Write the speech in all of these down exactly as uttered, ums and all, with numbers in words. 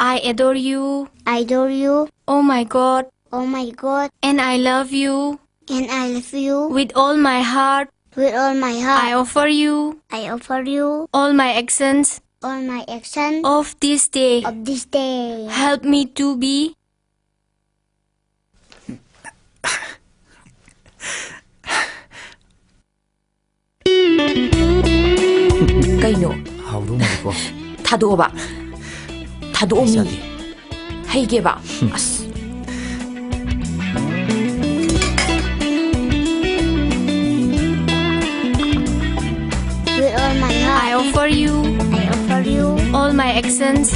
I adore you. I adore you. Oh my God. Oh my God. And I love you. And I love you. With all my heart. With all my heart. I offer you. I offer you. All my actions. All my actions. Of this day. Of this day. Help me to be. ꯀꯩꯅꯣ? ꯍꯥꯎꯗꯧ ꯃꯥꯜꯂꯤꯀꯣ꯫ ꯊꯥꯗꯣꯛꯑꯣꯕ꯫ ꯊꯥꯗꯣꯛꯑꯣ ꯑꯩ ꯃꯤ꯫ ꯆꯥꯗꯦ꯫ ꯍꯩꯒꯦꯕ꯫ ꯑꯁ꯫ With all my heart. I offer you. I offer you. All my actions.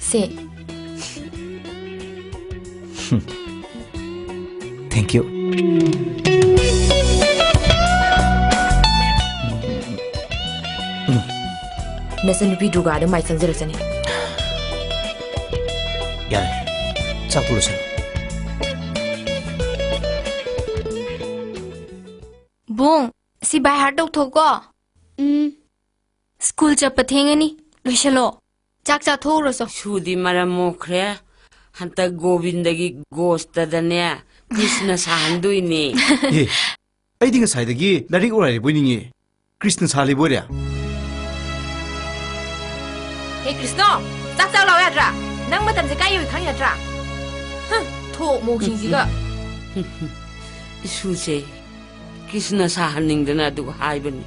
Say. Thank you. ꯅꯆꯟꯅꯨꯄꯤ ꯗꯨꯔꯒꯥꯗ ꯃꯥꯏ ꯆꯪꯖꯔꯛꯁꯅꯤ꯫ ꯌꯥꯔꯦ꯫ ꯆꯥꯛꯇꯨ ꯂꯣꯏꯁꯜꯂꯣ꯫ ꯕꯨꯡ, ꯁꯤ by heart ꯇꯧꯊꯣꯛꯀꯣ꯫ Um. School ꯆꯠꯄ ꯊꯦꯡꯉꯅꯤ꯫ ꯂꯣꯏꯁꯜꯂꯣ꯫ ꯆꯥꯛ ꯆꯥꯊꯣꯛꯎꯔꯣ ꯆꯣ꯫ ꯁꯨꯗꯤ ꯃꯔꯝ ꯃꯣꯛꯈ꯭ꯔꯦ꯫ ꯍꯟꯇꯛ ꯒꯣꯕꯤꯟꯗꯒꯤ ꯒꯣꯁꯇꯗꯅꯦ ꯀ꯭ꯔꯤꯁꯅ ꯁꯥꯍꯟꯗꯣꯏꯅꯦ꯫ ꯑꯦ, ꯑꯩꯗꯤ ꯉꯁꯥꯏꯗꯒꯤ ꯂꯥꯏꯔꯤꯛ ꯑꯣꯔꯥꯏꯔꯤꯕꯣꯏ ꯅꯤꯡꯉꯤ꯫ ꯀ꯭ꯔꯤꯁꯅ ꯁꯥꯍꯜꯂꯤꯕꯣꯏꯔꯦ? ꯍꯦ ꯀ꯭ꯔꯤꯁꯅꯣ, ꯆꯥꯛ ꯆꯥꯎ ꯂꯥꯎ ꯌꯥꯗ꯭ꯔꯥ? ꯅꯪ ꯃꯇꯝꯁꯦ ꯀꯥꯏ ꯌꯧꯏ ꯈꯪꯉꯤ ꯅꯠꯇ꯭ꯔꯥ? ꯍꯝ, ꯊꯣꯛ ꯃꯣꯛꯁꯤꯡꯁꯤꯒ꯫ ꯏꯁꯨꯁꯦ ꯀ꯭ꯔꯤꯁꯅ ꯁꯥꯍꯟꯅꯤꯡꯗꯅ ꯑꯗꯨ ꯍꯥꯏꯕꯅꯤ꯫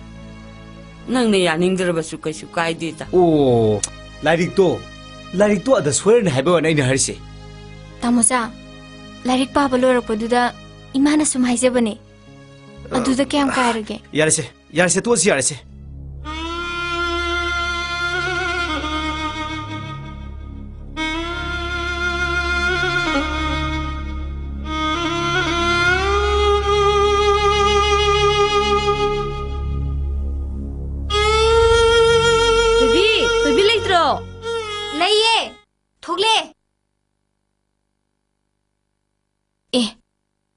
ꯅꯪꯅ ꯌꯥꯅꯤꯡꯗ꯭ꯔꯕꯁꯨ ꯀꯩꯁꯨ ꯀꯥꯏꯗꯦꯗ꯫ ꯑꯣ, ꯂꯥꯏꯔꯤꯛꯇꯣ, ꯂꯥꯏꯔꯤꯛꯇꯣ ꯑꯗ ꯁꯣꯏꯔꯅꯤ ꯍꯥꯏꯕ ꯋꯥꯅꯤ ꯑꯩꯅ ꯍꯥꯏꯔꯤꯁꯦ꯫ ꯇꯥꯃꯣꯆꯥ, ꯂꯥꯏꯔꯤꯛ ꯄꯥꯕ ꯂꯣꯏꯔꯛꯄꯗꯨꯗ ꯏꯃꯥꯅ ꯁꯨꯝ ꯍꯥꯏꯖꯕꯅꯦ꯫ ꯑꯗꯨꯗ ꯀꯌꯥꯝ ꯀꯥꯏꯔꯒꯦ? ꯌꯥꯔꯦꯁꯦ, ꯌꯥꯔꯦꯁꯦ, ꯇꯣꯛꯑꯁꯤ, ꯌꯥꯔꯦꯁꯦ꯫ ꯊꯣꯏꯕꯤ, ꯊꯣꯏꯕꯤ ꯂꯩꯇ꯭ꯔꯣ? ꯂꯩꯌꯦ, ꯊꯣꯛꯂꯛꯑꯦ꯫ ꯑꯦ,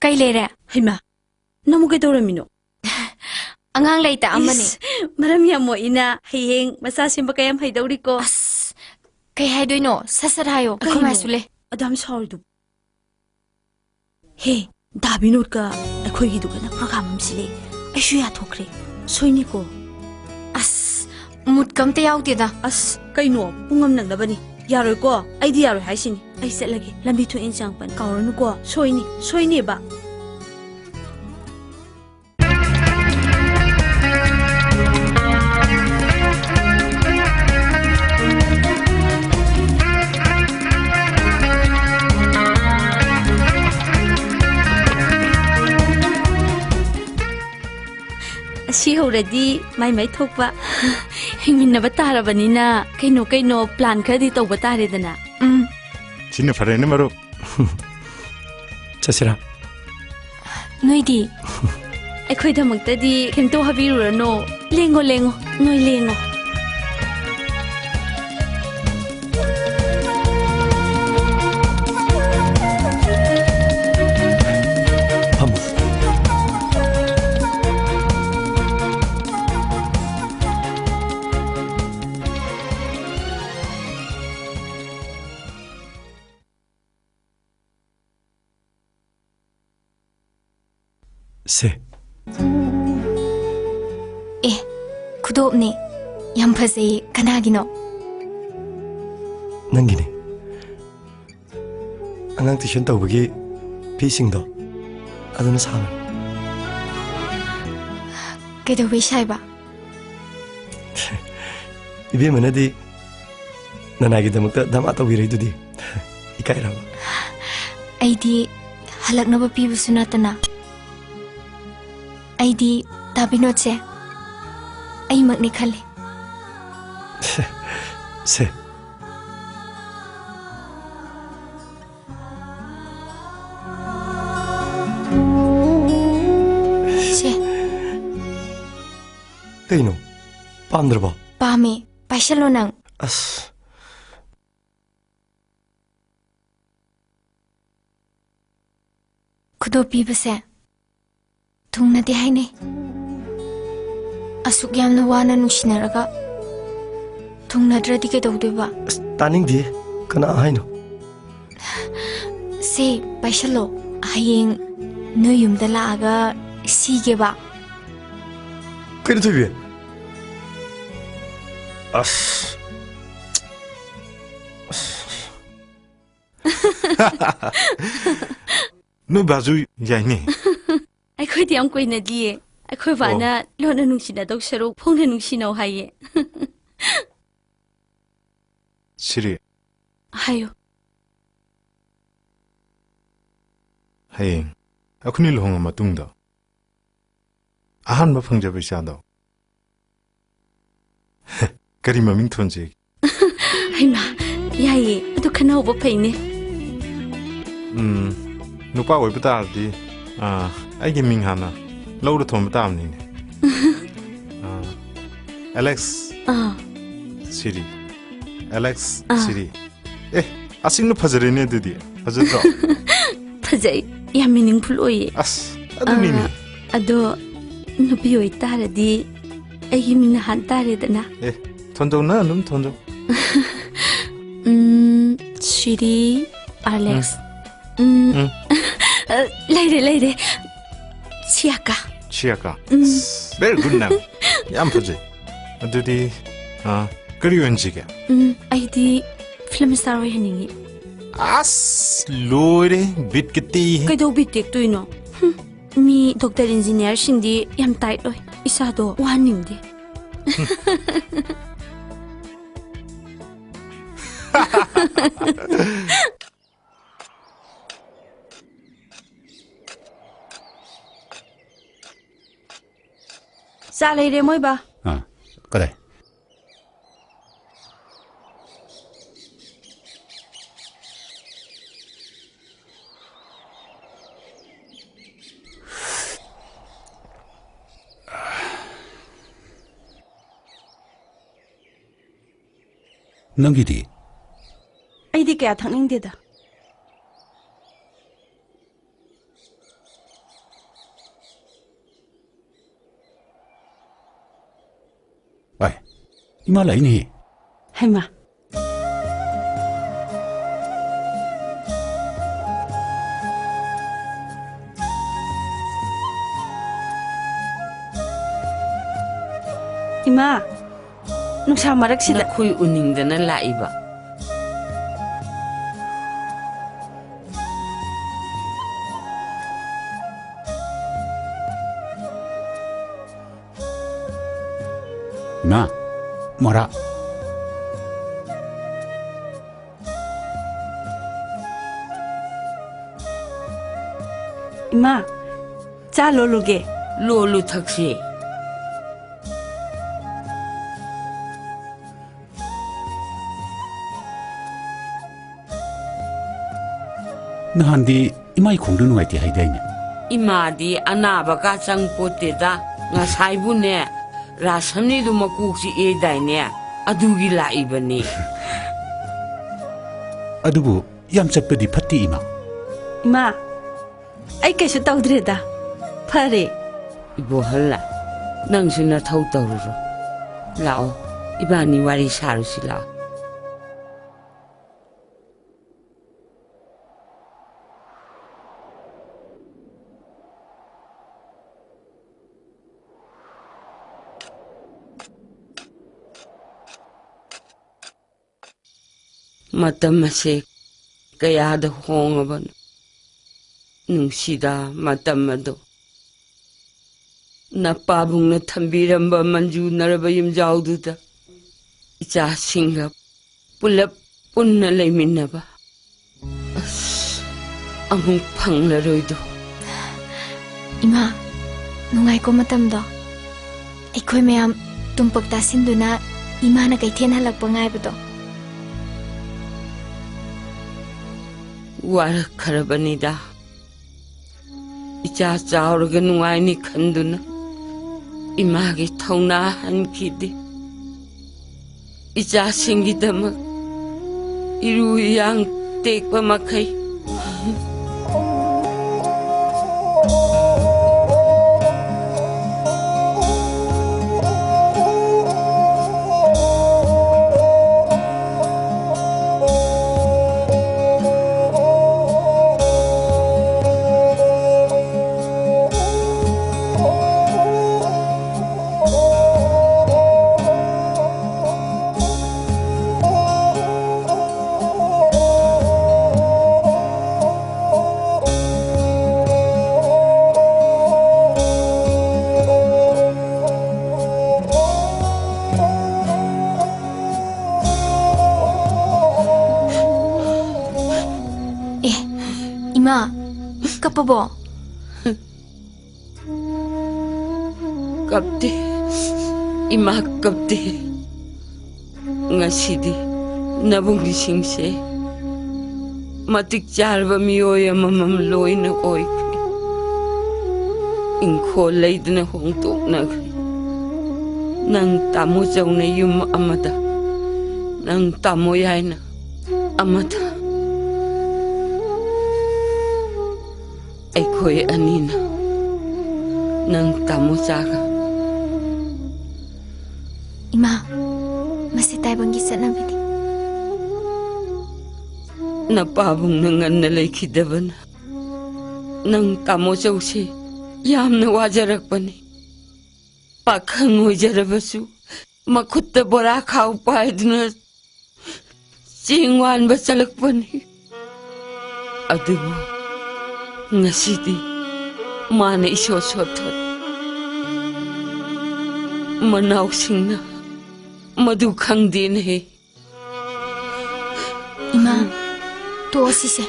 ꯀꯩ ꯂꯩꯔꯦ? ꯍꯩꯃꯥ, ꯅꯪꯕꯨ ꯀꯩꯗꯧꯔꯝꯃꯤꯅꯣ? ꯑꯉꯥꯡ ꯂꯩꯇ ꯑꯃꯅꯤ꯫ ꯏꯁ, ꯃꯔꯝ ꯌꯥꯝ ꯃꯣꯛꯏꯅ꯫ ꯍꯌꯦꯡ ꯃꯆꯥ ꯁꯦꯝꯕ ꯀꯌꯥꯝ ꯍꯩꯗꯧꯔꯤꯀꯣ? ꯑꯁ, ꯀꯩ ꯍꯥꯏꯗꯣꯏꯅꯣ? ꯁꯠ ꯁꯠ ꯍꯥꯏꯌꯣ꯫ ꯑꯩꯈꯣꯏ ꯀꯩꯅꯣ? ꯃꯥꯁꯨ ꯂꯩ꯫ ꯑꯗꯨꯌꯥꯝ ꯁꯥꯎꯔꯤꯗꯨꯕꯨ? ꯍꯦ, ꯗꯥ ꯕꯤꯅꯣꯗꯀ ꯑꯩꯈꯣꯏꯒꯤꯗꯨꯒꯅ program ꯑꯃ ꯁꯤꯜꯂꯦ꯫ ꯑꯩꯁꯨ ꯌꯥꯊꯣꯛꯈ꯭ꯔꯦ꯫ ꯁꯣꯏꯅꯤꯀꯣ꯫ ꯑꯁ, ꯃꯨꯠꯀ ꯑꯝꯇ ꯌꯥꯎꯗꯦꯗ꯫ ꯑꯁ, ꯀꯩꯅꯣ? ꯄꯨꯡ ꯑꯃ ꯅꯪꯅꯕꯅꯤ꯫ ꯌꯥꯔꯣꯏꯀꯣ? ꯑꯩꯗꯤ ꯌꯥꯔꯣꯏ ꯍꯥꯏꯁꯤꯅꯤ꯫ ꯑꯩ ꯆꯠꯂꯒꯦ꯫ ꯂꯝꯕꯤ ꯊꯣꯛꯑꯦꯅ ꯆꯪꯉꯛꯄꯅꯤ꯫ ꯀꯥꯎꯔꯅꯨꯀꯣ꯫ ꯁꯣꯏꯅꯤ, ꯁꯣꯏꯅꯦꯕ꯫ ꯑꯁꯤ ꯍꯧꯔꯗꯤ ꯃꯥꯏ ꯃꯥꯏ ꯊꯣꯛꯄ ꯍꯤꯡꯃꯤꯟꯅꯕ ꯇꯥꯔꯕꯅꯤꯅ, ꯀꯩꯅꯣ ꯀꯩꯅꯣ plan ꯈꯔꯗꯤ ꯇꯧꯕ ꯇꯥꯔꯦꯗꯅ꯫ ꯎꯝ꯫ ꯁꯤꯅ ꯐꯔꯦꯅꯦ, ꯃꯔꯨꯞ꯫ ꯆꯠꯁꯤꯔꯥ? ꯅꯣꯏꯗꯤ? ꯑꯩꯈꯣꯏꯗꯃꯛꯇꯗꯤ ꯀꯩꯝꯇ ꯋꯥꯕꯤꯔꯨꯔꯅꯣ꯫ ꯂꯦꯡꯉꯣ, ꯂꯦꯡꯉꯣ, ꯅꯣꯏ ꯂꯦꯡꯉꯣ꯫ ꯐꯝꯃꯣ꯫ ꯁꯦ꯫ ꯑꯦ, ꯈꯨꯗꯣꯞꯅꯦ꯫ ꯌꯥꯝ ꯐꯖꯩꯌꯦ꯫ ꯀꯅꯥꯒꯤꯅꯣ? ꯅꯪꯒꯤꯅꯦ꯫ ꯑꯉꯥꯡ tuition ꯇꯧꯕꯒꯤ ꯐꯤꯁꯤꯡꯗꯣ, ꯑꯗꯨꯅ ꯁꯥꯕꯅꯤ꯫ ꯀꯩꯗꯧꯕꯩ ꯁꯥꯏꯕ? ꯏꯕꯦꯝꯃꯅꯗꯤ ꯅꯅꯥꯏꯒꯤꯗꯃꯛꯇ ꯙꯃꯥ ꯇꯧꯕꯤꯔꯛꯏꯗꯨꯗꯤ꯫ ꯏꯀꯥꯏꯔꯕ? ꯑꯩꯗꯤ ꯍꯜꯂꯛꯅꯕ ꯄꯤꯕꯁꯨ ꯅꯠꯇꯅ꯫ ꯑꯩꯗꯤ ꯗꯥ ꯕꯤꯅꯣꯗꯁꯦ ꯑꯩꯃꯛꯅꯤ ꯈꯜꯂꯤ꯫ ꯁꯦ꯫ ꯁꯦ꯫ ꯀꯩꯅꯣ? ꯄꯥꯝꯗ꯭ꯔꯕꯣ? ꯄꯥꯝꯃꯦ꯫ ꯄꯥꯏꯁꯜꯂꯣ ꯅꯪ꯫ ꯑꯁ꯫ ꯈꯨꯗꯣꯞ ꯄꯤꯕꯁꯦ ꯊꯨꯡꯅꯗꯦ ꯍꯥꯏꯅꯩ꯫ ꯑꯁꯨꯛ ꯌꯥꯝꯅ ꯋꯥꯅ ꯅꯨꯡꯁꯤꯅꯔꯒ ꯊꯨꯡꯅꯗ꯭ꯔꯗꯤ ꯀꯩꯗꯧꯗꯣꯏꯕ? ꯑꯁ, ꯇꯥꯅꯤꯡꯗꯦ꯫ ꯀꯅꯥ ꯍꯥꯏꯅꯣ? ꯁꯦ, ꯄꯥꯏꯁꯜꯂꯣ꯫ ꯍꯌꯦꯡ ꯅꯣꯏ ꯌꯨꯝꯗ ꯂꯥꯛꯑꯒ ꯁꯤꯒꯦꯕ꯫ ꯀꯩꯅꯣ, ꯊꯣꯏꯕꯤ? ꯑꯁ꯫ ꯑꯁ꯫ ꯅꯣꯏ ꯕꯥꯖꯨ ꯌꯥꯏꯅꯦ꯫ ꯑꯩꯈꯣꯏꯗꯤ ꯌꯥꯝ ꯀꯨꯏꯅꯗꯤꯌꯦ꯫ ꯑꯩꯈꯣꯏ ꯕꯥꯅ ꯑꯣ꯫ ꯂꯣꯟꯅ ꯅꯨꯡꯁꯤꯅꯗꯧ ꯁꯔꯨꯛ ꯐꯣꯡꯅ ꯅꯨꯡꯁꯤꯅꯧ ꯍꯥꯏꯌꯦ꯫ ꯁꯤꯔꯤ꯫ ꯍꯥꯏꯌꯨ꯫ ꯍꯌꯦꯡ ꯑꯩꯈꯣꯏꯅꯤ ꯂꯨꯍꯣꯡꯉ ꯃꯇꯨꯡꯗ ꯑꯍꯥꯟꯕ ꯐꯪꯖꯕ ꯏꯆꯥꯗꯣ ꯀꯔꯤ ꯃꯃꯤꯡ ꯊꯣꯟꯁꯤꯒꯦ? ꯍꯩꯃꯥ, ꯌꯥꯏꯌꯦ꯫ ꯑꯗꯨ ꯈꯟꯅꯍꯧꯕ ꯐꯩꯅꯦ꯫ ꯎꯝ, ꯅꯨꯄꯥ ꯑꯣꯏꯕ ꯇꯥꯔꯗꯤ, ꯑꯥ, ꯑꯩꯒꯤ ꯃꯤꯡ ꯍꯥꯟꯅ ꯂꯧꯔ ꯊꯣꯟꯕ ꯇꯥꯕꯅꯤꯅꯦ꯫ ꯑꯥ, ꯑꯦꯂꯦꯛꯁ ꯑꯥ꯫ ꯁꯤꯔꯤ꯫ ꯑꯦꯂꯦꯛꯁ ꯑꯥ꯫ ꯁꯤꯔꯤ꯫ ꯑꯦ, ꯑꯁꯤꯅ ꯐꯖꯔꯦꯅꯦ ꯑꯗꯨꯗꯤ꯫ ꯐꯖꯗ꯭ꯔꯣ? ꯐꯖꯩ꯫ ꯌꯥꯝ meaningful ꯑꯣꯏꯌꯦ꯫ ꯑꯁ, ꯑꯗꯨꯅꯤꯅꯦ꯫ ꯑꯥ, ꯑꯗꯣ ꯅꯨꯄꯤ ꯑꯣꯏꯇꯥꯔꯗꯤ ꯑꯩꯒꯤ ꯃꯤꯡꯅ ꯍꯥꯟ ꯇꯥꯔꯦꯗꯅ꯫ ꯑꯦ, ꯊꯣꯟꯖꯧ, ꯅꯪ ꯑꯗꯨꯝ ꯊꯣꯟꯖꯧ꯫ ꯎꯝ, ꯁꯤꯔꯤ, ꯑꯂꯦꯛꯁ꯫ ꯎꯝ꯫ ꯎꯝ꯫ ꯎꯝ꯫ ꯑ, ꯂꯩꯔꯦ, ꯂꯩꯔꯦ꯫ ꯁꯤꯌꯥꯀꯥ꯫ ꯁꯤꯌꯥꯀꯥ꯫ ꯎꯝ꯫ Very good name꯫ ꯌꯥꯝ ꯐꯖꯩ꯫ ꯑꯗꯨꯗꯤ, ꯑ, ꯀꯔꯤ ꯑꯣꯏꯍꯟꯁꯤꯒꯦ? ꯎꯝ, ꯑꯩꯗꯤ film star ꯑꯣꯏꯍꯟꯅꯤꯡꯉꯤ꯫ ꯑꯁ, ꯂꯣꯏꯔꯦ, ꯕꯤꯠꯀ ꯇꯦꯛꯏꯍꯦ꯫ ꯀꯩꯗꯧ ꯕꯤꯠ ꯇꯦꯛꯇꯣꯏꯅꯣ? ꯍꯨꯝ, ꯃꯤ doctor engineerꯁꯤꯡꯗꯤ ꯌꯥꯝ tight ꯑꯣꯏ꯫ ꯏꯁꯥꯗꯣ ꯋꯥꯍꯟꯅꯤꯡꯗꯦ꯫ ꯆꯥ ꯂꯩꯔꯦ, ꯃꯣꯏꯕꯥ꯫ ꯑꯥ, ꯀꯗꯥꯏ? ꯅꯪꯒꯤꯗꯤ? ꯑꯩꯗꯤ ꯀꯌꯥ ꯊꯛꯅꯤꯡꯗꯦꯗ꯫ ꯏꯃꯥ ꯂꯥꯛꯏꯅꯦꯍꯦ꯫ ꯍꯩꯃꯥ꯫ ꯏꯃꯥ, ꯅꯨꯡꯁꯥ ꯃꯔꯛꯁꯤꯗ꯫ ꯅꯈꯣꯏ ꯎꯅꯤꯡꯗꯅ ꯂꯥꯛꯏꯕ꯫ ꯏꯃꯥ, ꯃꯣꯔꯥ꯫ ꯏꯃꯥ, ꯆꯥ ꯂꯣꯜꯂꯨꯒꯦ꯫ ꯂꯣꯜꯂꯨ, ꯊꯛꯁꯤ꯫ ꯅꯍꯥꯟꯗꯤ ꯏꯃꯥꯏ ꯈꯣꯡꯗꯨ ꯅꯨꯡꯉꯥꯏꯇꯦ ꯍꯥꯏꯗꯥꯏꯅꯦ? ꯏꯃꯥꯗꯤ ꯑꯅꯥꯕꯒ ꯆꯪꯄꯣꯠꯇꯦꯗ꯫ ꯉꯁꯥꯏꯕꯨꯅꯦ, ꯔꯥꯁꯅꯤꯗꯨ ꯃꯀꯣꯛ ꯆꯤꯛꯑꯦꯗꯥꯏꯅꯦ? ꯑꯗꯨꯒꯤ ꯂꯥꯛꯏꯕꯅꯤ꯫ ꯑꯗꯨꯕꯨ ꯌꯥꯝ ꯆꯠꯄꯗꯤ ꯐꯠꯇꯦ, ꯏꯃꯥ꯫ ꯏꯃꯥ, ꯑꯩ ꯀꯩꯁꯨ ꯇꯧꯗ꯭ꯔꯦꯗ꯫ ꯐꯔꯦ꯫ ꯏꯕꯣꯍꯜꯂ, ꯅꯪꯁꯨ ꯅꯊꯧ ꯇꯧꯔꯨꯔꯣ꯫ ꯂꯥꯛꯑꯣ, ꯏꯕꯥꯅꯤ ꯋꯥꯔꯤ ꯁꯥꯔꯨꯁꯤ ꯂꯥꯛꯑꯣ꯫ ꯃꯇꯝ ꯑꯁꯦ ꯀꯌꯥꯗ ꯍꯣꯡꯉꯕꯅꯣ꯫ ꯅꯨꯡꯁꯤꯗ ꯃꯇꯝ ꯑꯗꯣ꯫ ꯅꯄꯥꯕꯨꯡꯅ ꯊꯝꯕꯤꯔꯝꯕ ꯃꯟꯖꯨꯅꯔꯕ ꯌꯨꯝꯖꯥꯎꯗꯨꯗ ꯏꯆꯥꯁꯤꯡꯒ ꯄꯨꯂꯞ ꯄꯨꯟꯅ ꯂꯩꯃꯤꯟꯅꯕ꯫ ꯑꯁ, ꯑꯃꯨꯛ ꯐꯪꯂꯔꯣꯏꯗꯣ꯫ ꯏꯃꯥ, ꯅꯨꯡꯉꯥꯏꯀꯣ ꯃꯇꯝꯗꯣ? ꯑꯩꯈꯣꯏ ꯃꯌꯥꯝ ꯇꯨꯝꯄꯛ ꯇꯥꯁꯤꯟꯗꯨꯅ ꯏꯃꯥꯅ ꯀꯩꯊꯦꯜ ꯍꯜꯂꯛꯄ ꯉꯥꯏꯕꯗꯣ꯫ ꯋꯥꯔꯛꯈ꯭ꯔꯕꯅꯤꯗ꯫ ꯏꯆꯥ ꯆꯥꯎꯔꯒ ꯅꯨꯡꯉꯥꯏꯅꯤ ꯈꯟꯗꯨꯅ ꯏꯃꯥꯒꯤ ꯊꯧꯅꯥ ꯍꯟꯈꯤꯗꯦ꯫ ꯏꯆꯥꯁꯤꯡꯒꯤꯗꯃꯛ ꯏꯔꯨ ꯏꯌꯥꯡ ꯇꯦꯛꯄ ꯃꯈꯩ꯫ ꯕꯣ? ꯀꯞꯇꯦ, ꯏꯃꯥ ꯀꯞꯇꯦ꯫ ꯉꯁꯤꯗꯤ ꯅꯕꯨꯡꯁꯤꯡꯁꯦ ꯃꯇꯤꯛ ꯆꯥꯔꯕ ꯃꯤꯑꯣꯏ ꯑꯃꯃꯝ ꯂꯣꯏꯅ ꯑꯣꯏꯈ꯭ꯔꯦ꯫ ꯏꯪꯈꯣꯜ ꯂꯩꯗꯅ ꯍꯣꯡꯗꯣꯛꯅꯈ꯭ꯔꯦ꯫ ꯅꯪ ꯇꯥꯃꯣ ꯆꯧꯅ ꯌꯨꯝ ꯑꯃꯗ, ꯅꯪ ꯇꯥꯃꯣ ꯌꯥꯏꯅ ꯑꯃꯗ꯫ ꯑꯩꯈꯣꯏ ꯑꯅꯤꯅ ꯅꯪ ꯇꯥꯃꯣ ꯆꯥꯒ꯫ ꯏꯃꯥ, ꯃꯁꯤ ꯇꯥꯏꯕꯪꯒꯤ ꯆꯠꯅꯕꯤꯅꯤ꯫ ꯅꯄꯥꯕꯨꯡꯅ ꯉꯟꯅ ꯂꯩꯈꯤꯗꯕꯅ ꯅꯪ ꯇꯥꯃꯣ ꯆꯧꯁꯤ ꯌꯥꯝꯅ ꯋꯥꯖꯔꯛꯄꯅꯤ꯫ ꯄꯥꯈꯪ ꯑꯣꯏꯖꯔꯕꯁꯨ ꯃꯈꯨꯠꯇ ꯕꯣꯔꯥ ꯈꯥꯎ ꯄꯥꯏꯗꯨꯅ ꯆꯦꯡ ꯋꯥꯟꯕ ꯆꯠꯂꯛꯄꯅꯤ꯫ ꯑꯗꯨꯕꯨ ꯉꯁꯤꯗꯤ ꯃꯥꯅ ꯏꯁꯣꯠ ꯁꯣꯠꯊꯔꯦ꯫ ꯃꯅꯥꯎꯁꯤꯡꯅ ꯃꯗꯨ ꯈꯪꯗꯦꯅꯦ꯫ ꯏꯃꯥ, ꯇꯣꯛꯑꯁꯤꯁꯦ꯫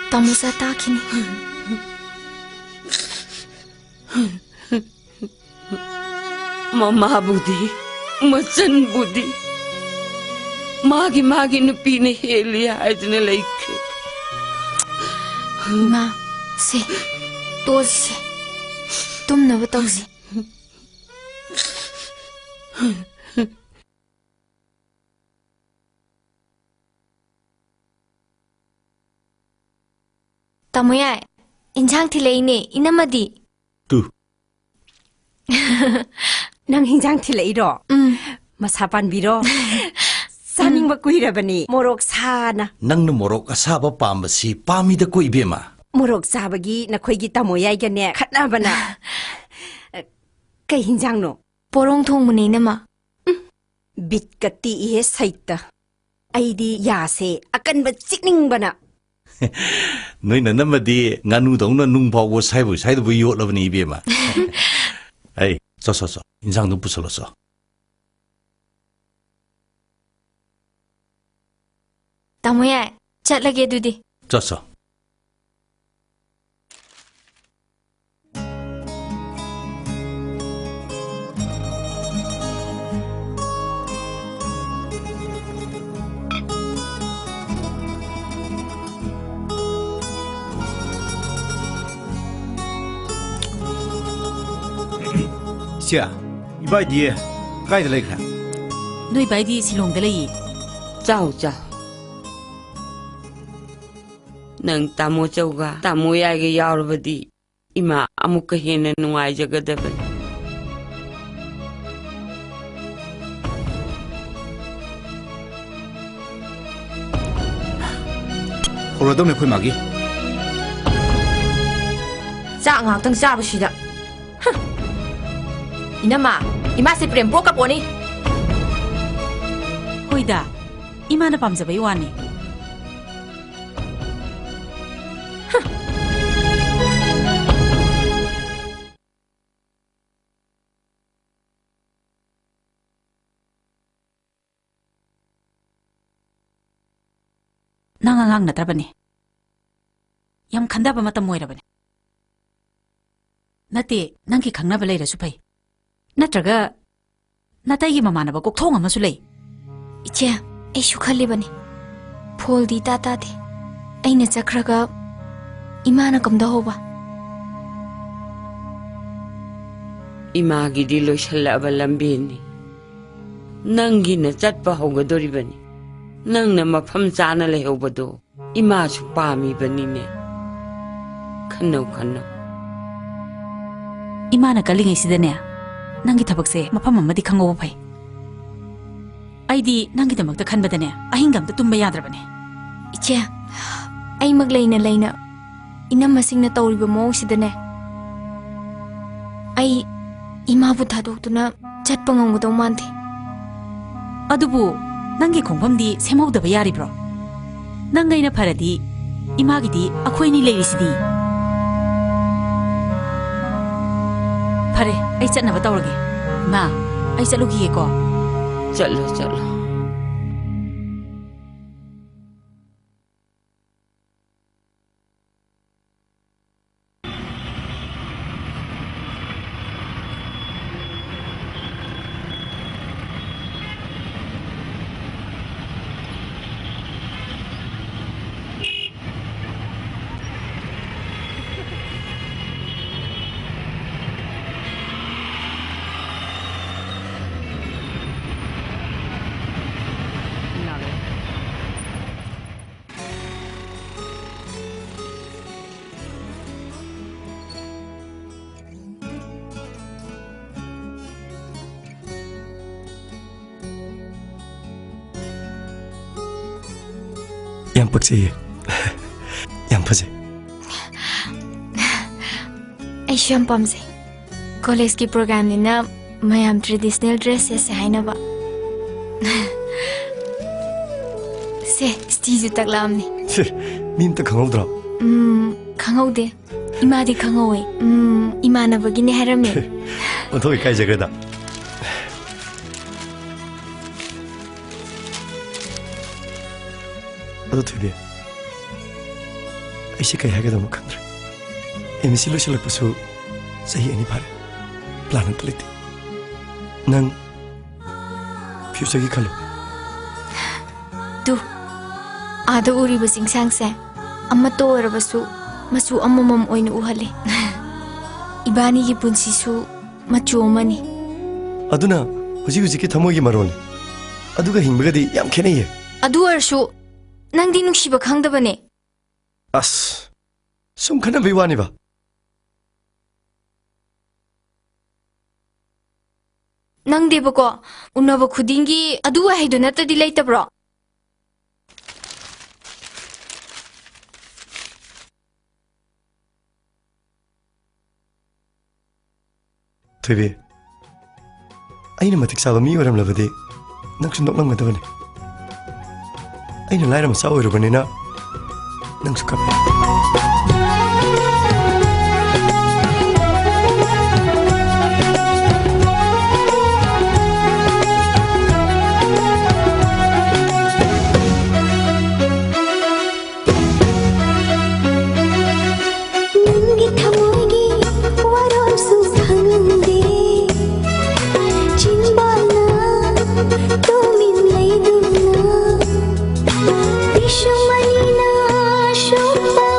ꯇꯥꯃꯣꯆꯥ ꯇꯥꯈꯤꯅꯤ꯫ ꯃꯃꯥꯕꯨꯗꯤ, ꯃꯆꯟꯕꯨꯗꯤ ꯃꯥꯒꯤ ꯃꯥꯒꯤ ꯅꯨꯄꯤꯅ ꯍꯦꯜꯂꯤ ꯍꯥꯏꯗꯨꯅ ꯂꯩꯈ꯭ꯔꯦ꯫ ꯏꯃꯥ, ꯁꯦ, ꯇꯣꯛꯑꯁꯤꯁꯦ꯫ ꯇꯨꯝꯅꯕ ꯇꯧꯁꯤ꯫ ꯇꯥꯃꯣ ꯌꯥꯏ, ꯏꯟꯁꯥꯡ ꯊꯤꯜꯂꯛꯏꯅꯦ, ꯏꯅꯝꯃꯗꯤ? ꯇꯨ꯫ ꯅꯪ ꯍꯤꯟꯖꯥꯡ ꯊꯤꯜꯂꯛꯏꯔꯣ? ꯎꯝ꯫ ꯃꯁꯥ ꯄꯥꯟꯕꯤꯔꯣ? ꯆꯥꯅꯤꯡꯕ ꯀꯨꯏꯔꯕꯅꯤ, ꯃꯣꯔꯣꯛ ꯁꯥꯅ꯫ ꯅꯪꯅ ꯃꯣꯔꯣꯛ ꯑꯁꯥꯕ ꯄꯥꯝꯕꯁꯤ ꯄꯥꯝꯃꯤꯗꯀꯣ, ꯏꯕꯦꯝꯃ꯫ ꯃꯣꯔꯣꯛ ꯆꯥꯕꯒꯤ ꯅꯈꯣꯏꯒꯤ ꯇꯥꯃꯣ ꯌꯥꯏꯒꯅꯦ ꯈꯠꯅꯕꯅ꯫ ꯀꯩ ꯍꯤꯟꯖꯥꯡꯅꯣ? ꯄꯣꯔꯣꯡ ꯊꯣꯡꯕꯅꯦ, ꯏꯅꯝꯃ꯫ ꯕꯤꯠꯀ ꯇꯦꯛꯏꯍꯦ ꯁꯩꯇ꯫ ꯑꯩꯗꯤ ꯌꯥꯁꯦ ꯑꯀꯟꯕ ꯆꯤꯛꯅꯤꯡꯕꯅ꯫ ꯅꯣꯏ ꯅꯅꯝꯃꯗꯤ ꯉꯥꯅꯨꯗꯧꯅ ꯅꯨꯡ ꯐꯥꯎꯕ ꯁꯥꯏꯕꯣꯏ ꯁꯥꯏꯗꯕꯣꯏ ꯌꯣꯠꯂꯕꯅꯤ, ꯏꯕꯦꯝꯃ꯫ ꯑꯩ, ꯆꯣ, ꯆꯣ, ꯆꯣ, ꯏꯟꯁꯥꯡꯗꯣ ꯄꯨꯁꯜꯂꯣ, ꯆꯣ꯫ ꯇꯥꯃꯣ ꯌꯥꯏ, ꯆꯠꯂꯒꯦ ꯑꯗꯨꯗꯤ꯫ ꯆꯣ, ꯆꯣ꯫ ꯏꯆꯦ, ꯏꯕꯥꯏꯗꯤ ꯀꯥꯏꯗ ꯂꯩꯈ꯭ꯔꯦ? ꯅꯣꯏ ꯏꯕꯥꯏꯗꯤ ꯁꯤꯂꯣꯡꯗ ꯂꯩꯌꯦ꯫ ꯆꯥꯎ, ꯆꯥꯎ꯫ ꯅꯪ ꯇꯥꯃꯣ ꯆꯧꯒ ꯇꯥꯃꯣ ꯌꯥꯏꯒ ꯌꯥꯎꯔꯕꯗꯤ ꯏꯃꯥ ꯑꯃꯨꯛꯀ ꯍꯦꯟꯅ ꯅꯨꯡꯉꯥꯏꯖꯒꯗꯕꯅꯤ꯫ ꯍꯧꯔꯗꯧꯅꯦ ꯑꯩꯈꯣꯏ ꯃꯥꯒꯤ꯫ ꯆꯥꯛ ꯉꯥꯛꯇꯪ ꯆꯥꯕꯁꯤꯗ꯫ ꯍ! ꯏꯅꯝꯃ, ꯏꯃꯥꯁꯦ ꯄ꯭ꯔꯦꯝ ꯄꯣꯛꯀ ꯄꯣꯛꯅꯤ꯫ ꯍꯣꯏꯗ, ꯏꯃꯥꯅ ꯄꯥꯝꯖꯕꯩ ꯋꯥꯅꯤ꯫ ꯍ! ꯅꯪ ꯑꯉꯥꯡ ꯅꯠꯇ꯭ꯔꯕꯅꯤ꯫ ꯌꯥꯝ ꯈꯟꯊꯕ ꯃꯇꯝ ꯑꯣꯏꯔꯕꯅꯤ꯫ ꯅꯠꯇꯦ, ꯅꯪꯒꯤ ꯈꯪꯅꯕ ꯂꯩꯔꯁꯨ ꯐꯩ꯫ ꯅꯠꯇ꯭ꯔꯒ ꯅꯇꯩꯒꯤ ꯃꯃꯥꯟꯅꯕ ꯀꯣꯛꯊꯣꯡ ꯑꯃꯁꯨ ꯂꯩ꯫ ꯏꯆꯦ, ꯑꯩꯁꯨ ꯈꯜꯂꯤꯕꯅꯤ꯫ ꯐꯣꯜꯗꯤ ꯏꯇꯥ ꯇꯥꯗꯦ꯫ ꯑꯩꯅ ꯆꯠꯈ꯭ꯔꯒ ꯏꯃꯥꯅ ꯀꯝꯗꯧꯍꯧꯕ? ꯏꯃꯥꯒꯤꯗꯤ ꯂꯣꯏꯁꯤꯜꯂꯛꯑꯕ ꯂꯝꯕꯤꯅꯤ꯫ ꯅꯪꯒꯤꯅ ꯆꯠꯄ ꯍꯧꯒꯗꯣꯔꯤꯕꯅꯤ꯫ ꯅꯪꯅ ꯃꯐꯝ ꯆꯥꯅ ꯂꯩꯍꯧꯕꯗꯣ ꯏꯃꯥꯁꯨ ꯄꯥꯝꯃꯤꯕꯅꯤꯅꯦ꯫ ꯈꯟꯅꯧ, ꯈꯟꯅꯧ꯫ ꯏꯃꯥꯅ ꯀꯜꯂꯤꯉꯩꯁꯤꯗꯅꯦ, ꯅꯪꯒꯤ ꯊꯕꯛꯁꯦ ꯃꯐꯝ ꯑꯃꯗꯤ ꯈꯪꯍꯧꯕ ꯐꯩ꯫ ꯑꯩꯗꯤ ꯅꯪꯒꯤꯗꯃꯛꯇ ꯈꯟꯕꯗꯅꯦ, ꯑꯍꯤꯡꯒ ꯑꯝꯇ ꯇꯨꯝꯕ ꯌꯥꯗ꯭ꯔꯕꯅꯦ꯫ ꯏꯆꯦ, ꯑꯩꯃꯛ ꯂꯩꯅ ꯂꯩꯅ ꯏꯅꯝꯃꯁꯤꯡꯅ ꯇꯧꯔꯤꯕ ꯃꯑꯣꯡꯁꯤꯗꯅꯦ, ꯑꯩ ꯏꯃꯥꯕꯨ ꯊꯥꯗꯣꯛꯇꯨꯅ ꯆꯠꯄ ꯉꯝꯒꯗꯧ ꯃꯥꯟꯗꯦ꯫ ꯑꯗꯨꯕꯨ ꯅꯪꯒꯤ ꯈꯣꯡꯐꯝꯗꯤ ꯁꯦꯝꯍꯧꯗꯕ ꯌꯥꯔꯤꯕ꯭ꯔꯣ? ꯅꯪ ꯑꯩꯅ ꯐꯔꯗꯤ ꯏꯃꯥꯒꯤꯗꯤ ꯑꯩꯈꯣꯏꯅꯤ ꯂꯩꯔꯤꯁꯤꯗꯤ꯫ ꯐꯔꯦ, ꯑꯩ ꯆꯠꯅꯕ ꯇꯧꯔꯒꯦ꯫ ꯏꯃꯥ, ꯑꯩ ꯆꯠꯂꯨꯈꯤꯒꯦꯀꯣ꯫ ꯆꯠꯂꯣ, ꯆꯠꯂꯣ꯫ ꯌꯥꯝ ꯄꯛꯆꯩꯌꯦ꯫ ꯌꯥꯝ ꯐꯖꯩ꯫ ꯑꯩꯁꯨ ꯌꯥꯝ ꯄꯥꯝꯖꯩ꯫ ꯀꯣꯂꯦꯖꯀꯤ ꯄ꯭ꯔꯣꯒ꯭ꯔꯥꯝꯅꯤꯅ ꯃꯌꯥꯝ ꯇ꯭ꯔꯦꯗꯤꯁꯅꯦꯜ ꯗ꯭ꯔꯦꯁ ꯁꯦꯠꯁꯦ ꯍꯥꯏꯅꯕ꯫ ꯁꯦ, ꯁ꯭ꯇꯤꯁꯨ ꯇꯛꯂꯛꯑꯝꯅꯤ꯫ ꯁꯦ, ꯃꯤ ꯑꯝꯇ ꯈꯪꯍꯧꯗ꯭ꯔꯣ? ꯎꯝ, ꯈꯪꯍꯧꯗꯦ꯫ ꯏꯃꯥꯗꯤ ꯈꯪꯍꯧꯋꯦ꯫ ꯎꯝ, ꯏꯃꯥꯟꯅꯕꯒꯤꯅꯦ ꯍꯥꯏꯔꯝꯃꯦ꯫ ꯑꯣꯟꯊꯣꯛ ꯏꯀꯥꯏꯖꯈ꯭ꯔꯦꯗ꯫ ꯑꯗꯣ ꯊꯣꯏꯕꯤ, ꯑꯩꯁꯦ ꯀꯩ ꯍꯥꯏꯒꯗꯕꯅꯣ ꯈꯪꯗ꯭ꯔꯦ꯫ ꯑꯦꯝ ꯑꯦꯁ ꯁꯤ ꯂꯣꯏꯁꯤꯜꯂꯛꯄꯁꯨ ꯆꯍꯤ ꯑꯅꯤ ꯐꯥꯔꯦ꯫ ꯄ꯭ꯂꯥꯟ ꯑꯝꯇ ꯂꯩꯇꯦ꯫ ꯅꯪ ꯐ꯭ꯌꯨꯆꯔꯒꯤ ꯈꯜꯂꯨ꯫ ꯇꯨ, ꯑꯥꯗ ꯎꯔꯤꯕ ꯆꯤꯡꯁꯥꯡꯁꯦ ꯑꯃꯠꯇ ꯑꯣꯏꯔꯕꯁꯨ ꯃꯆꯨ ꯑꯃꯃꯝ ꯑꯣꯏꯅ ꯎꯍꯜꯂꯤ꯫ ꯏꯕꯥꯅꯤꯒꯤ ꯄꯨꯟꯁꯤꯁꯨ ꯃꯆꯨ ꯑꯃꯅꯤ꯫ ꯑꯗꯨꯅ ꯍꯧꯖꯤꯛ ꯍꯧꯖꯤꯛꯀꯤ ꯊꯃꯣꯏꯒꯤ ꯃꯔꯣꯜꯅꯤ꯫ ꯑꯗꯨꯒ ꯍꯤꯡꯕꯒꯗꯤ ꯌꯥꯝ ꯈꯦꯠꯅꯩꯌꯦ꯫ ꯑꯗꯨ ꯑꯣꯏꯔꯁꯨ ꯅꯪꯗꯤ ꯅꯨꯡꯁꯤꯕ ꯈꯪꯗꯕꯅꯦ꯫ ꯑꯁ, ꯁꯨꯝ ꯈꯟꯅꯕꯩ ꯋꯥꯅꯤꯕ꯫ ꯅꯪꯗꯦꯕꯀꯣ, ꯎꯅꯕ ꯈꯨꯗꯤꯡꯒꯤ ꯑꯗꯨ ꯋꯥꯍꯩꯗꯨ ꯅꯠꯇꯗꯤ ꯂꯩꯇꯕ꯭ꯔꯣ? ꯊꯣꯏꯕꯤ, ꯑꯩꯅ ꯃꯇꯤꯛ ꯆꯥꯕ ꯃꯤ ꯑꯣꯏꯔꯝꯂꯕꯗꯤ ꯅꯪꯁꯨ ꯅꯣꯛꯂꯝꯒꯗꯕꯅꯤ꯫ ꯑꯩꯅ ꯂꯥꯏꯔ ꯃꯆꯥ ꯑꯣꯏꯔꯨꯕꯅꯤꯅ ꯅꯪꯁꯨ ꯀꯞꯄꯦ꯫ ꯅꯪꯒꯤ ꯊꯃꯣꯏꯒꯤ ꯋꯥꯔꯣꯜꯁꯨ ꯈꯪꯂꯝꯗꯦ꯫ ꯆꯤꯟꯕꯥꯜꯅ ꯇꯨꯃꯤꯟ ꯂꯩꯗꯨꯅ ꯄꯤꯁꯨꯝ ꯑꯅꯤꯅ ꯁꯣꯛꯄ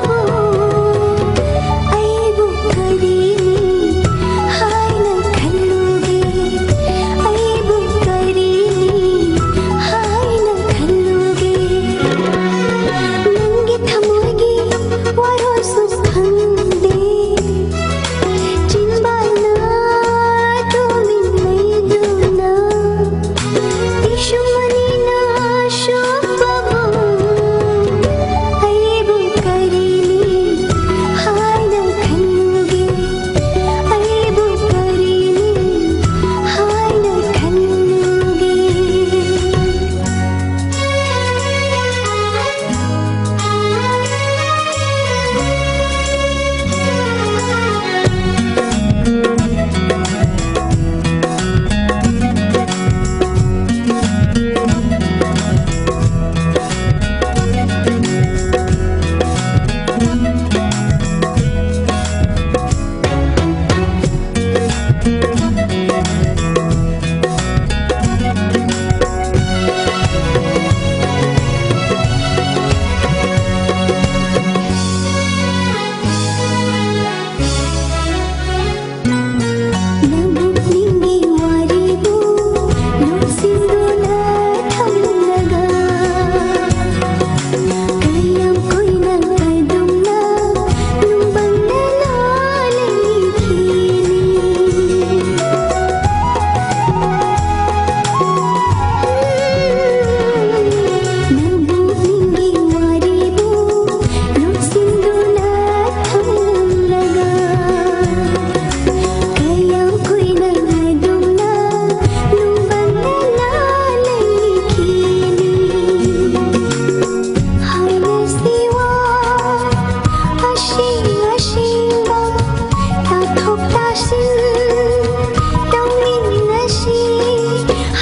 ꯇꯧꯃꯤꯟꯅꯁꯤ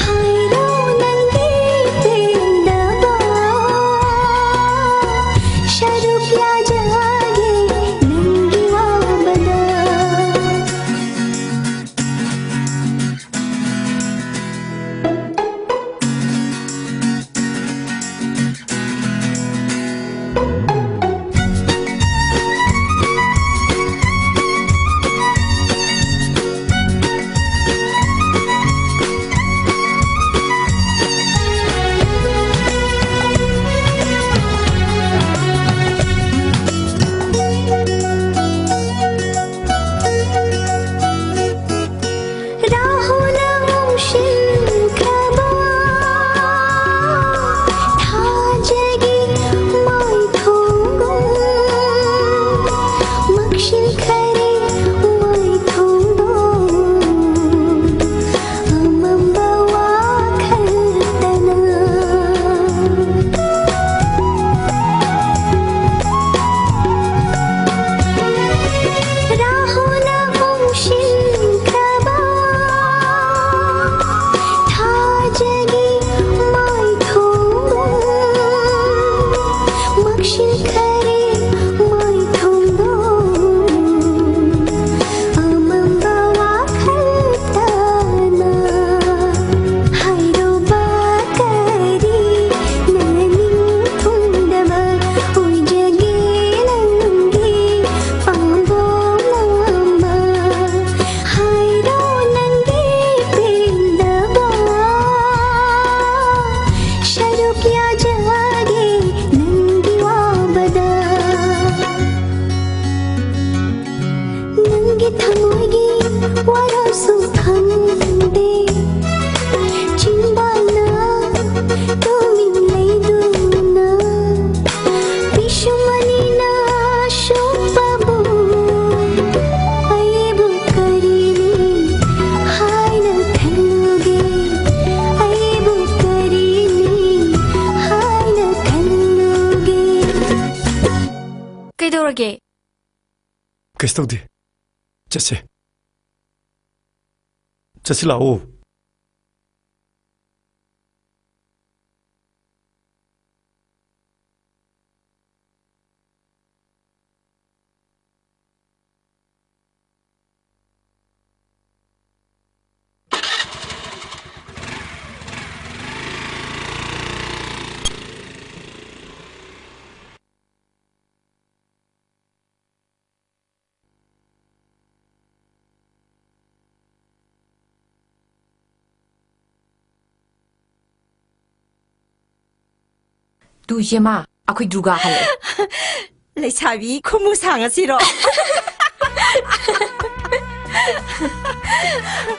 ꯍꯥꯏꯔꯣ ꯅꯪꯒꯤ ꯄꯦꯟꯗꯕ꯫ ꯁꯔꯨꯛ ꯌꯥꯖꯒꯦ ꯅꯪꯒꯤ ꯋꯥꯕꯗ꯫ ꯔꯥꯍꯨꯜ ꯑꯃꯨꯛ ꯁꯤꯟꯈ꯭ꯔꯕ ꯊꯥꯖꯒꯤ ꯃꯥꯏꯊꯣꯡꯒꯨꯝ ꯃꯛꯁꯤꯟꯈꯔꯦ ꯃꯥꯏꯊꯣꯡꯗꯣ ꯑꯃꯝꯕ ꯋꯥꯈꯜꯇꯅ꯫ ꯔꯥꯍꯨꯜ ꯑꯃꯨꯛ ꯁꯤꯟꯈ꯭ꯔꯕ ꯊꯥꯖꯒꯤ ꯃꯥꯏꯊꯣꯡꯗꯣ ꯃꯛꯁꯤꯟꯈꯔꯦ ꯃꯥꯏꯊꯣꯡꯗꯣ ꯑꯃꯝꯕ ꯋꯥꯈꯜꯇꯅ꯫ ꯍꯥꯏꯔꯨꯕ ꯀꯔꯤ ꯅꯪ ꯅꯤꯡꯊꯨꯡꯗꯕ ꯑꯣꯏꯖꯒꯦ ꯅꯪꯒꯤ ꯄꯥꯝꯕꯣꯝ ꯑꯃ꯫ ꯍꯥꯏꯔꯣ ꯅꯪꯒꯤ ꯄꯦꯟꯗꯕ ꯁꯔꯨꯛ ꯌꯥꯖꯒꯦ ꯅꯪꯒꯤ ꯋꯥꯕꯗ꯫ ꯅꯪꯒꯤ ꯊꯃꯣꯏꯒꯤ ꯋꯥꯔꯧꯁꯨ ꯈꯪꯗꯦ ꯆꯤꯡꯕꯥꯜꯅ ꯇꯨꯃꯤꯟ ꯂꯩꯗꯨꯅ ꯄꯤꯁꯨꯝ ꯑꯅꯤꯅ ꯁꯣꯛꯄꯕꯨ ꯑꯩꯕꯨ ꯀꯔꯤꯅꯤ ꯍꯥꯏꯅ ꯈꯜꯂꯨꯒꯦ? ꯑꯩꯕꯨ ꯀꯔꯤꯅꯤ ꯍꯥꯏꯅ ꯈꯜꯂꯨꯒꯦ? ꯀꯩꯗꯧꯔꯒꯦ? ꯀꯩꯁꯨ ꯇꯧꯗꯦ꯫ ꯆꯠꯁꯦ꯫ ꯆꯠꯁꯤ ꯂꯥꯛꯑꯣ꯫ ꯇꯨ ꯏꯆꯦꯃ, ꯑꯩꯈꯣꯏ ꯗꯨꯔꯒꯥ ꯍꯜꯂꯛꯑꯦ꯫ ꯂꯩꯁꯥꯕꯤ ꯈꯨꯃꯨ ꯁꯥꯡꯉꯁꯤꯔꯣ?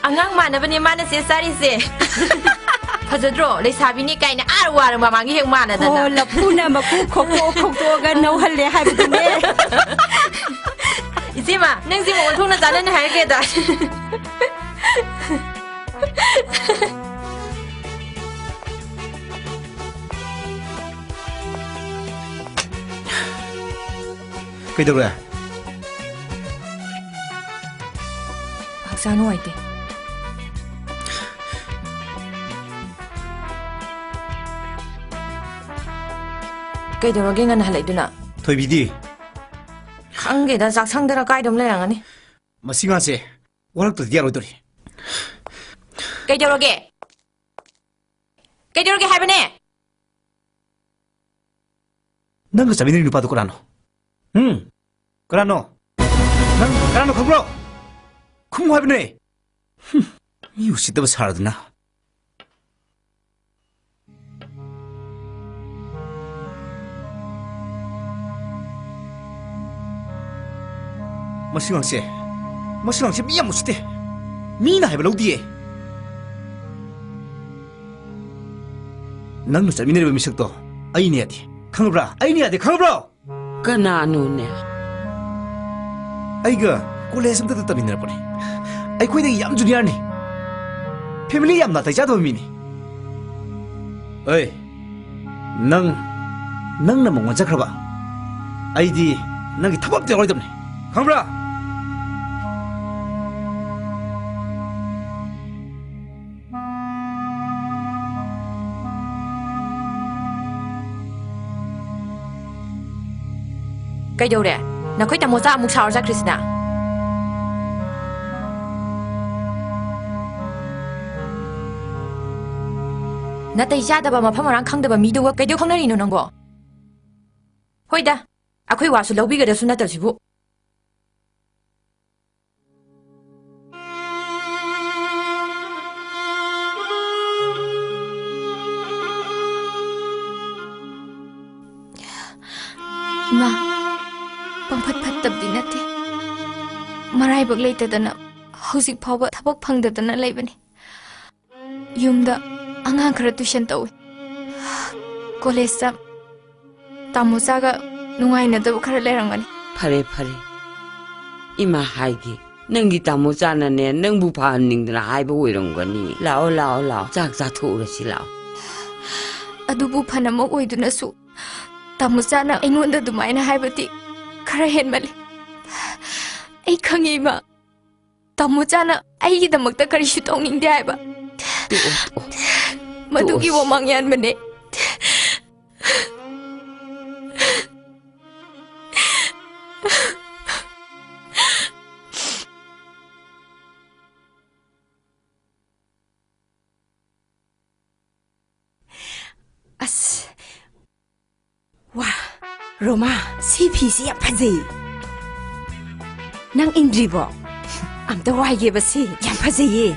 ꯑꯉꯥꯡ ꯃꯥꯟꯅꯕꯅꯦ ꯃꯥꯅ ꯁꯦ ꯆꯥꯔꯤꯁꯦ꯫ ꯐꯖꯗ꯭ꯔꯣ? ꯂꯩꯁꯥꯕꯤꯅꯤ ꯀꯥꯏꯅ ꯑꯥ ꯋꯥꯔ ꯃꯃꯥꯡꯒꯤ ꯍꯦꯛ ꯃꯥꯟꯅꯗꯅ꯫ ꯑꯣ, ꯂꯐꯨꯅ ꯃꯀꯨ ꯈꯣꯛꯇꯣꯛ ꯈꯣꯛꯇꯣꯛꯑꯒ ꯅꯧꯍꯜꯂꯦ ꯍꯥꯏꯕꯗꯨꯅꯦ꯫ ꯏꯆꯦꯃ, ꯅꯪꯁꯤꯃ ꯑꯣꯟꯊꯣꯛꯅ ꯆꯥꯟꯅꯅꯤ ꯍꯥꯏꯔꯒꯦꯗ꯫ ꯀꯩꯗꯧꯔꯦ? ꯍꯛꯆꯥꯡ ꯅꯨꯡꯉꯥꯏꯇꯦ꯫ ꯀꯩꯗꯧꯔꯒꯦ ꯉꯟꯅ ꯍꯜꯂꯛꯏꯗꯨꯅ? ꯊꯣꯏꯕꯤꯗꯤ? ꯈꯪꯗꯦꯗ, ꯆꯥꯛꯁꯪꯗꯔ ꯀꯥꯏꯗꯅꯣꯝ ꯂꯩꯔꯝꯒꯅꯤ꯫ ꯃꯁꯤ ꯉꯥꯁꯦ ꯋꯥꯔꯛꯇ꯭ꯔꯗꯤ ꯌꯥꯔꯣꯏꯗꯧꯔꯤ꯫ ꯀꯩꯗꯧꯔꯒꯦ? ꯀꯩꯗꯧꯔꯒꯦ ꯍꯥꯏꯕꯅꯦ? ꯅꯪꯒ ꯆꯠꯃꯤꯟꯅꯔꯤ ꯅꯨꯄꯥꯗꯣ ꯀꯅꯥꯅꯣ? ꯎꯝ? ꯀꯅꯥꯅꯣ? ꯅꯪ ꯀꯅꯥꯅꯣ ꯈꯪꯕ꯭ꯔꯣ? ꯈꯨꯝꯃꯨ ꯍꯥꯏꯕꯅꯦ꯫ ꯍꯨꯝ, ꯃꯤ ꯎꯁꯤꯠꯇꯕ ꯁꯥꯔꯗꯅ꯫ ꯃꯁꯤ ꯑꯉꯥꯡꯁꯦ, ꯃꯁꯤ ꯑꯉꯥꯡꯁꯦ ꯃꯤ ꯌꯥꯝ ꯎꯁꯤꯠꯇꯦ꯫ ꯃꯤꯅ ꯍꯥꯏꯕ ꯂꯧꯗꯤꯌꯦ꯫ ꯅꯪꯅ ꯆꯠꯃꯤꯟꯅꯔꯤꯕ ꯃꯤꯁꯛꯇꯣ ꯑꯩꯅꯦ ꯌꯥꯗꯦ, ꯈꯪꯉꯕ꯭ꯔꯥ? ꯑꯩꯅꯦ ꯌꯥꯗꯦ, ꯈꯪꯉꯕ꯭ꯔꯣ? ꯀꯅꯥꯅꯣꯅꯦ? ꯑꯩꯒ ꯀꯣꯂꯦꯖ ꯑꯝꯇꯗ ꯇꯝꯃꯤꯟꯅꯔꯛꯄꯅꯦ꯫ ꯑꯩꯈꯣꯏꯗꯒꯤ ꯌꯥꯝ ꯖꯨꯅꯤꯌꯔꯅꯤ꯫ ꯐꯦꯃꯤꯂꯤ ꯌꯥꯝ ꯅꯥꯇꯩ ꯆꯥꯗꯕ ꯃꯤꯅꯤ꯫ ꯑꯩ, ꯅꯪ, ꯅꯪꯅ ꯃꯉꯣꯟ ꯆꯠꯈ꯭ꯔꯕ, ꯑꯩꯗꯤ ꯅꯪꯒꯤ ꯊꯕꯛ ꯑꯝꯇ ꯌꯥꯎꯔꯣꯏꯗꯕꯅꯤ꯫ ꯈꯪꯕ꯭ꯔꯥ? ꯀꯩꯗꯧꯔꯦ? ꯅꯈꯣꯏ ꯇꯥꯃꯣꯆꯥ ꯑꯃꯨꯛ ꯁꯥꯎꯔ ꯆꯠꯈ꯭ꯔꯤꯁꯤꯅ? ꯅꯥꯇꯩ ꯆꯥꯗꯕ, ꯃꯐꯝ ꯃꯔꯥꯡ ꯈꯪꯗꯕ ꯃꯤꯗꯨꯒ ꯀꯩꯗꯧ ꯈꯪꯅꯔꯤꯅꯣ ꯅꯪꯕꯣ? ꯍꯣꯏꯗ, ꯑꯩꯈꯣꯏ ꯋꯥꯁꯨ ꯂꯧꯕꯤꯒꯗꯕꯁꯨ ꯅꯠꯇꯕꯁꯤꯕꯨ꯫ ꯏꯃꯥ, ꯄꯪꯐꯠ ꯐꯠꯇꯕꯗꯤ ꯅꯠꯇꯦ꯫ ꯃꯔꯥꯏꯕꯛ ꯂꯩꯇꯗꯅ ꯍꯧꯖꯤꯛ ꯐꯥꯎꯕ ꯊꯕꯛ ꯐꯪꯗꯗꯅ ꯂꯩꯕꯅꯤ꯫ ꯌꯨꯝꯗ ꯑꯉꯥꯡ ꯈꯔ ꯇꯨꯏꯁꯟ ꯇꯧꯏ꯫ ꯀꯣꯂꯦꯖꯇ ꯇꯥꯃꯣꯆꯥꯒ ꯅꯨꯡꯉꯥꯏꯅꯗꯕ ꯈꯔ ꯂꯩꯔꯝꯒꯅꯤ꯫ ꯐꯔꯦ, ꯐꯔꯦ꯫ ꯏꯃꯥ ꯍꯥꯏꯒꯦ, ꯅꯪꯒꯤ ꯇꯥꯃꯣꯆꯥꯅꯅꯦ, ꯅꯪꯕꯨ ꯐꯍꯟꯅꯤꯡꯗꯅ ꯍꯥꯏꯕ ꯑꯣꯏꯔꯝꯒꯅꯤ꯫ ꯂꯥꯛꯑꯣ, ꯂꯥꯛꯑꯣ, ꯂꯥꯛꯑꯣ꯫ ꯆꯥꯛ ꯆꯥꯊꯣꯛꯎꯔꯁꯤ, ꯂꯥꯛꯑꯣ꯫ ꯑꯗꯨꯕꯨ ꯐꯅꯃꯛ ꯑꯣꯏꯗꯨꯅꯁꯨ ꯇꯥꯃꯣꯆꯥꯅ ꯑꯩꯉꯣꯟꯗ ꯑꯗꯨꯃꯥꯏꯅ ꯍꯥꯏꯕꯗꯤ ꯈꯔ ꯍꯦꯟꯃꯜꯂꯤ꯫ ꯑꯩ ꯈꯪꯉꯤ, ꯏꯃꯥ꯫ ꯇꯥꯃꯣꯆꯥꯅ ꯑꯩꯒꯤꯗꯃꯛꯇ ꯀꯔꯤꯁꯨ ꯇꯧꯅꯤꯡꯗꯦ ꯍꯥꯏꯕ꯫ ꯇꯣꯛꯑꯣ, ꯇꯣꯛꯑꯣ꯫ ꯃꯗꯨꯒꯤ ꯇꯣꯛꯑꯣ꯫ ꯋꯥꯃꯥꯡ ꯌꯥꯟꯕꯅꯦ꯫ ꯑꯁ, ꯋꯥ, ꯔꯣꯃꯥ, ꯁꯤ ꯐꯤꯁꯤ ꯌꯥꯝ ꯐꯖꯩ꯫ ꯅꯪ ꯏꯟꯗ꯭ꯔꯤꯕꯣ? ꯑꯝꯇ ꯋꯥꯏꯒꯦꯕ ꯁꯤ, ꯌꯥꯝ ꯐꯖꯩꯌꯦ꯫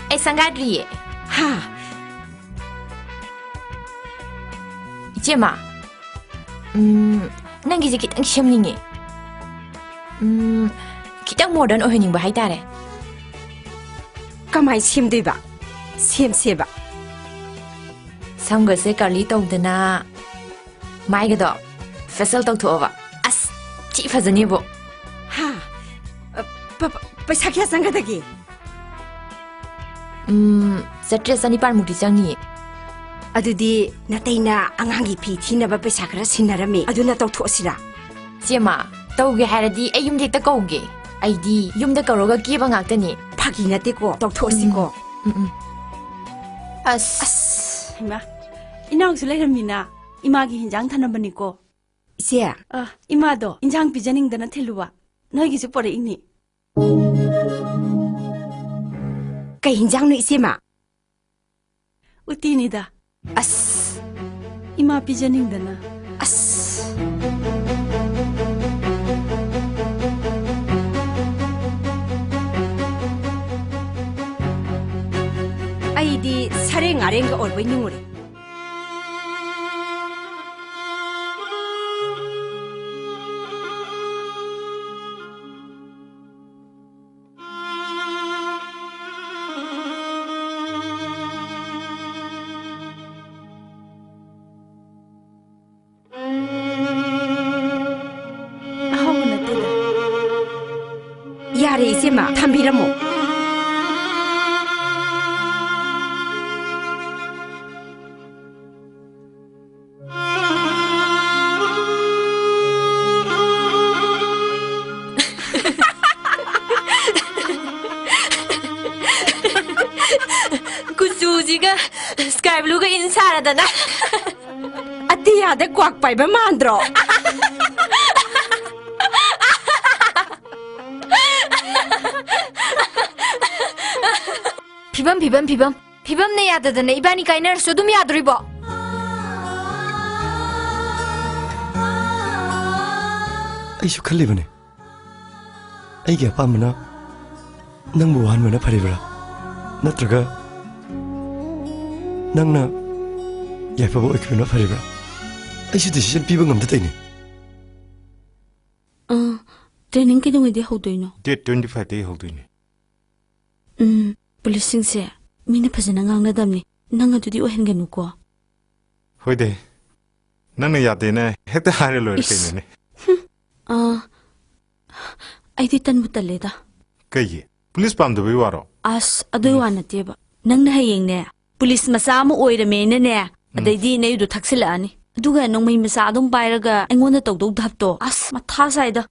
ꯑꯩ ꯁꯪꯒꯥꯗ꯭ꯔꯤꯌꯦ꯫ ꯍꯥ? ꯏꯆꯦꯃ, ꯎꯝ, ꯅꯪꯒꯤꯁꯦ ꯈꯤꯇꯪ ꯁꯦꯝꯅꯤꯡꯉꯦ꯫ ꯎꯝ, ꯈꯤꯇꯪ modern ꯑꯣꯏꯍꯟꯅꯤꯡꯕ ꯍꯥꯏꯇꯥꯔꯦ꯫ ꯀꯃꯥꯏ ꯁꯦꯝꯗꯣꯏꯕ? ꯁꯦꯝꯁꯦꯕ꯫ ꯁꯝꯒꯁꯦ curly ꯇꯧꯗꯅ, ꯃꯥꯏꯒꯗꯣ facial ꯇꯧꯊꯣꯛꯑꯕ꯫ ꯑꯁ, ꯊꯤ ꯐꯖꯅꯤꯕꯣ꯫ ꯍꯥ? ꯑ, ꯄ-, ꯄ-, ꯄꯩꯁꯥ ꯀꯌꯥ ꯆꯪꯒꯗꯒꯦ? ꯎꯝ, ꯆꯥꯇ꯭ꯔꯦꯠ ꯆꯥꯅꯤꯄꯥꯟꯃꯨꯛꯇꯤ ꯆꯪꯅꯤꯌꯦ꯫ ꯑꯗꯨꯗꯤ ꯅꯇꯩꯅ ꯑꯉꯥꯡꯒꯤ ꯐꯤ ꯊꯤꯅꯕ ꯄꯩꯁꯥ ꯈꯔ ꯁꯤꯟꯅꯔꯝꯃꯤ, ꯑꯗꯨꯅ ꯇꯧꯊꯣꯛꯑꯁꯤꯔꯥ? ꯆꯦꯃ, ꯇꯧꯒꯦ ꯍꯥꯏꯔꯗꯤ ꯑꯩ ꯌꯨꯝꯗ ꯍꯦꯛꯇ ꯀꯧꯒꯦ꯫ ꯑꯩꯗꯤ ꯌꯨꯝꯗ ꯀꯧꯔꯒ ꯀꯦꯕ ꯉꯥꯛꯇꯅꯤ꯫ ꯐꯥꯒꯤ ꯅꯠꯇꯦꯀꯣ, ꯇꯧꯊꯣꯛꯑꯁꯤꯀꯣ꯫ ꯎꯝ, ꯎꯝ, ꯎꯝ꯫ ꯑꯁ꯫ ꯑꯁ, ꯍꯩꯃꯥ, ꯏꯅꯥꯎꯁꯨ ꯂꯩꯔꯝꯃꯤꯅ, ꯏꯃꯥꯒꯤ ꯍꯤꯟꯖꯥꯡ ꯊꯅꯝꯕꯅꯤꯀꯣ꯫ ꯏꯆꯦ꯫ ꯑ, ꯏꯃꯥꯗꯣ ꯏꯟꯖꯥꯡ ꯄꯤꯖꯅꯤꯡꯗꯅ ꯊꯤꯜꯂꯨꯕ꯫ ꯅꯣꯏꯒꯤꯁꯨ ꯄꯣꯔꯛꯏꯅꯤ꯫ ꯀꯩ ꯍꯤꯟꯖꯥꯡꯅꯣ, ꯏꯆꯦꯃ? ꯎꯇꯤꯅꯤꯗ꯫ ꯑꯁ꯫ ꯏꯃꯥ ꯄꯤꯖꯅꯤꯡꯗꯅ꯫ ꯑꯁ꯫ ꯑꯩꯗꯤ ꯁꯔꯦꯡ ꯉꯥꯔꯦꯟꯒ ꯑꯣꯏꯔꯕꯣꯏ ꯅꯤꯡꯉꯨꯔꯦ꯫ ꯑꯍꯥꯎꯕ ꯅꯠꯇꯦꯗ꯫ ꯌꯥꯔꯦ ꯏꯆꯦꯃ, ꯊꯝꯕꯤꯔꯝꯃꯣ꯫ ꯀꯨꯆꯨꯁꯤꯒ sky blueꯒ ꯏꯟ ꯁꯥꯔꯗꯅ꯫ ꯑꯇꯤꯌꯥꯗ ꯀ꯭ꯋꯥꯛ ꯄꯥꯏꯕ ꯃꯥꯟꯗ꯭ꯔꯣ? ꯐꯤꯕꯝ, ꯐꯤꯕꯝ, ꯐꯤꯕꯝ꯫ ꯐꯤꯕꯝꯅ ꯌꯥꯗꯗꯅ ꯏꯕꯥꯅꯤ ꯀꯥꯏꯅꯔꯁꯨ ꯑꯗꯨꯝ ꯌꯥꯗꯣꯔꯤꯕꯣ? ꯑꯩꯁꯨ ꯈꯜꯂꯤꯕꯅꯦ, ꯑꯩꯒꯤ ꯑꯄꯥꯝꯕꯅ ꯅꯪꯕꯨ ꯋꯥꯍꯟꯕꯅ ꯐꯔꯤꯕ꯭ꯔꯥ, ꯅꯠꯇ꯭ꯔꯒ ꯅꯪꯅ ꯌꯥꯏꯐꯕ ꯑꯣꯏꯈꯤꯕꯅ ꯐꯔꯤꯕ꯭ꯔꯥ? ꯑꯩꯁꯨ decision ꯄꯤꯕ ꯉꯝꯗ ꯇꯧꯔꯤꯅꯦ꯫ ꯑ, training ꯀꯩꯗꯧꯉꯩꯗꯩ ꯍꯧꯗꯣꯏꯅꯣ? Date twenty fiveꯇꯒꯤ ꯍꯧꯗꯣꯏꯅꯦ꯫ ꯎꯝ, ꯄꯨꯂꯤꯁꯁꯤꯡꯁꯦ ꯃꯤꯅ ꯐꯖꯅ ꯉꯥꯡꯅꯗꯕꯅꯤ꯫ ꯅꯪ ꯑꯗꯨꯗꯤ ꯑꯣꯏꯍꯟꯒꯅꯨꯀꯣ꯫ ꯍꯣꯏꯗꯦ, ꯅꯪꯅ ꯌꯥꯗꯦꯅ ꯍꯦꯛꯇ ꯍꯥꯏꯔ ꯂꯣꯏꯔꯦ ꯏꯁ꯫ ꯀꯩꯅꯣꯅꯦ꯫ ꯍꯨꯝ, ꯑ, ꯑꯩꯗꯤ ꯇꯟꯕꯨ ꯇꯜꯂꯦꯗ꯫ ꯀꯩꯒꯤ? ꯄꯨꯂꯤꯁ ꯄꯥꯝꯗꯕꯩ ꯋꯥꯔꯣ? ꯑꯁ, ꯑꯗꯨꯏ ꯎꯝ꯫ ꯋꯥ ꯅꯠꯇꯦꯕ꯫ ꯅꯪꯅ ꯍꯌꯦꯡꯅꯦ, ꯄꯨꯂꯤꯁ ꯃꯆꯥ ꯑꯃ ꯑꯣꯏꯔꯃꯦꯅꯅꯦ, ꯎꯝ꯫ ꯑꯗꯩꯗꯤ ꯅꯌꯨꯗꯣ ꯊꯛꯆꯤꯜꯂꯛꯑꯅꯤ꯫ ꯑꯗꯨꯒ ꯅꯣꯡꯃꯩ ꯃꯆꯥ ꯑꯗꯨꯝ ꯄꯥꯏꯔꯒ ꯑꯩꯉꯣꯟꯗ ꯇꯧꯗꯧ ꯙꯞꯇꯣ꯫ ꯑꯁ, ꯃꯊꯥ ꯁꯥꯏꯗ꯫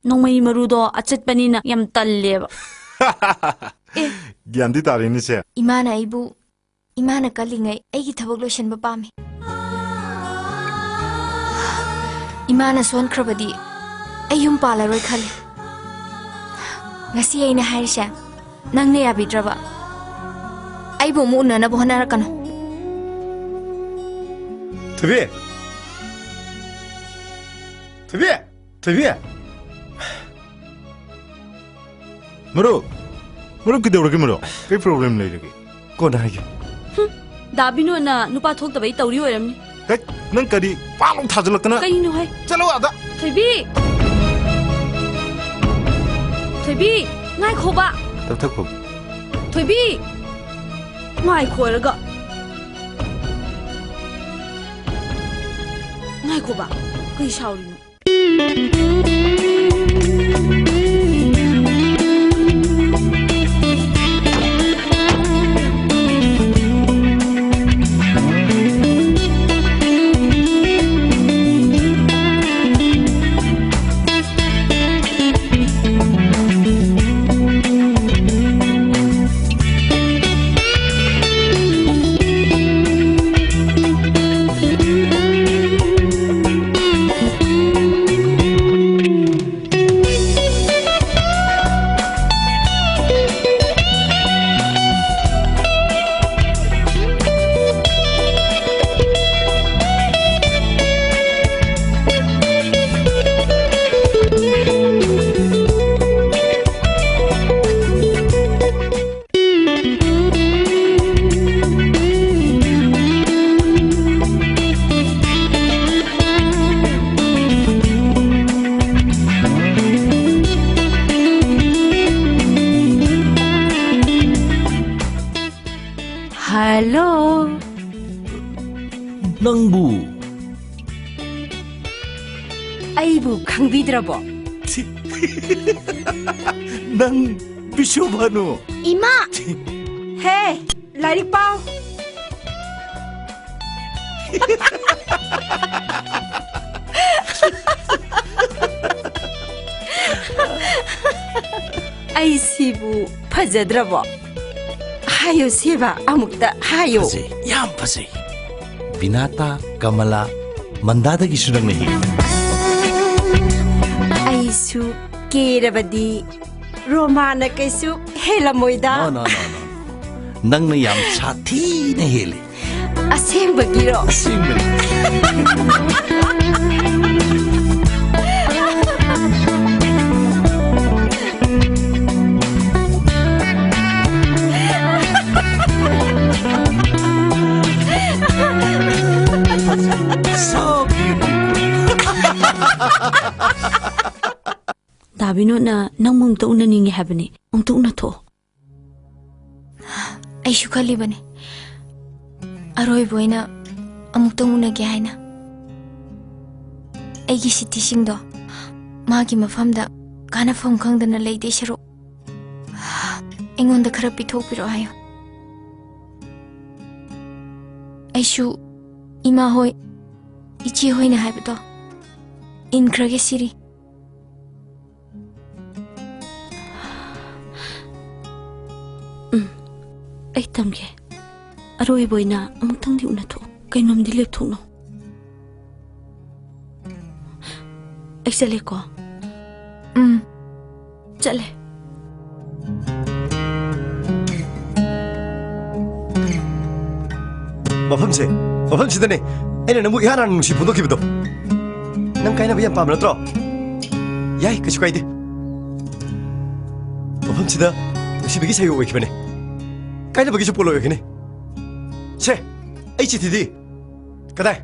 ꯅꯣꯡꯃꯩ ꯃꯔꯨꯗꯣ ꯑꯆꯠꯄꯅꯤꯅ ꯌꯥꯝ ꯇꯜꯂꯦꯕ꯫ ꯑꯦ꯫ ꯒ꯭ꯌꯥꯟꯗꯤ ꯇꯥꯔꯦꯅꯦ, ꯁꯦ꯫ ꯏꯃꯥꯅ ꯑꯩꯕꯨ, ꯏꯃꯥꯅ ꯀꯜꯂꯤꯉꯩ ꯑꯩꯒꯤ ꯊꯕꯛ ꯂꯣꯏꯁꯤꯟꯕ ꯄꯥꯝꯃꯤ꯫ ꯏꯃꯥꯅ ꯁꯣꯟꯈ꯭ꯔꯕꯗꯤ ꯑꯩ ꯌꯨꯝ ꯄꯥꯜꯂꯔꯣꯏ ꯈꯜꯂꯤ꯫ ꯉꯁꯤ ꯑꯩꯅ ꯍꯥꯏꯔꯤꯁꯦ ꯅꯪꯅ ꯌꯥꯕꯤꯗ꯭ꯔꯕ? ꯑꯩꯕꯨ ꯑꯃꯨꯛ ꯎꯅꯅꯕ ꯍꯣꯠꯅꯔꯛꯀꯅꯨ꯫ ꯊꯣꯏꯕꯤ! ꯊꯣꯏꯕꯤ! ꯊꯣꯏꯕꯤ! ꯃꯔꯨꯞ! ꯃꯔꯨꯞ, ꯀꯩꯗꯧꯔꯒꯦ ꯃꯔꯨꯞ? ꯀꯩ problem ꯂꯩꯔꯒꯦ? ꯀꯣꯟꯅ ꯍꯥꯏꯒꯦ꯫ ꯗꯥ ꯕꯤꯅꯣꯗꯅ ꯅꯨꯄꯥ ꯊꯣꯛꯇꯕꯩ ꯇꯧꯔꯤ ꯑꯣꯏꯔꯝꯅꯤ꯫ ꯍꯦꯠ, ꯅꯪ ꯀꯔꯤ ꯄꯥꯛ ꯂꯥꯎ ꯊꯥꯖꯤꯜꯂꯛꯇꯅ? ꯀꯩꯅꯣ ꯍꯥꯏ? ꯆꯠꯂꯣ ꯑꯥꯗ꯫ ꯊꯣꯏꯕꯤ! ꯊꯣꯏꯕꯤ! ꯉꯥꯏꯈꯣꯕ! ꯇꯞꯊꯈꯣ꯫ ꯊꯣꯏꯕꯤ! ꯉꯥꯏꯈꯣ ꯍꯥꯏꯔꯒ꯫ ꯉꯥꯏꯈꯣꯕ꯫ ꯀꯩ ꯁꯥꯎꯔꯤꯅꯣ? ꯍꯜꯂꯣ꯫ ꯅꯪꯕꯨ꯫ ꯑꯩꯕꯨ ꯈꯪꯕꯤꯗ꯭ꯔꯕꯣ? ꯅꯪ ꯕꯤꯁꯨꯚꯥꯅꯨ꯫ ꯏꯃꯥ! ꯍꯦ, ꯂꯥꯏꯔꯤꯛ ꯄꯥꯎ꯫ ꯑꯩꯁꯤꯕꯨ ꯐꯖꯗ꯭ꯔꯕꯣ? ꯍꯥꯏꯌꯣ ꯁꯦꯕꯥ, ꯑꯃꯨꯛꯇ ꯍꯥꯏꯌꯣ꯫ ꯐꯖꯩ, ꯌꯥꯝ ꯐꯖꯩ꯫ ꯕꯤꯅꯥꯇꯥ, ꯀꯃꯂꯥ, ꯃꯟꯗꯥꯗꯒꯤꯁꯨ ꯅꯪꯅ ꯍꯦꯜꯂꯤ꯫ ꯀꯦꯔꯕꯗꯤ ꯔꯣꯃꯥꯅ ꯀꯩꯁꯨ ꯍꯦꯜꯂꯝꯃꯣꯏꯗ꯫ No, no, no, no. ꯅꯪꯅ ꯌꯥꯝ ꯁꯥꯊꯤꯅ ꯍꯦꯜꯂꯤ꯫ ꯑꯁꯦꯡꯕꯒꯤꯔꯣ? ꯑꯁꯦꯡꯕꯅꯤ꯫ So beautiful. ꯗꯥ ꯕꯤꯅꯣꯗꯅ ꯅꯪꯕꯨ ꯑꯃꯨꯛꯇ ꯎꯅꯅꯤꯡꯉꯦ ꯍꯥꯏꯕꯅꯤ꯫ ꯑꯃꯨꯛꯇ ꯎꯅꯊꯣꯛꯑꯣ꯫ ꯑꯩꯁꯨ ꯈꯜꯂꯤꯕꯅꯤ, ꯑꯔꯣꯏꯕ ꯑꯣꯏꯅ ꯑꯃꯨꯛꯇꯪ ꯎꯅꯒꯦ ꯍꯥꯏꯅ꯫ ꯑꯩꯒꯤ ꯁꯤꯇꯤꯁꯤꯡꯗꯣ ꯃꯥꯒꯤ ꯃꯐꯝꯗ ꯀꯥꯟꯅꯐꯝ ꯈꯪꯗꯅ ꯂꯩꯗꯣꯏ ꯁꯔꯨꯛ, ꯑꯩꯉꯣꯟꯗ ꯈꯔ ꯄꯤꯊꯣꯛꯄꯤꯔꯛꯑꯣ ꯍꯥꯏꯌꯨ꯫ ꯑꯩꯁꯨ ꯏꯃꯥ ꯍꯣꯏ, ꯏꯆꯦ ꯍꯣꯏꯅ ꯍꯥꯏꯕꯗꯣ ꯏꯟꯈ꯭ꯔꯒꯦ ꯁꯤꯔꯤ꯫ ꯎꯝ, ꯑꯩ ꯇꯝꯒꯦ꯫ ꯑꯔꯣꯏꯕ ꯑꯣꯏꯅ ꯑꯃꯨꯛꯇꯪꯗꯤ ꯎꯅꯊꯣꯛꯎ꯫ ꯀꯩꯅꯣꯝꯗꯤ ꯂꯦꯞꯊꯣꯛꯅꯧ꯫ ꯑꯩ ꯆꯠꯂꯦꯀꯣ꯫ ꯎꯝ꯫ ꯆꯠꯂꯦ꯫ ꯃꯐꯝꯁꯦ, ꯃꯐꯝꯁꯤꯗꯅꯦ ꯑꯩꯅ ꯅꯪꯕꯨ ꯏꯍꯥꯟ ꯍꯥꯟꯅ ꯅꯨꯡꯁꯤ ꯐꯣꯡꯗꯣꯛꯈꯤꯕꯗꯣ꯫ ꯅꯪ ꯀꯥꯏꯅꯕ ꯌꯥꯝ ꯄꯥꯝꯕ ꯅꯠꯇ꯭ꯔꯣ? ꯌꯥꯏ, ꯀꯩꯁꯨ ꯀꯥꯏꯗꯦ꯫ ꯃꯐꯝꯁꯤꯗ ꯅꯨꯡꯁꯤꯕꯒꯤ ꯁꯩꯌꯣꯛ ꯑꯣꯏꯈꯤꯕꯅꯦ꯫ ꯀꯥꯏꯅꯕꯒꯤꯁꯨ ꯄꯣꯠꯂꯣꯏ ꯑꯣꯏꯒꯅꯤ꯫ ꯁꯦ, ꯑꯩ ꯆꯤꯊꯤꯗꯤ ꯀꯗꯥꯏ?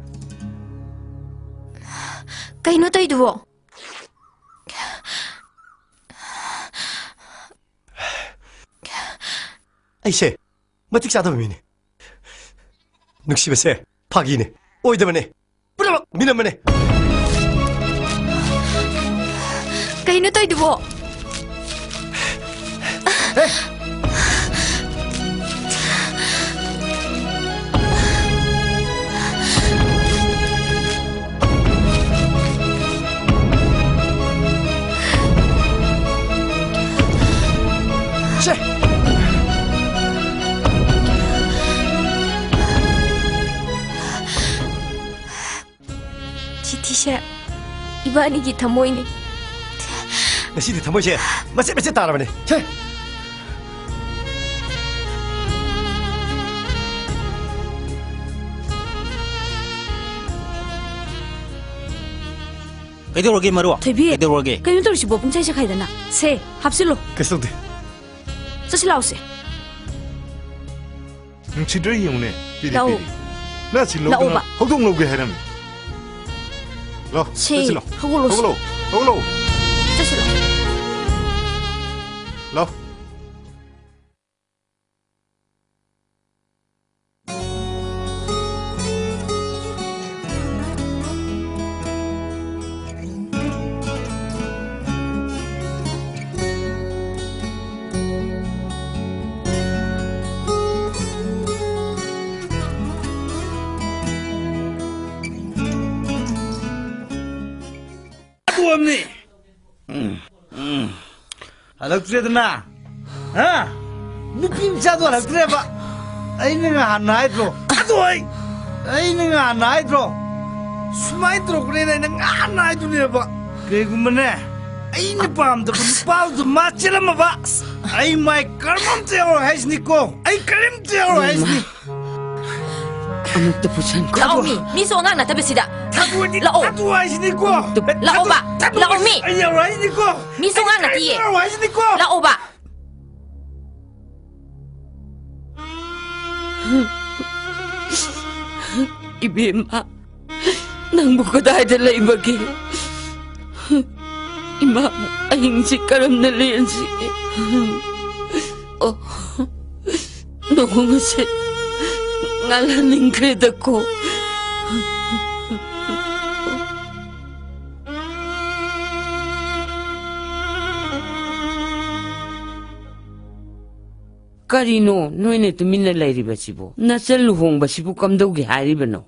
ꯀꯩꯅꯣ ꯇꯧꯏꯗꯨꯕꯣ? ꯑꯩꯁꯦ ꯃꯇꯤꯛ ꯆꯥꯗꯕ ꯃꯤꯅꯦ꯫ ꯅꯨꯡꯁꯤꯕꯁꯦ ꯐꯥꯒꯤꯅꯦ, ꯑꯣꯏꯗꯕꯅꯦ, ꯄꯨꯝꯅꯃꯛ ꯃꯤꯅꯝꯕꯅꯦ꯫ ꯀꯩꯅꯣ ꯇꯧꯏꯗꯨꯕꯣ? ꯁꯦ! ꯆꯤꯊꯤꯁꯦ ꯏꯕꯥꯅꯤꯒꯤ ꯊꯃꯣꯏꯅꯤ꯫ ꯉꯁꯤꯗꯤ ꯊꯃꯣꯏꯁꯦ ꯃꯆꯦꯠ ꯃꯆꯦꯠ ꯇꯥꯔꯕꯅꯦ꯫ ꯁꯦ꯫ ꯀꯩꯗꯧꯔꯒꯦ, ꯃꯔꯨꯞ? ꯊꯣꯏꯕꯤ꯫ ꯀꯩꯗꯧꯔꯒꯦ? ꯀꯩꯅꯣ ꯇꯧꯔꯤꯁꯤꯕꯣ? ꯄꯨꯡꯆꯥꯏ ꯆꯥꯏꯈꯥꯏꯗꯅ꯫ ꯁꯦ, ꯍꯥꯞꯆꯤꯜꯂꯣ꯫ ꯀꯩꯁꯨ ꯇꯧꯗꯦ꯫ ꯆꯠꯁꯤ ꯂꯥꯛꯑꯣꯁꯦ꯫ ꯅꯨꯡꯁꯤꯗ꯭ꯔꯥ ꯌꯦꯡꯉꯨꯅꯦ, ꯄꯤꯔꯤ ꯂꯥꯛꯑꯣ꯫ ꯄꯤꯔꯤ꯫ ꯅꯪ ꯑꯁꯤ ꯂꯧꯗꯅ ꯂꯥꯛꯑꯣꯕ꯫ ꯍꯧꯗꯣꯡ ꯂꯧꯒꯦ ꯍꯥꯏꯔꯝꯃꯤ꯫ ꯂꯥꯛꯑꯣ, ꯁꯦ, ꯆꯠꯁꯤ ꯂꯥꯛꯑꯣ꯫ ꯍꯧꯒꯠꯂꯣ꯫ ꯍꯧꯒꯠꯂꯣ, ꯍꯧꯒꯠꯂꯣ꯫ ꯆꯠꯁꯤ ꯂꯥꯛꯑꯣ꯫ ꯂꯥꯛꯑꯣ꯫ ꯄꯣꯝꯅꯤ꯫ ꯎꯝ, ꯎꯝ꯫ ꯍꯜꯂꯛꯇ꯭ꯔꯦꯗꯅ? ꯍꯥ? ꯅꯨꯄꯤ ꯃꯆꯥꯗꯣ ꯍꯜꯂꯛꯇ꯭ꯔꯦꯕ꯫ ꯑꯩꯅ ꯉꯍꯥꯟ ꯍꯥꯏꯗ꯭ꯔꯣ? ꯑꯗꯣ ꯑꯩ, ꯑꯩꯅ ꯉꯍꯥꯟ ꯍꯥꯏꯗ꯭ꯔꯣ? ꯁꯨꯃꯥꯏꯅ ꯇꯧꯔꯛꯀꯅꯦꯅ ꯑꯩꯅ ꯉꯍꯥꯟ ꯍꯥꯏꯗꯨꯅꯦꯕ꯫ ꯀꯩꯒꯨꯝꯕꯅꯦ, ꯑꯩꯅ ꯄꯥꯝꯗꯕ ꯅꯨꯄꯥꯗꯨ ꯃꯥ ꯆꯦꯜꯂꯝꯃꯕ, ꯑꯩ ꯃꯥꯏ ꯀꯔꯝ ꯑꯝꯇ ꯌꯥꯎꯔꯣꯏ ꯍꯥꯏꯁꯤꯅꯤꯀꯣ꯫ ꯑꯩ ꯀꯔꯤꯝꯇ ꯌꯥꯎꯔꯣꯏ ꯍꯥꯏꯁꯤꯅꯤ꯫ ꯑꯃꯨꯛꯇ ꯄꯨꯁꯟꯈꯣ꯫ ꯂꯥꯛꯑꯣ ꯃꯤ, ꯃꯤꯁꯨ ꯑꯉꯥꯡ ꯅꯠꯇꯕꯁꯤꯗ꯫ ꯊꯥꯗꯣꯛꯑꯗꯤ ꯂꯥꯛꯑꯣ꯫ ꯊꯥꯗꯣꯛꯑꯣ ꯍꯥꯏꯁꯤꯅꯤꯀꯣ꯫ ꯂꯥꯛꯑꯣꯕ꯫ ꯊꯥꯗꯣꯛꯑꯣ ꯂꯥꯛꯑꯣ ꯃꯤ꯫ ꯑꯩ ꯌꯥꯎꯔꯣꯏ ꯍꯥꯏꯁꯤꯅꯤꯀꯣ꯫ ꯃꯤꯁꯨ ꯑꯉꯥꯡ ꯅꯠꯇꯤꯌꯦ꯫ ꯑꯩ ꯌꯥꯎꯔꯣꯏ ꯍꯥꯏꯁꯤꯅꯤꯀꯣ꯫ ꯂꯥꯛꯑꯣꯕ꯫ ꯏꯕꯦꯝꯃ, ꯅꯪꯕꯨ ꯀꯗꯥꯏꯗ ꯂꯩꯕꯒꯦ? ꯏꯃꯥ, ꯑꯍꯤꯡꯁꯤ ꯀꯔꯝꯅ ꯂꯦꯟꯁꯤꯒꯦ? ꯑꯣ, ꯅꯣꯡ ꯑꯁꯦ ꯉꯥꯜꯍꯟꯅꯤꯡꯈ꯭ꯔꯦꯗꯀꯣ꯫ ꯀꯔꯤꯅꯣ ꯅꯣꯏꯅ ꯇꯨꯃꯤꯟꯅ ꯂꯩꯔꯤꯕꯁꯤꯕꯨ? ꯅꯆꯜ ꯂꯨꯍꯣꯡꯕꯁꯤꯕꯨ ꯀꯝꯗꯧꯒꯦ ꯍꯥꯏꯔꯤꯕꯅꯣ?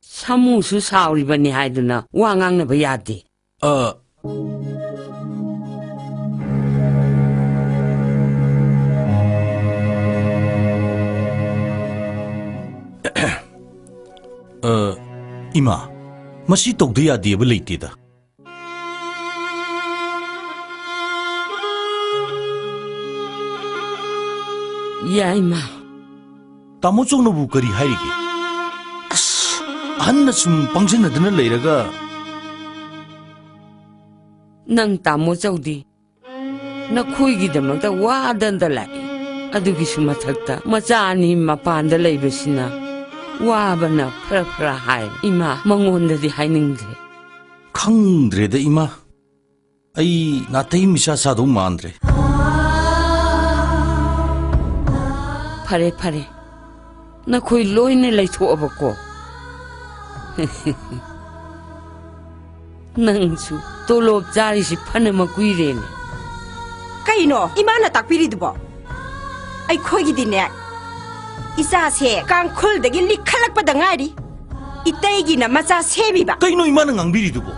ꯁꯥꯃꯨꯁꯨ ꯁꯥꯎꯔꯤꯕꯅꯤ ꯍꯥꯏꯗꯨꯅ ꯋꯥ ꯉꯥꯡꯅꯕ ꯌꯥꯗꯦ꯫ ꯑ, ꯑ, ꯏꯃꯥ, ꯃꯁꯤ ꯇꯧꯗ ꯌꯥꯗꯦꯕ ꯂꯩꯇꯦꯗ꯫ ꯌꯥꯏꯃ꯫ ꯇꯥꯃꯣ ꯆꯧꯅꯕꯨ ꯀꯔꯤ ꯍꯥꯏꯔꯤꯒꯦ? ꯑꯁ, ꯑꯍꯟꯅ ꯁꯨꯝ ꯄꯪꯖꯟꯅꯗꯅ ꯂꯩꯔꯒ꯫ ꯅꯪ ꯇꯥꯃꯣ ꯆꯧꯗꯤ ꯅꯈꯣꯏꯒꯤꯗꯃꯛꯇ ꯋꯥꯗꯅ ꯂꯥꯛꯏ꯫ ꯑꯗꯨꯒꯤꯁꯨ ꯃꯊꯛꯇ ꯃꯆꯥ ꯑꯅꯤ ꯃꯄꯥꯟꯗ ꯂꯩꯕꯁꯤꯅ ꯋꯥꯕꯅ ꯐꯔ ꯐꯔ ꯍꯥꯏ꯫ ꯏꯃꯥ ꯃꯉꯣꯟꯗꯗꯤ ꯍꯥꯏꯅꯤꯡꯗ꯭ꯔꯦ꯫ ꯈꯪꯗ꯭ꯔꯦꯗ ꯏꯃꯥ, ꯑꯩ ꯅꯥꯇꯩ ꯃꯤꯆꯥ ꯆꯥꯗꯧ ꯃꯥꯟꯗ꯭ꯔꯦ꯫ ꯐꯔꯦ, ꯐꯔꯦ, ꯅꯈꯣꯏ ꯂꯣꯏꯅ ꯂꯩꯊꯣꯛꯑꯕꯀꯣ? ꯅꯪꯁꯨ ꯇꯣꯂꯣꯞ ꯆꯥꯔꯤꯁꯤ ꯐꯅ ꯃꯀꯨꯏꯔꯦꯅꯦ꯫ ꯀꯩꯅꯣ ꯏꯃꯥꯅ ꯇꯥꯛꯄꯤꯔꯤꯗꯨꯕꯣ? ꯑꯩꯈꯣꯏꯒꯤꯗꯤꯅꯦ, ꯏꯆꯥꯁꯦ ꯀꯥꯡꯈꯨꯜꯗꯒꯤ ꯂꯤꯈꯠꯂꯛꯄꯗ ꯉꯥꯏꯔꯤ꯫ ꯏꯇꯩꯒꯤꯅ ꯃꯆꯥ ꯁꯦꯝꯃꯤꯕ꯫ ꯀꯩꯅꯣ ꯏꯃꯥꯅ ꯉꯥꯡꯕꯤꯔꯤꯗꯨꯕꯣ?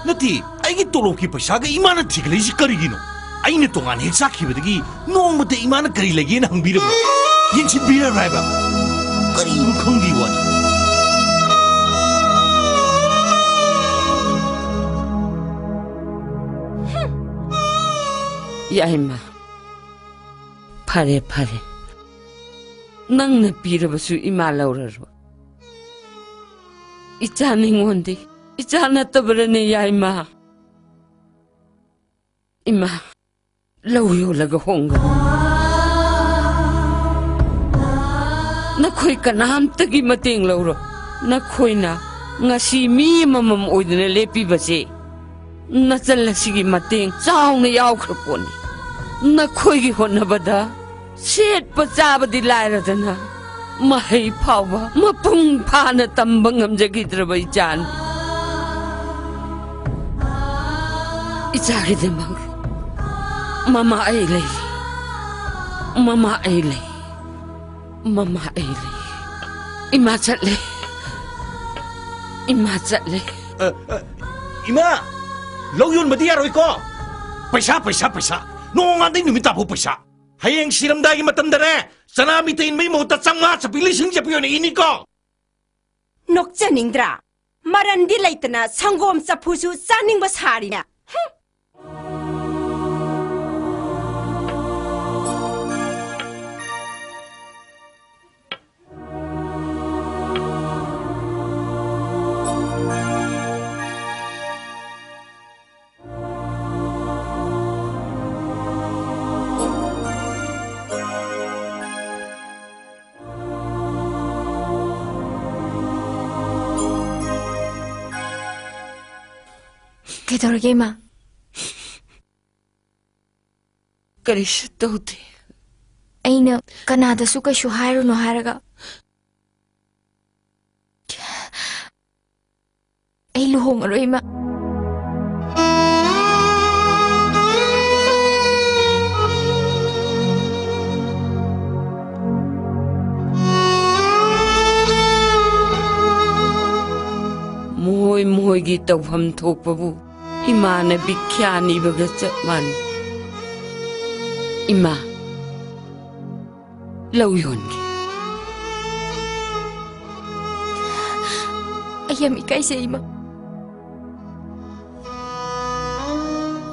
ꯅꯠꯇꯦ, ꯑꯩꯒꯤ ꯇꯣꯂꯣꯞꯀꯤ ꯄꯩꯁꯥꯒ ꯏꯃꯥꯅ ꯊꯤꯒꯠꯂꯛꯏꯁꯤ ꯀꯔꯤꯒꯤꯅꯣ? ꯑꯩꯅ ꯇꯣꯉꯥꯟꯅ ꯍꯦꯛ ꯆꯥꯈꯤꯕꯗꯒꯤ ꯅꯣꯡꯃꯇ ꯏꯃꯥꯅ ꯀꯔꯤ ꯂꯩꯒꯦꯅ ꯍꯪꯕꯤꯔꯕ꯭ꯔꯣ? ꯌꯦꯡꯁꯤꯟꯕꯤꯔꯕ꯭ꯔꯥ ꯍꯥꯏꯕ? ꯀꯔꯤꯅꯣ ꯈꯪꯗꯦ ꯋꯥꯅꯤ꯫ ꯌꯥꯏꯃ, ꯐꯔꯦ, ꯐꯔꯦ꯫ ꯅꯪꯅ ꯄꯤꯔꯕꯁꯨ ꯏꯃꯥ ꯂꯧꯔꯔꯣꯏ꯫ ꯏꯆꯥ ꯅꯤꯉꯣꯟꯗꯤ ꯏꯆꯥ ꯅꯠꯇꯕꯔꯅꯦ, ꯌꯥꯏꯃ? ꯏꯃꯥ, ꯂꯧ ꯌꯣꯜꯂꯒ ꯍꯣꯡꯒꯅꯤ꯫ ꯅꯈꯣꯏ ꯀꯅꯥꯝꯇꯒꯤ ꯃꯇꯦꯡ ꯂꯧꯔꯣꯏ꯫ ꯅꯈꯣꯏꯅ ꯉꯁꯤ ꯃꯤ ꯑꯃꯃꯝ ꯑꯣꯏꯗꯨꯅ ꯂꯦꯞꯄꯤꯕꯁꯦ ꯅꯆꯜ ꯑꯁꯤꯒꯤ ꯃꯇꯦꯡ ꯆꯥꯎꯅ ꯌꯥꯎꯈ꯭ꯔ ꯄꯣꯠꯅꯤ꯫ ꯅꯈꯣꯏꯒꯤ ꯍꯣꯠꯅꯕꯗ ꯁꯦꯠꯄ ꯆꯥꯕꯗꯤ ꯂꯥꯏꯔꯗꯅ, ꯃꯍꯩ ꯐꯥꯎꯕ ꯃꯄꯨꯡ ꯐꯥꯅ ꯇꯝꯕ ꯉꯝꯖꯈꯤꯗ꯭ꯔꯕ ꯏꯆꯥꯅꯤ꯫ ꯏꯆꯥꯒꯤꯗꯃꯛ ꯃꯃꯥ ꯑꯩ ꯂꯩ, ꯃꯃꯥ ꯑꯩ ꯂꯩ, ꯃꯃꯥ ꯑꯩ ꯂꯩ꯫ ꯏꯃꯥ ꯆꯠꯂꯦ, ꯏꯃꯥ ꯆꯠꯂꯦ꯫ ꯑ, ꯑ, ꯏꯃꯥ, ꯂꯧ ꯌꯣꯟꯕꯗꯤ ꯌꯥꯔꯣꯏꯀꯣ꯫ ꯄꯩꯁꯥ, ꯄꯩꯁꯥ, ꯄꯩꯁꯥ꯫ ꯅꯣꯡꯉꯥꯟꯗꯩ ꯅꯨꯃꯤꯠ ꯇꯥꯐꯥꯎ ꯄꯩꯁꯥ꯫ ꯍꯌꯦꯡ ꯁꯤꯔꯝꯗꯥꯏꯒꯤ ꯃꯇꯝꯗꯔꯦ, ꯆꯅꯥ ꯃꯤꯇꯩ ꯏꯟꯕꯒꯤ ꯃꯍꯨꯠꯇ ꯆꯥꯝꯃꯉꯥ ꯆꯠꯄꯤ, ꯂꯤꯁꯤꯡ ꯆꯠꯄꯤ ꯑꯣꯏꯅ ꯏꯅꯤꯀꯣ꯫ ꯅꯣꯛꯆꯅꯤꯡꯗ꯭ꯔꯥ? ꯃꯔꯟꯗꯤ ꯂꯩꯇꯅ ꯁꯪꯒꯣꯝ ꯆꯐꯨꯁꯨ ꯆꯥꯅꯤꯡꯕ ꯁꯥꯔꯤꯅꯦ꯫ ꯍꯨꯝ! ꯀꯩꯗꯧꯔꯒꯦ, ꯏꯃꯥ? ꯀꯔꯤꯁꯨ ꯇꯧꯗꯦ꯫ ꯑꯩꯅ ꯀꯅꯥꯗꯁꯨ ꯀꯩꯁꯨ ꯍꯥꯏꯔꯨꯅꯨ ꯍꯥꯏꯔꯒ꯫ ꯑꯩ ꯂꯨꯍꯣꯡꯉꯔꯣꯏ, ꯏꯃꯥ꯫ ꯃꯈꯣꯏ ꯃꯈꯣꯏꯒꯤ ꯇꯧꯐꯝ ꯊꯣꯛꯄꯕꯨ ꯏꯃꯥꯅ ꯚꯤꯈ꯭ꯌꯥ ꯅꯤꯕꯒ ꯆꯞ ꯃꯥꯟꯅꯩ꯫ ꯏꯃꯥ, ꯂꯧ ꯌꯣꯟꯒꯦ꯫ ꯑꯩ ꯌꯥꯝ ꯏꯀꯥꯏꯖꯩ, ꯏꯃꯥ꯫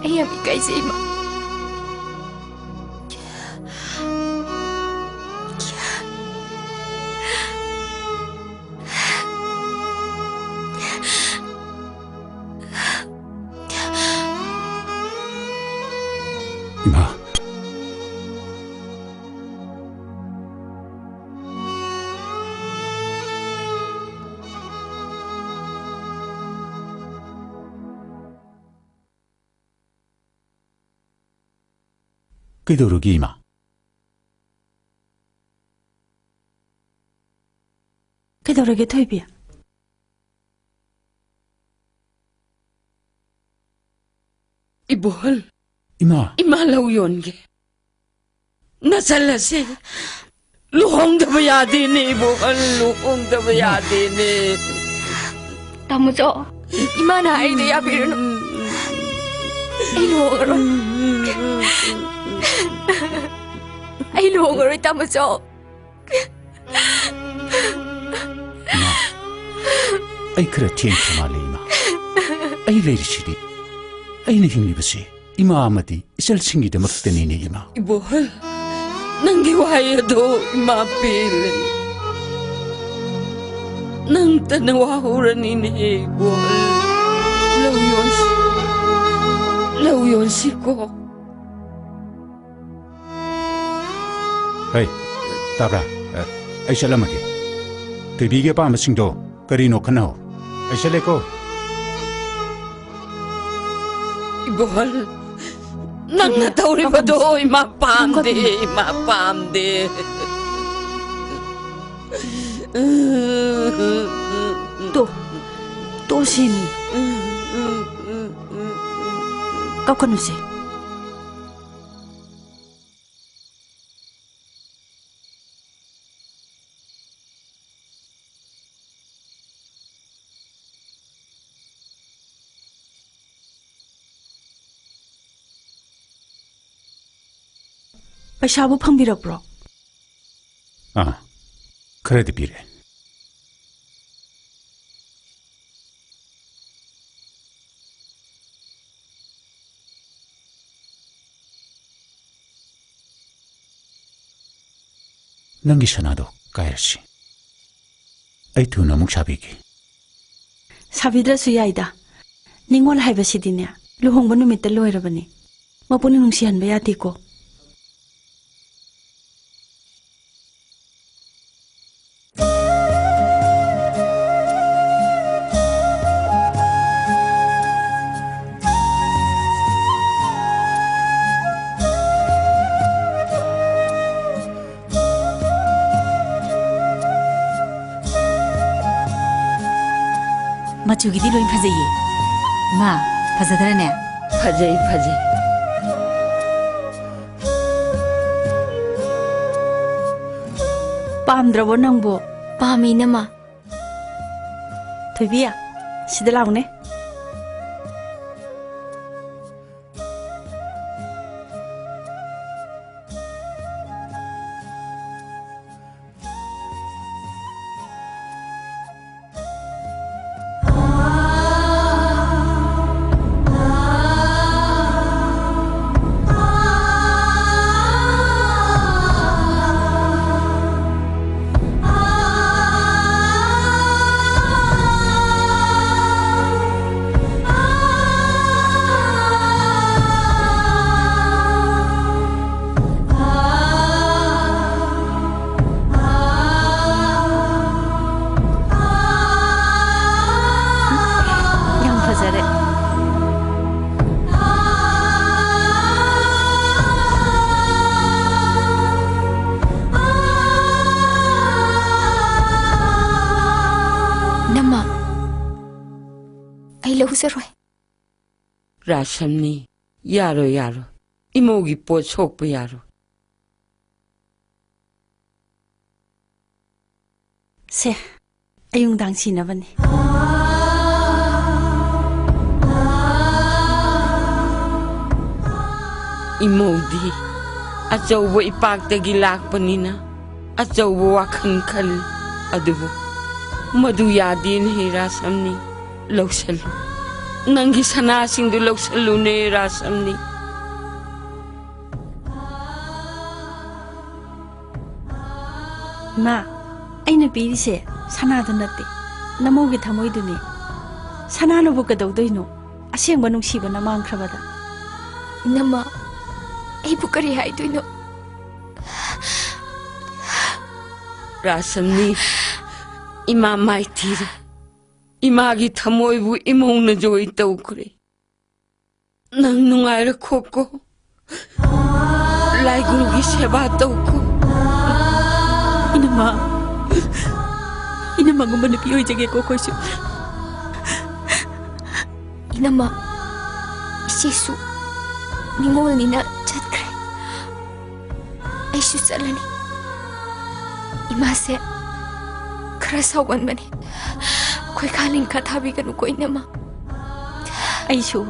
ꯑꯩ ꯌꯥꯝ ꯏꯀꯥꯏꯖꯩ, ꯏꯃꯥ꯫ ꯏꯃꯥ꯫ ꯀꯩꯗꯧꯔꯒꯦ, ꯏꯃꯥ? ꯀꯩꯗꯧꯔꯒꯦ, ꯊꯣꯏꯕꯤ? ꯏꯕꯣꯍꯜ꯫ ꯏꯃꯥ꯫ ꯏꯃꯥ, ꯂꯧ ꯌꯣꯟꯒꯦ꯫ ꯅꯆꯜ ꯑꯁꯤ ꯂꯨꯍꯣꯡꯗꯕ ꯌꯥꯗꯦꯅꯦ, ꯏꯕꯣꯍꯜ, ꯂꯨꯍꯣꯡꯗꯕ ꯏꯃꯥ꯫ ꯌꯥꯗꯦꯅꯦ꯫ ꯇꯥꯃꯣꯆꯧ, ꯏꯃꯥꯅ ꯍꯥꯏꯔꯤꯗꯣ ꯌꯥꯕꯤꯔꯨꯅꯨ꯫ ꯑꯩ ꯂꯨꯍꯣꯡꯉꯔꯣꯏ꯫ ꯑꯩ ꯂꯨꯍꯣꯡꯉꯔꯣꯏ, ꯇꯥꯃꯣꯆꯧ꯫ ꯏꯃꯥ, ꯑꯩ ꯈꯔ ꯊꯦꯡꯈ꯭ꯔ ꯃꯥꯜꯂꯦ, ꯏꯃꯥ꯫ ꯑꯩ ꯂꯩꯔꯤꯁꯤꯗꯤ, ꯑꯩꯅ ꯍꯤꯡꯂꯤꯕꯁꯤ ꯏꯃꯥ ꯑꯃꯗꯤ ꯏꯆꯜꯁꯤꯡꯒꯤꯗꯃꯛꯇꯅꯤꯅꯦ, ꯏꯃꯥ꯫ ꯏꯕꯣꯍꯜ, ꯅꯪꯒꯤ ꯋꯥꯍꯩ ꯑꯗꯣ ꯏꯃꯥ ꯄꯦꯜꯂꯦ꯫ ꯅꯪꯇ ꯅꯋꯥ ꯍꯧꯔꯅꯤꯅꯦ, ꯏꯕꯣꯍꯜ꯫ ꯂꯧ ꯌꯣꯟꯁꯤ꯫ ꯂꯧ ꯌꯣꯟꯁꯤꯀꯣ꯫ ꯍꯩ, ꯇꯥꯕ꯭ꯔꯥ? ꯑ, ꯑꯩ ꯆꯠꯂꯝꯃꯒꯦ꯫ ꯊꯣꯏꯕꯤꯒꯤ ꯑꯄꯥꯝꯕꯁꯤꯡꯗꯣ ꯀꯔꯤꯅꯣ ꯈꯟꯅꯍꯧ꯫ ꯑꯩ ꯆꯠꯂꯦꯀꯣ꯫ ꯕꯣꯜ, ꯅꯪꯅ ꯇꯧꯔꯤꯕꯗꯣ ꯏꯃꯥ ꯄꯥꯝꯗꯦ, ꯏꯃꯥ ꯄꯥꯝꯗꯦ꯫ ꯇꯣ, ꯇꯣ ꯁꯤꯃꯤ꯫ ꯀꯞꯀꯅꯨꯁꯦ꯫ ꯄꯩꯁꯥꯕꯨ ꯐꯪꯕꯤꯔꯛꯄ꯭ꯔꯣ? ꯑꯥ, ꯈꯔꯗꯤ ꯄꯤꯔꯦ꯫ ꯅꯪꯒꯤ ꯁꯅꯥꯗꯣ ꯀꯥꯏꯔꯁꯤ꯫ ꯑꯩ ꯊꯨꯅ ꯑꯃꯨꯛ ꯁꯥꯕꯤꯒꯦ꯫ ꯁꯥꯕꯤꯗ꯭ꯔꯁꯨ ꯌꯥꯏꯗ꯫ ꯅꯤꯉꯣꯜ ꯍꯥꯏꯕꯁꯤꯗꯤꯅꯦ, ꯂꯨꯍꯣꯡꯕ ꯅꯨꯃꯤꯠꯇ ꯂꯣꯏꯔꯕꯅꯤ꯫ ꯃꯄꯨꯅ ꯅꯨꯡꯁꯤꯍꯟꯕ ꯌꯥꯗꯦꯀꯣ꯫ ꯃꯆꯨꯒꯤꯗꯤ ꯂꯣꯏ ꯐꯖꯩꯌꯦ꯫ ꯃꯥ, ꯐꯖꯗ꯭ꯔꯅꯦ? ꯐꯖꯩ, ꯐꯖꯩ꯫ ꯄꯥꯝꯗ꯭ꯔꯕꯣ ꯅꯪꯕꯣ? ꯄꯥꯝꯃꯤ, ꯏꯅꯝꯃ꯫ ꯊꯣꯏꯕꯤ, ꯁꯤꯗ ꯂꯥꯎꯅꯦ꯫ ꯔꯥꯁꯝꯅꯤ, ꯌꯥꯔꯣꯏ, ꯌꯥꯔꯣꯏ꯫ ꯏꯃꯧꯒꯤ ꯄꯣꯠ ꯁꯣꯛꯄ ꯌꯥꯔꯣꯏ꯫ ꯁꯦ, ꯑꯌꯨꯛ ꯅꯨꯡꯗꯥꯡ ꯁꯤꯅꯕꯅꯤ꯫ ꯏꯃꯧꯗꯤ ꯑꯆꯧꯕ ꯏꯄꯥꯛꯇꯒꯤ ꯂꯥꯛꯄꯅꯤꯅ ꯑꯆꯧꯕ ꯋꯥꯈꯜ ꯈꯜꯂꯤ꯫ ꯑꯗꯨꯕꯨ ꯃꯗꯨ ꯌꯥꯗꯦꯅꯦ ꯍꯦ ꯔꯥꯁꯝꯅꯤ꯫ ꯂꯧꯁꯜꯂꯨ꯫ ꯅꯪꯒꯤ ꯁꯅꯥꯁꯤꯡꯗꯨ ꯂꯧꯁꯜꯂꯨꯅꯦ ꯔꯥꯁꯝꯅꯤ꯫ ꯏꯃꯥ, ꯑꯩꯅ ꯄꯤꯔꯤꯁꯦ ꯁꯅꯥꯗ ꯅꯠꯇꯦ, ꯅꯃꯧꯒꯤ ꯊꯃꯣꯏꯗꯨꯅꯤ꯫ ꯁꯅꯥꯅꯕꯨ ꯀꯩꯗꯧꯗꯣꯏꯅꯣ? ꯑꯁꯦꯡꯕ ꯅꯨꯡꯁꯤꯕꯅ ꯃꯥꯡꯈ꯭ꯔꯕꯗ꯫ ꯏꯅꯝꯃ, ꯑꯩꯕꯨ ꯀꯔꯤ ꯍꯥꯏꯗꯣꯏꯅꯣ? ꯔꯥꯁꯝꯅꯤ, ꯏꯃꯥ ꯃꯥꯏꯊꯤꯔꯦ꯫ ꯏꯃꯥꯒꯤ ꯊꯃꯣꯏꯕꯨ ꯏꯃꯧꯅ ꯖꯣꯏ ꯇꯧꯈ꯭ꯔꯦ꯫ ꯅꯪ ꯅꯨꯡꯉꯥꯏꯔꯈꯣꯀꯣ꯫ ꯂꯥꯏꯒꯨꯔꯨꯒꯤ ꯁꯦꯕꯥ ꯇꯧꯀꯣ꯫ ꯏꯅꯝꯃ, ꯏꯅꯝꯃꯒꯨꯝꯕ ꯅꯨꯄꯤ ꯑꯣꯏꯖꯒꯦꯀꯣ ꯑꯩꯈꯣꯏꯁꯨ꯫ ꯏꯅꯝꯃ, ꯏꯆꯦꯁꯨ ꯅꯤꯉꯣꯜꯅꯤꯅ ꯆꯠꯈ꯭ꯔꯦ꯫ ꯑꯩꯁꯨ ꯆꯠꯂꯅꯤ꯫ ꯏꯃꯥꯁꯦ ꯈꯔ ꯁꯥꯎꯒꯟꯕꯅꯤ꯫ ꯈꯣꯏꯈꯥ ꯂꯤꯡꯈꯥ ꯊꯥꯕꯤꯒꯅꯨꯀꯣ, ꯏꯅꯝꯃ꯫ ꯑꯩꯁꯨ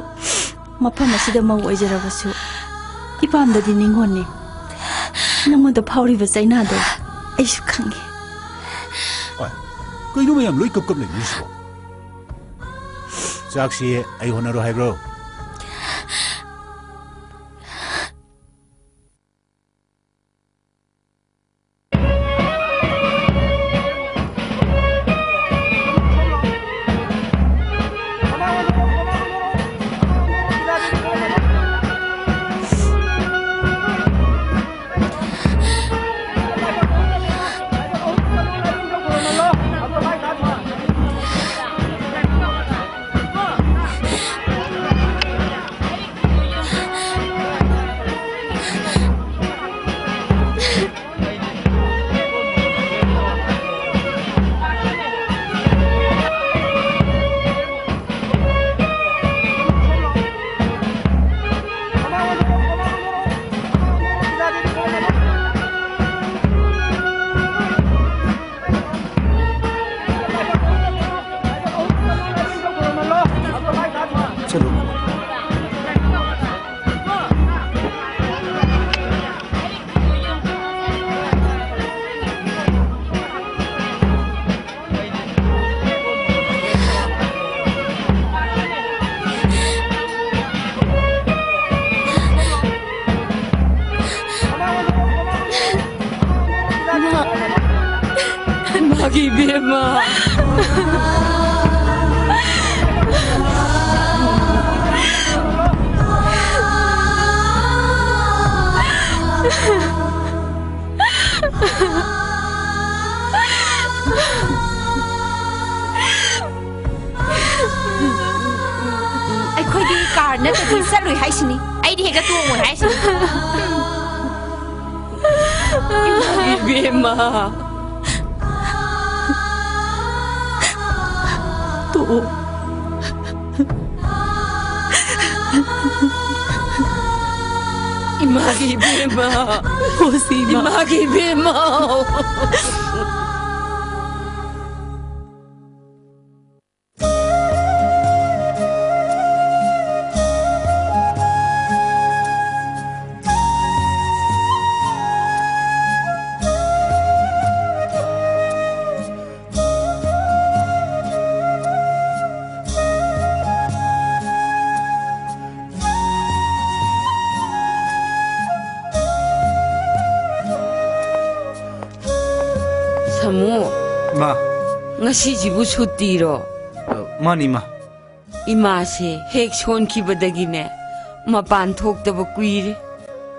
ꯃꯐꯝ ꯑꯁꯤꯗ ꯃꯧ ꯑꯣꯏꯖꯔꯕꯁꯨ, ꯏꯄꯥꯝꯗꯗꯤ ꯅꯤꯉꯣꯜꯅꯤ꯫ ꯅꯉꯣꯟꯗ ꯐꯥꯎꯔꯤꯕ ꯆꯩꯅꯥꯗꯣ ꯑꯩꯁꯨ ꯈꯪꯉꯤ꯫ ꯑꯣꯏ, ꯀꯩꯅꯣ ꯃꯌꯥꯝ ꯂꯣꯏ ꯀꯞ ꯀꯞ ꯂꯩꯅꯔꯤꯁꯤꯕꯣ? ꯆꯥꯛꯁꯤ ꯑꯩ ꯍꯣꯠꯅꯔꯣ ꯍꯥꯏꯕ꯭ꯔꯣ? ꯏꯕꯦꯝꯃ꯫ ꯑꯩꯈꯣꯏꯗꯤ ꯀꯥꯔ ꯅꯠꯇ꯭ꯔꯗꯤ ꯆꯠꯂꯣꯏ ꯍꯥꯏꯁꯤꯅꯤ꯫ ꯑꯩꯗꯤ ꯍꯦꯛꯇ ꯇꯣꯡꯉꯣꯏ ꯍꯥꯏꯁꯤꯅꯤ꯫ ꯏꯕꯦꯝꯃ꯫ ꯇꯣꯛꯑꯣ꯫ ꯏꯃꯥꯒꯤ ꯏꯕꯦꯝꯃ꯫ ꯍꯣ, ꯁꯤꯃ꯫ ꯏꯃꯥꯒꯤ ꯏꯕꯦꯝꯃ꯫ ꯁꯥꯃꯨ, ꯃꯥ꯫ ꯉꯁꯤꯁꯤꯕꯨ ꯁꯨꯇꯤꯔꯣ? ꯑ, ꯃꯥꯅꯤ, ꯃꯥ꯫ ꯏꯃꯥꯁꯦ ꯍꯦꯛ ꯁꯣꯟꯈꯤꯕꯗꯒꯤꯅꯦ, ꯃꯄꯥꯟ ꯊꯣꯛꯇꯕ ꯀꯨꯏꯔꯦ꯫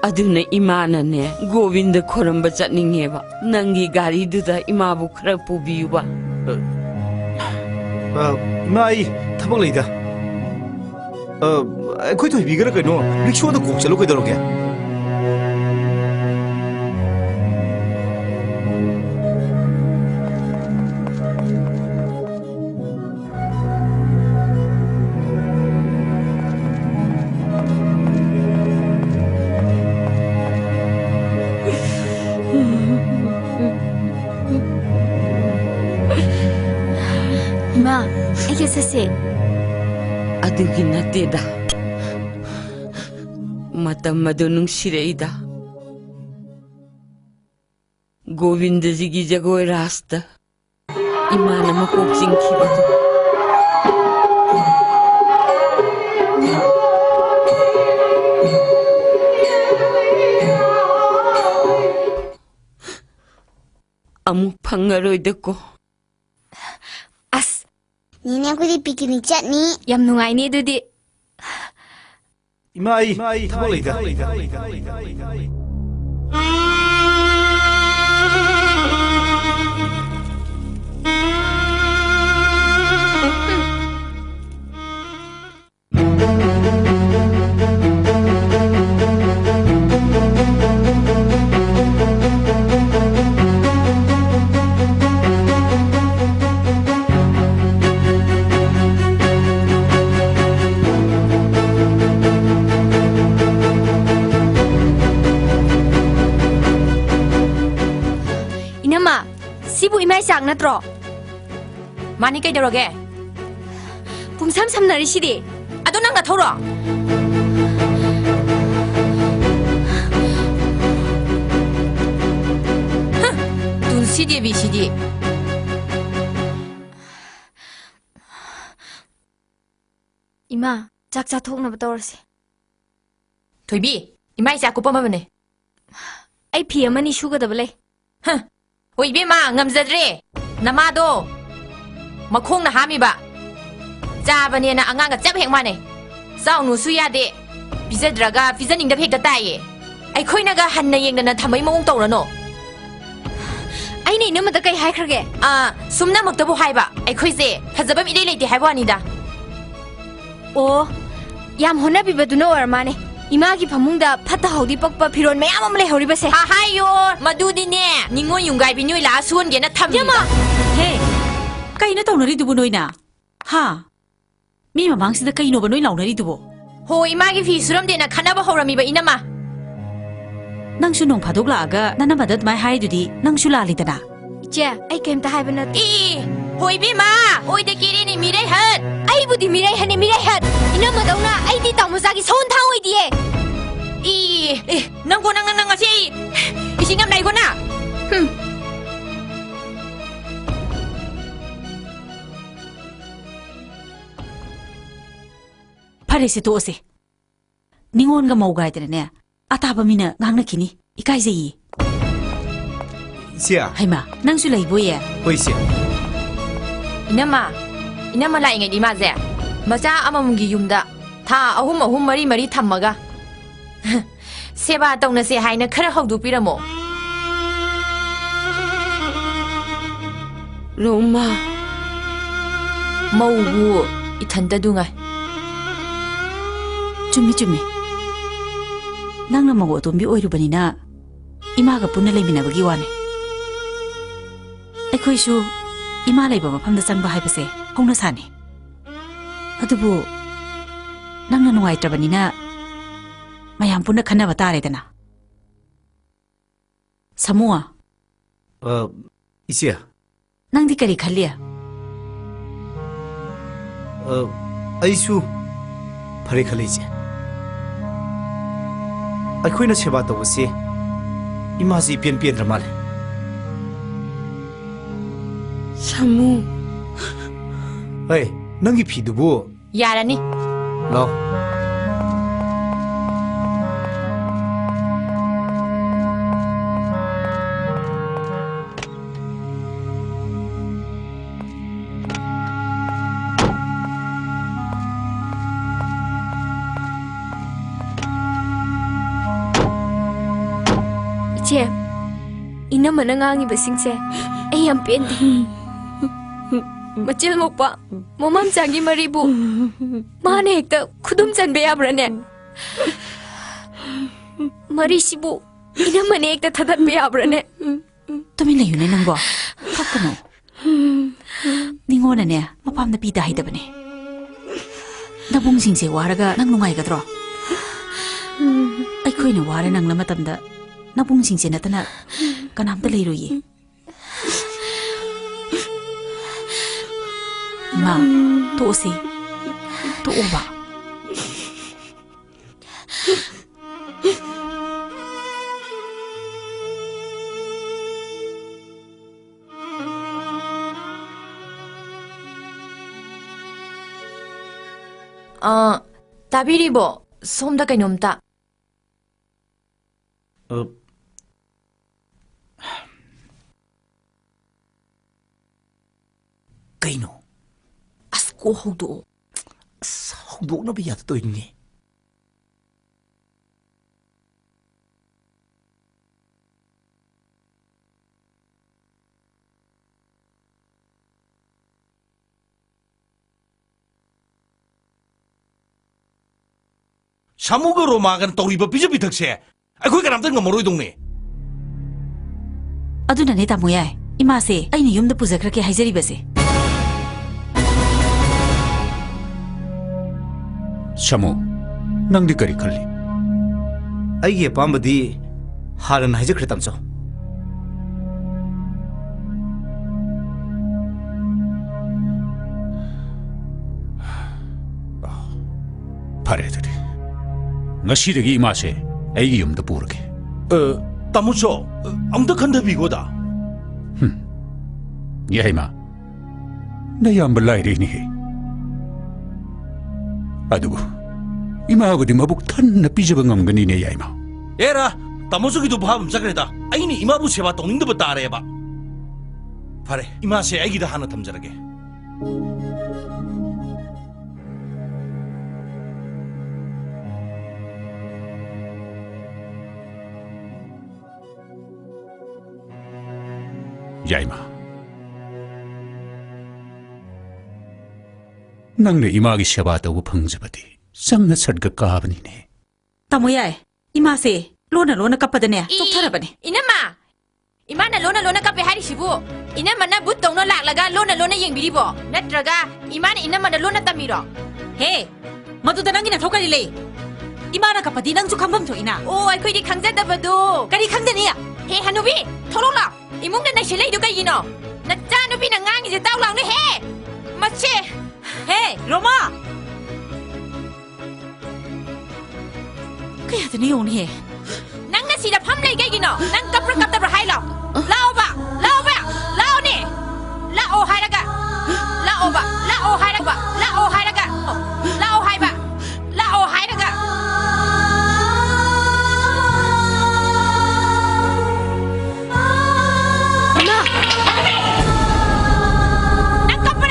ꯑꯗꯨꯅ ꯏꯃꯥꯅꯅꯦ, ꯒꯣꯕꯤꯟꯗ ꯈꯣꯏꯔꯝꯕ ꯆꯠꯅꯤꯡꯉꯦꯕ꯫ ꯅꯪꯒꯤ ꯒꯥꯔꯤꯗꯨꯗ ꯏꯃꯥꯕꯨ ꯈꯔ ꯄꯨꯕꯤꯌꯨꯕ꯫ ꯑ, ꯑ, ꯏꯃꯥ, ꯑꯩ ꯊꯕꯛ ꯂꯩꯗ꯫ ꯑ, ꯑꯩꯈꯣꯏ ꯊꯣꯏꯕꯤꯒꯔ ꯀꯩꯅꯣ, ꯔꯤꯛꯁꯣꯗ ꯀꯣꯛ ꯆꯠꯂꯨ ꯀꯩꯗꯧꯔꯒꯦ? ꯏꯃꯥ, ꯑꯩꯒ ꯆꯠꯁꯦ꯫ ꯑꯗꯨꯒꯤ ꯅꯠꯇꯦꯗ꯫ ꯃꯇꯝ ꯑꯗꯨ ꯅꯨꯡꯁꯤꯔꯛꯏꯗ꯫ ꯒꯣꯕꯤꯟꯗꯖꯤꯒꯤ ꯖꯒꯣꯏ ꯔꯥꯁꯇ ꯏꯃꯥꯅ ꯃꯀꯣꯛ ꯆꯤꯡꯈꯤꯕꯗꯨ꯫ ꯑꯃꯨꯛ ꯐꯪꯉꯔꯣꯏꯗꯀꯣ꯫ ꯑꯁ, ꯅꯦꯅꯦ, ꯑꯩꯈꯣꯏꯗꯤ picnic ꯆꯠꯅꯤ꯫ ꯌꯥꯝ ꯅꯨꯡꯉꯥꯏꯅꯤ ꯑꯗꯨꯗꯤ꯫ ꯏꯃꯥ, ꯑꯩ ꯊꯕꯛ ꯂꯩꯗ꯫ ꯏꯅꯝꯃ, ꯁꯤꯕꯨ ꯏꯃꯥꯏ ꯆꯥꯛ ꯅꯠꯇ꯭ꯔꯣ? ꯃꯥꯅꯤ, ꯀꯩꯗꯧꯔꯒꯦ? ꯄꯨꯝꯁꯝ ꯁꯝꯅꯔꯤꯁꯤꯗꯤ꯫ ꯑꯗꯣ ꯅꯪ ꯅꯊꯧꯔꯣ? ꯍ, ꯇꯨꯟꯁꯤ ꯗꯦꯕꯤꯁꯤꯗꯤ꯫ ꯏꯃꯥ, ꯆꯥꯛ ꯆꯥꯊꯣꯛꯅꯕ ꯇꯧꯔꯁꯦ꯫ ꯊꯣꯏꯕꯤ, ꯏꯃꯥꯏ ꯆꯥꯛ ꯀꯨꯞꯄꯝꯃꯕꯅꯦ꯫ ꯑꯩ ꯐꯤ ꯑꯃꯅꯤ ꯁꯨꯒꯗꯕ ꯂꯩ꯫ ꯍ, ꯍꯣꯏ ꯏꯕꯦꯝꯃ, ꯉꯝꯖꯗ꯭ꯔꯦ꯫ ꯅꯃꯥꯗꯣ ꯃꯈꯣꯡꯅ ꯍꯥꯝꯃꯤꯕ꯫ ꯆꯥꯕꯅꯦꯅ ꯑꯉꯥꯡꯒ ꯆꯞ ꯍꯦꯛ ꯃꯥꯟꯅꯩ꯫ ꯆꯥꯎꯅꯨꯁꯨ ꯌꯥꯗꯦ꯫ ꯄꯤꯖꯗ꯭ꯔꯒ ꯄꯤꯖꯅꯤꯡꯗꯕ ꯍꯦꯛꯇ ꯇꯥꯏꯌꯦ꯫ ꯑꯩꯈꯣꯏꯅꯒ ꯍꯟꯅ ꯌꯦꯡꯗꯅ ꯊꯝꯕꯩ ꯃꯑꯣꯡ ꯇꯧꯔꯅꯣ꯫ ꯑꯩꯅ ꯏꯅꯝꯃꯗ ꯀꯩ ꯍꯥꯏꯈ꯭ꯔꯒꯦ? ꯑꯥ, ꯁꯨꯝꯅꯃꯛꯇꯕꯨ ꯍꯥꯏꯕ꯫ ꯑꯩꯈꯣꯏꯁꯦ ꯐꯖꯕꯝ ꯏꯔꯩ ꯂꯩꯇꯦ ꯍꯥꯏꯕ ꯋꯥꯅꯤꯗ꯫ ꯑꯣ, ꯌꯥꯝ ꯍꯣꯠꯅꯕꯤꯕꯗꯨꯅ ꯑꯣꯏꯔ ꯃꯥꯅꯦ꯫ ꯏꯃꯥꯒꯤ ꯐꯃꯨꯡꯗ ꯐꯠꯇ ꯍꯥꯎꯗꯤ ꯄꯛꯄ ꯐꯤꯔꯣꯜ ꯃꯌꯥꯝ ꯑꯃ ꯂꯩꯍꯧꯔꯤꯕꯁꯦ꯫ ꯍꯥ, ꯍꯥꯏꯌꯣ, ꯃꯗꯨꯗꯤꯅꯦ, ꯅꯤꯉꯣꯜ ꯌꯨꯝꯒꯥꯏꯕꯤ ꯅꯣꯏ ꯂꯥꯛꯑ ꯁꯨꯍꯟꯒꯦꯅ ꯊꯝꯃꯤꯕ꯫ ꯏꯅꯝꯃ! ꯍꯦ, ꯀꯩꯅꯣ ꯇꯧꯅꯔꯤꯗꯨꯕꯨ ꯅꯣꯏꯅ? ꯍꯥ? ꯃꯤ ꯃꯃꯥꯡꯁꯤꯗ ꯀꯩꯅꯣꯕ ꯅꯣꯏ ꯂꯥꯎꯅꯔꯤꯗꯨꯕꯣ? ꯍꯣ, ꯏꯃꯥꯒꯤ ꯐꯤ ꯁꯨꯔꯝꯗꯦꯅ ꯈꯠꯅꯕ ꯍꯧꯔꯝꯃꯤꯕ ꯏꯅꯝꯃ꯫ ꯅꯪꯁꯨ ꯅꯣꯡ ꯐꯥꯗꯣꯛ ꯂꯥꯛꯑꯒ ꯅꯅꯝꯃꯗ ꯑꯗꯨꯃꯥꯏ ꯍꯥꯏꯔꯤꯗꯨꯗꯤ ꯅꯪꯁꯨ ꯂꯥꯜꯂꯤꯗꯅ꯫ ꯏꯆꯦ, ꯑꯩ ꯀꯩꯝꯇ ꯍꯥꯏꯕ ꯅꯠꯇꯦ꯫ ꯏ, ꯍꯣ ꯏꯕꯦꯝꯃ, ꯑꯣꯏꯗ ꯀꯦꯔꯦꯅꯦ ꯃꯤꯔꯩꯍꯠ꯫ ꯑꯩꯕꯨꯗꯤ ꯃꯤꯔꯩꯍꯠꯅꯦ, ꯃꯤꯔꯩꯍꯠ꯫ ꯏꯅꯝꯃꯗꯧꯅ ꯑꯩꯗꯤ ꯇꯥꯃꯣꯆꯥꯒꯤ ꯁꯎꯟ ꯊꯥꯡ ꯑꯣꯏꯗꯤꯌꯦ꯫ ꯏ, ꯑꯦ, ꯅꯪꯀꯣ, ꯅꯪ, ꯅꯪ, ꯅꯪ ꯉꯁꯤ ꯑꯩ ꯏꯁꯤꯡ ꯌꯥꯝ ꯂꯩꯀꯣ ꯅꯪ꯫ ꯍꯨꯝ꯫ ꯐꯔꯦꯁꯦ, ꯇꯣꯛꯑꯁꯦ꯫ ꯅꯤꯉꯣꯟꯒ ꯃꯧꯒ ꯍꯥꯏꯗꯅꯅꯦ, ꯑꯇꯥꯕ ꯃꯤꯅ ꯉꯥꯡꯅꯈꯤꯅꯤ꯫ ꯏꯀꯥꯏꯖꯩꯌꯦ꯫ ꯏꯆꯦ꯫ ꯍꯩꯃꯥ, ꯅꯪꯁꯨ ꯂꯩꯕꯣꯏꯌꯦ? ꯍꯣꯏ, ꯏꯆꯦ꯫ ꯏꯅꯝꯃ, ꯏꯅꯝꯃ ꯂꯥꯛꯏꯉꯩꯗꯤ ꯃꯥꯁꯦ ꯃꯆꯥ ꯑꯃꯃꯝꯒꯤ ꯌꯨꯝꯗ ꯊꯥ ꯑꯍꯨꯝ ꯑꯍꯨꯝ, ꯃꯔꯤ ꯃꯔꯤ ꯊꯝꯃꯒ ꯁꯦꯕꯥ ꯇꯧꯅꯁꯦ ꯍꯥꯏꯅ ꯈꯔ ꯍꯧꯗꯣꯛꯄꯤꯔꯝꯃꯣ꯫ ꯔꯣꯃꯥ꯫ ꯃꯧꯕꯨ ꯏꯊꯟꯇꯗꯨ ꯉꯥꯏ꯫ ꯆꯨꯝꯃꯤ, ꯆꯨꯝꯃꯤ꯫ ꯅꯪꯅ ꯃꯧ ꯑꯇꯣꯝꯕꯤ ꯑꯣꯏꯔꯨꯕꯅꯤꯅ ꯏꯃꯥꯒ ꯄꯨꯟꯅ ꯂꯩꯃꯤꯟꯅꯕꯒꯤ ꯋꯥꯅꯤ꯫ ꯑꯩꯈꯣꯏꯁꯨ ꯏꯃꯥ ꯂꯩꯕ ꯃꯐꯝꯗ ꯆꯪꯕ ꯍꯥꯏꯕꯁꯦ ꯍꯧꯅ ꯁꯥꯅꯤ꯫ ꯑꯗꯨꯕꯨ ꯅꯪꯅ ꯅꯨꯡꯉꯥꯏꯇ꯭ꯔꯕꯅꯤꯅ ꯃꯌꯥꯝ ꯄꯨꯟꯅ ꯈꯟꯅꯕ ꯇꯥꯔꯦꯗꯅ꯫ ꯁꯥꯃꯨ꯫ ꯑ, ꯏꯆꯦ꯫ ꯅꯪꯗꯤ ꯀꯔꯤ ꯈꯜꯂꯤ? ꯑ, ꯑꯩꯁꯨ ꯐꯔꯦ ꯈꯜꯂꯦ, ꯏꯆꯦ꯫ ꯑꯩꯈꯣꯏꯅ ꯁꯦꯕꯥ ꯇꯧꯕꯁꯦ ꯏꯃꯥꯁꯤ ꯏꯄꯦꯟ ꯄꯦꯟꯗ꯭ꯔ ꯃꯥꯜꯂꯦ꯫ ꯁꯥꯃꯨ꯫ ꯑꯩ, ꯅꯪꯒꯤ ꯐꯤꯗꯨꯕꯨ? ꯌꯥꯔꯅꯤ꯫ ꯂꯥꯎ꯫ ꯏꯆꯦ, ꯏꯅꯝꯃꯅ ꯉꯥꯡꯉꯤꯕꯁꯤꯡꯁꯦ ꯑꯩ ꯌꯥꯝ ꯄꯦꯟꯗꯦ꯫ ꯃꯆꯤꯜ ꯃꯧꯄꯥ, ꯃꯃꯥ ꯃꯆꯥꯒꯤ ꯃꯔꯤꯕꯨ ꯃꯥꯅ ꯍꯦꯛꯇ ꯈꯨꯗꯨꯝ ꯆꯟꯕ ꯌꯥꯕ꯭ꯔꯥꯅꯦ? ꯃꯔꯤꯁꯤꯕꯨ ꯏꯅꯝꯃꯅ ꯍꯦꯛꯇ ꯊꯗꯠꯄ ꯌꯥꯕ꯭ꯔꯥꯅꯦ? ꯇꯨꯃꯤꯟ ꯂꯩꯌꯨꯅꯦ ꯅꯪꯕꯣ꯫ ꯀꯞꯀꯅꯨ꯫ ꯅꯤꯉꯣꯟꯅꯅꯦ ꯃꯄꯥꯝꯗ ꯄꯤꯗ ꯍꯩꯗꯕꯅꯦ꯫ ꯅꯕꯨꯡꯁꯤꯡꯁꯦ ꯋꯥꯔꯒ ꯅꯪ ꯅꯨꯡꯉꯥꯏꯒꯗ꯭ꯔꯣ? ꯑꯩꯈꯣꯏꯅ ꯋꯥꯔ ꯅꯪꯂ ꯃꯇꯝꯗ ꯅꯕꯨꯡꯁꯤꯡꯁꯦ ꯅꯠꯇꯅ ꯀꯅꯥꯝꯇ ꯂꯩꯔꯣꯏꯌꯦ꯫ ꯏꯃꯥ, ꯇꯣꯛꯑꯁꯤ꯫ ꯇꯣꯛꯑꯣꯕ꯫ ꯑ, ꯇꯥꯕꯤꯔꯤꯕꯣ? ꯁꯣꯝꯗ ꯀꯩꯅꯣꯝꯇ꯫ ꯑ, ꯀꯩꯅꯣ? ꯑꯁ, ꯀꯣꯛ ꯍꯧꯗꯣꯛꯑꯣ꯫ ꯑꯁ, ꯍꯧꯗꯣꯛꯅꯕ ꯌꯥꯗ ꯇꯧꯔꯤꯅꯦ꯫ ꯁꯥꯃꯨꯒ ꯔꯣꯃꯥꯒꯅ ꯇꯧꯔꯤꯕ ꯄꯤꯖ ꯄꯤꯊꯛꯁꯦ ꯑꯩꯈꯣꯏ ꯀꯅꯥꯝꯇ ꯉꯝꯃꯔꯣꯏꯗꯧꯅꯦ꯫ ꯑꯗꯨꯅꯅꯦ, ꯇꯥꯃꯣ ꯌꯥꯏ, ꯏꯃꯥꯁꯦ ꯑꯩꯅ ꯌꯨꯝꯗ ꯄꯨꯖꯈ꯭ꯔꯒꯦ ꯍꯥꯏꯖꯔꯤꯕꯁꯦ꯫ ꯁꯥꯃꯨ, ꯅꯪꯗꯤ ꯀꯔꯤ ꯈꯜꯂꯤ? ꯑꯩꯒꯤ ꯑꯄꯥꯝꯕꯗꯤ ꯍꯥꯟꯅꯅ ꯍꯥꯏꯖꯈ꯭ꯔꯦ, ꯇꯥꯃꯣꯆꯧ꯫ ꯐꯔꯦ, ꯑꯗꯨꯗꯤ ꯉꯁꯤꯗꯒꯤ ꯏꯃꯥꯁꯦ ꯑꯩꯒꯤ ꯌꯨꯝꯗ ꯄꯨꯔꯒꯦ꯫ ꯑ, ꯇꯥꯃꯣꯆꯧ, ꯑ, ꯑꯃꯨꯛꯇ ꯈꯟꯊꯕꯤꯈꯣꯗ꯫ ꯍꯨꯝ꯫ ꯌꯥꯏꯃ, ꯅꯌꯥꯝꯕ ꯂꯥꯏꯔꯩꯅꯦꯍꯦ꯫ ꯑꯗꯨꯕꯨ ꯏꯃꯥꯕꯨꯗꯤ ꯃꯕꯨꯛ ꯊꯟꯅ ꯄꯤꯖꯕ ꯉꯝꯒꯅꯤꯅꯦ, ꯌꯥꯏꯃ꯫ ꯑꯦꯔꯥ, ꯇꯥꯃꯣꯆꯧꯒꯤꯗꯨ ꯚꯥꯞ ꯑꯃ ꯆꯠꯈ꯭ꯔꯦꯗ꯫ ꯑꯩꯅ ꯏꯃꯥꯕꯨ ꯁꯦꯕꯥ ꯇꯧꯅꯤꯡꯗꯕ ꯇꯥꯔꯦꯕ꯫ ꯐꯔꯦ, ꯏꯃꯥꯁꯦ ꯑꯩꯒꯤꯗ ꯍꯥꯟꯅ ꯊꯝꯖꯔꯒꯦ꯫ ꯌꯥꯏꯃ, ꯅꯪꯅ ꯏꯃꯥꯒꯤ ꯁꯦꯕꯥ ꯇꯧꯕ ꯐꯪꯖꯕꯗꯤ ꯆꯪꯅ ꯁꯔꯒ ꯀꯥꯕꯅꯤꯅꯦ꯫ ꯇꯥꯃꯣ ꯌꯥꯏ, ꯏꯃꯥꯁꯦ ꯂꯣꯟꯅ ꯂꯣꯟꯅ ꯀꯞꯄꯗꯅꯦ ꯏ, ꯆꯣꯛꯊꯔꯕꯅꯦ꯫ ꯏꯅꯝꯃ! ꯏꯃꯥꯅ ꯂꯣꯟꯅ ꯂꯣꯟꯅ ꯀꯞꯄꯦ ꯍꯥꯏꯔꯤꯁꯤꯕꯨ ꯏꯅꯝꯃꯅ ꯚꯨꯠ ꯇꯧꯅ ꯂꯥꯛꯂꯒ ꯂꯣꯟꯅ ꯂꯣꯟꯅ ꯌꯦꯡꯕꯤꯔꯤꯕꯣ? ꯅꯠꯇ꯭ꯔꯒ ꯏꯃꯥꯅ ꯏꯅꯝꯃꯗ ꯂꯣꯟꯅ ꯇꯝꯃꯤꯔꯣ? ꯍꯦ! ꯃꯗꯨꯗ ꯅꯪꯒꯤ ꯅꯊꯧ ꯀꯔꯤ ꯂꯩ? ꯏꯃꯥꯅ ꯀꯞꯄꯗꯤ ꯅꯪꯁꯨ ꯈꯪꯐꯝ ꯊꯣꯛꯏꯅ꯫ ꯑꯣ, ꯑꯩꯈꯣꯏꯗꯤ ꯈꯪꯖꯗꯕꯗꯣ꯫ ꯀꯔꯤ ꯈꯪꯗꯅꯤ? ꯍꯦ, ꯍꯅꯨꯕꯤ! ꯊꯣꯛꯂꯛꯂꯣ! ꯏꯃꯨꯡꯗ ꯅꯩꯁꯤꯜꯂꯛꯏꯗꯣ ꯀꯩꯒꯤꯅꯣ? ꯅꯆꯥꯅꯨꯄꯤꯅ ꯉꯥꯡꯉꯤꯁꯦ ꯇꯥꯎ ꯂꯥꯎꯅꯦ ꯍꯦ! ꯃꯁꯦ! ꯍꯦ, ꯔꯣꯃꯥ! ꯀꯌꯥꯗꯅꯣ ꯌꯦꯡꯉꯨꯅꯦꯍꯦ꯫ ꯅꯪꯅ ꯁꯤꯗ ꯐꯝ ꯂꯩ ꯀꯩꯒꯤꯅꯣ? ꯅꯪ ꯀꯞꯄ꯭ꯔꯥ ꯀꯞꯇꯕ꯭ꯔꯥ ꯍꯥꯏ ꯂꯥꯎ꯫ ꯂꯥꯛꯑꯣꯕ, ꯂꯥꯛꯑꯣꯕ, ꯂꯥꯛꯑꯣꯅꯦ꯫ ꯂꯥꯛꯑꯣ ꯍꯥꯏꯔꯒ꯫ ꯂꯥꯛꯑꯣꯕ, ꯂꯥꯛꯑꯣ ꯍꯥꯏꯔꯒ, ꯂꯥꯛꯑꯣ ꯍꯥꯏꯔꯒ꯫ ꯂꯥꯛꯑꯣ ꯍꯥꯏꯕ, ꯂꯥꯛꯑꯣ ꯍꯥꯏꯔꯒ꯫ ꯏꯃꯥ! ꯅꯪ ꯀꯞꯄ꯭ꯔꯥ?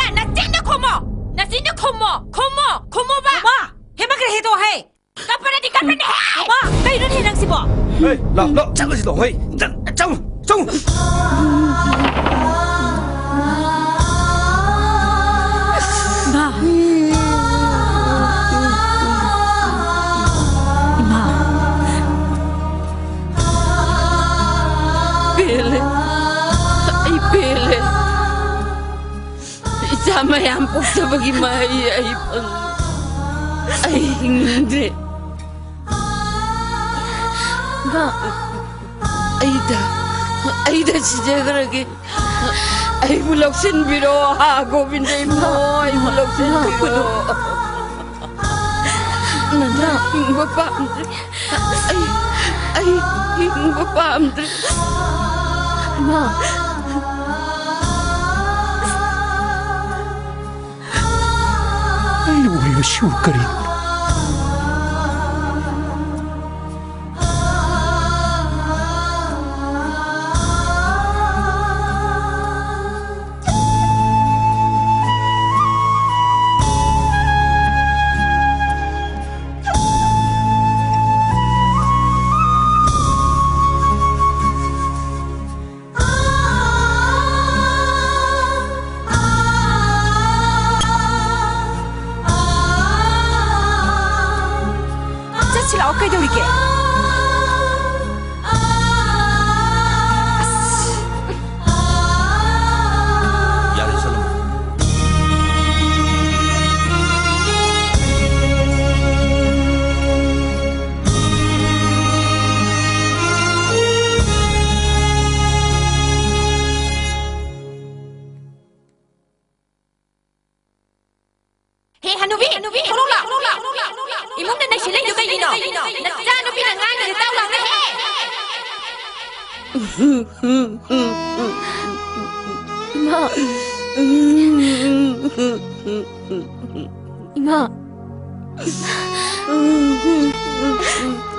ꯂꯥꯎ, ꯂꯥꯎ, ꯆꯠꯂꯁꯤ ꯂꯥꯎ, ꯍꯣꯏ꯫ ꯆꯠ-, ꯆꯪꯉꯨ, ꯆꯪꯉꯨ꯫ ꯏꯃꯥ꯫ ꯏꯃꯥ꯫ ꯄꯦꯜꯂꯦ꯫ ꯑꯩ ꯄꯦꯜꯂꯦ꯫ ꯏꯆꯥ ꯃꯌꯥꯝ ꯄꯣꯛꯆꯕꯒꯤ ꯃꯍꯩ ꯑꯩ ꯐꯪꯉꯦ꯫ ꯑꯩ ꯍꯤꯡꯅꯤꯡꯗ꯭ꯔꯦ꯫ ꯏꯃꯥ꯫ ꯑꯩꯗ, ꯑꯩꯗ ꯁꯤꯖꯈ꯭ꯔꯒꯦ꯫ ꯑꯩꯕꯨ ꯂꯧꯁꯤꯟꯕꯤꯔꯣ, ꯍꯥ, ꯒꯣꯕꯤꯟꯗ ꯏꯕꯨꯡꯉꯣ, ꯑꯩꯕꯨ ꯂꯧꯁꯤꯟꯕꯤꯔꯣ꯫ ꯅꯅꯥ꯫ ꯍꯤꯡꯕ ꯄꯥꯝꯗ꯭ꯔꯦ꯫ ꯑꯩ, ꯑꯩ ꯍꯤꯡꯕ ꯄꯥꯝꯗ꯭ꯔꯦ꯫ ꯏꯃꯥ꯫ ꯑꯩꯅ ꯎꯔꯤꯕꯁꯤꯕꯨ ꯀꯔꯤꯅꯣ? ꯆꯠꯁꯤ ꯂꯥꯛꯑꯣ, ꯀꯩꯗꯧꯔꯤꯒꯦ? ꯑꯁ꯫ ꯌꯥꯔꯦ, ꯆꯠꯂꯣ꯫ ꯍꯦ, ꯍꯅꯨꯕꯤ! ꯍꯅꯨꯕꯤ! ꯊꯣꯛꯂꯛꯂꯣ! ꯏꯃꯨꯡꯗ ꯅꯩꯁꯤꯜꯂꯛꯏꯗꯨ ꯀꯩꯒꯤꯅꯣ? ꯅꯆꯥꯅꯨꯄꯤꯅ ꯉꯥꯡꯉꯤꯗꯨ ꯇꯥꯎ ꯂꯥꯎꯅꯦ, ꯍꯦ! ꯏꯃꯥ! ꯏꯃꯥ!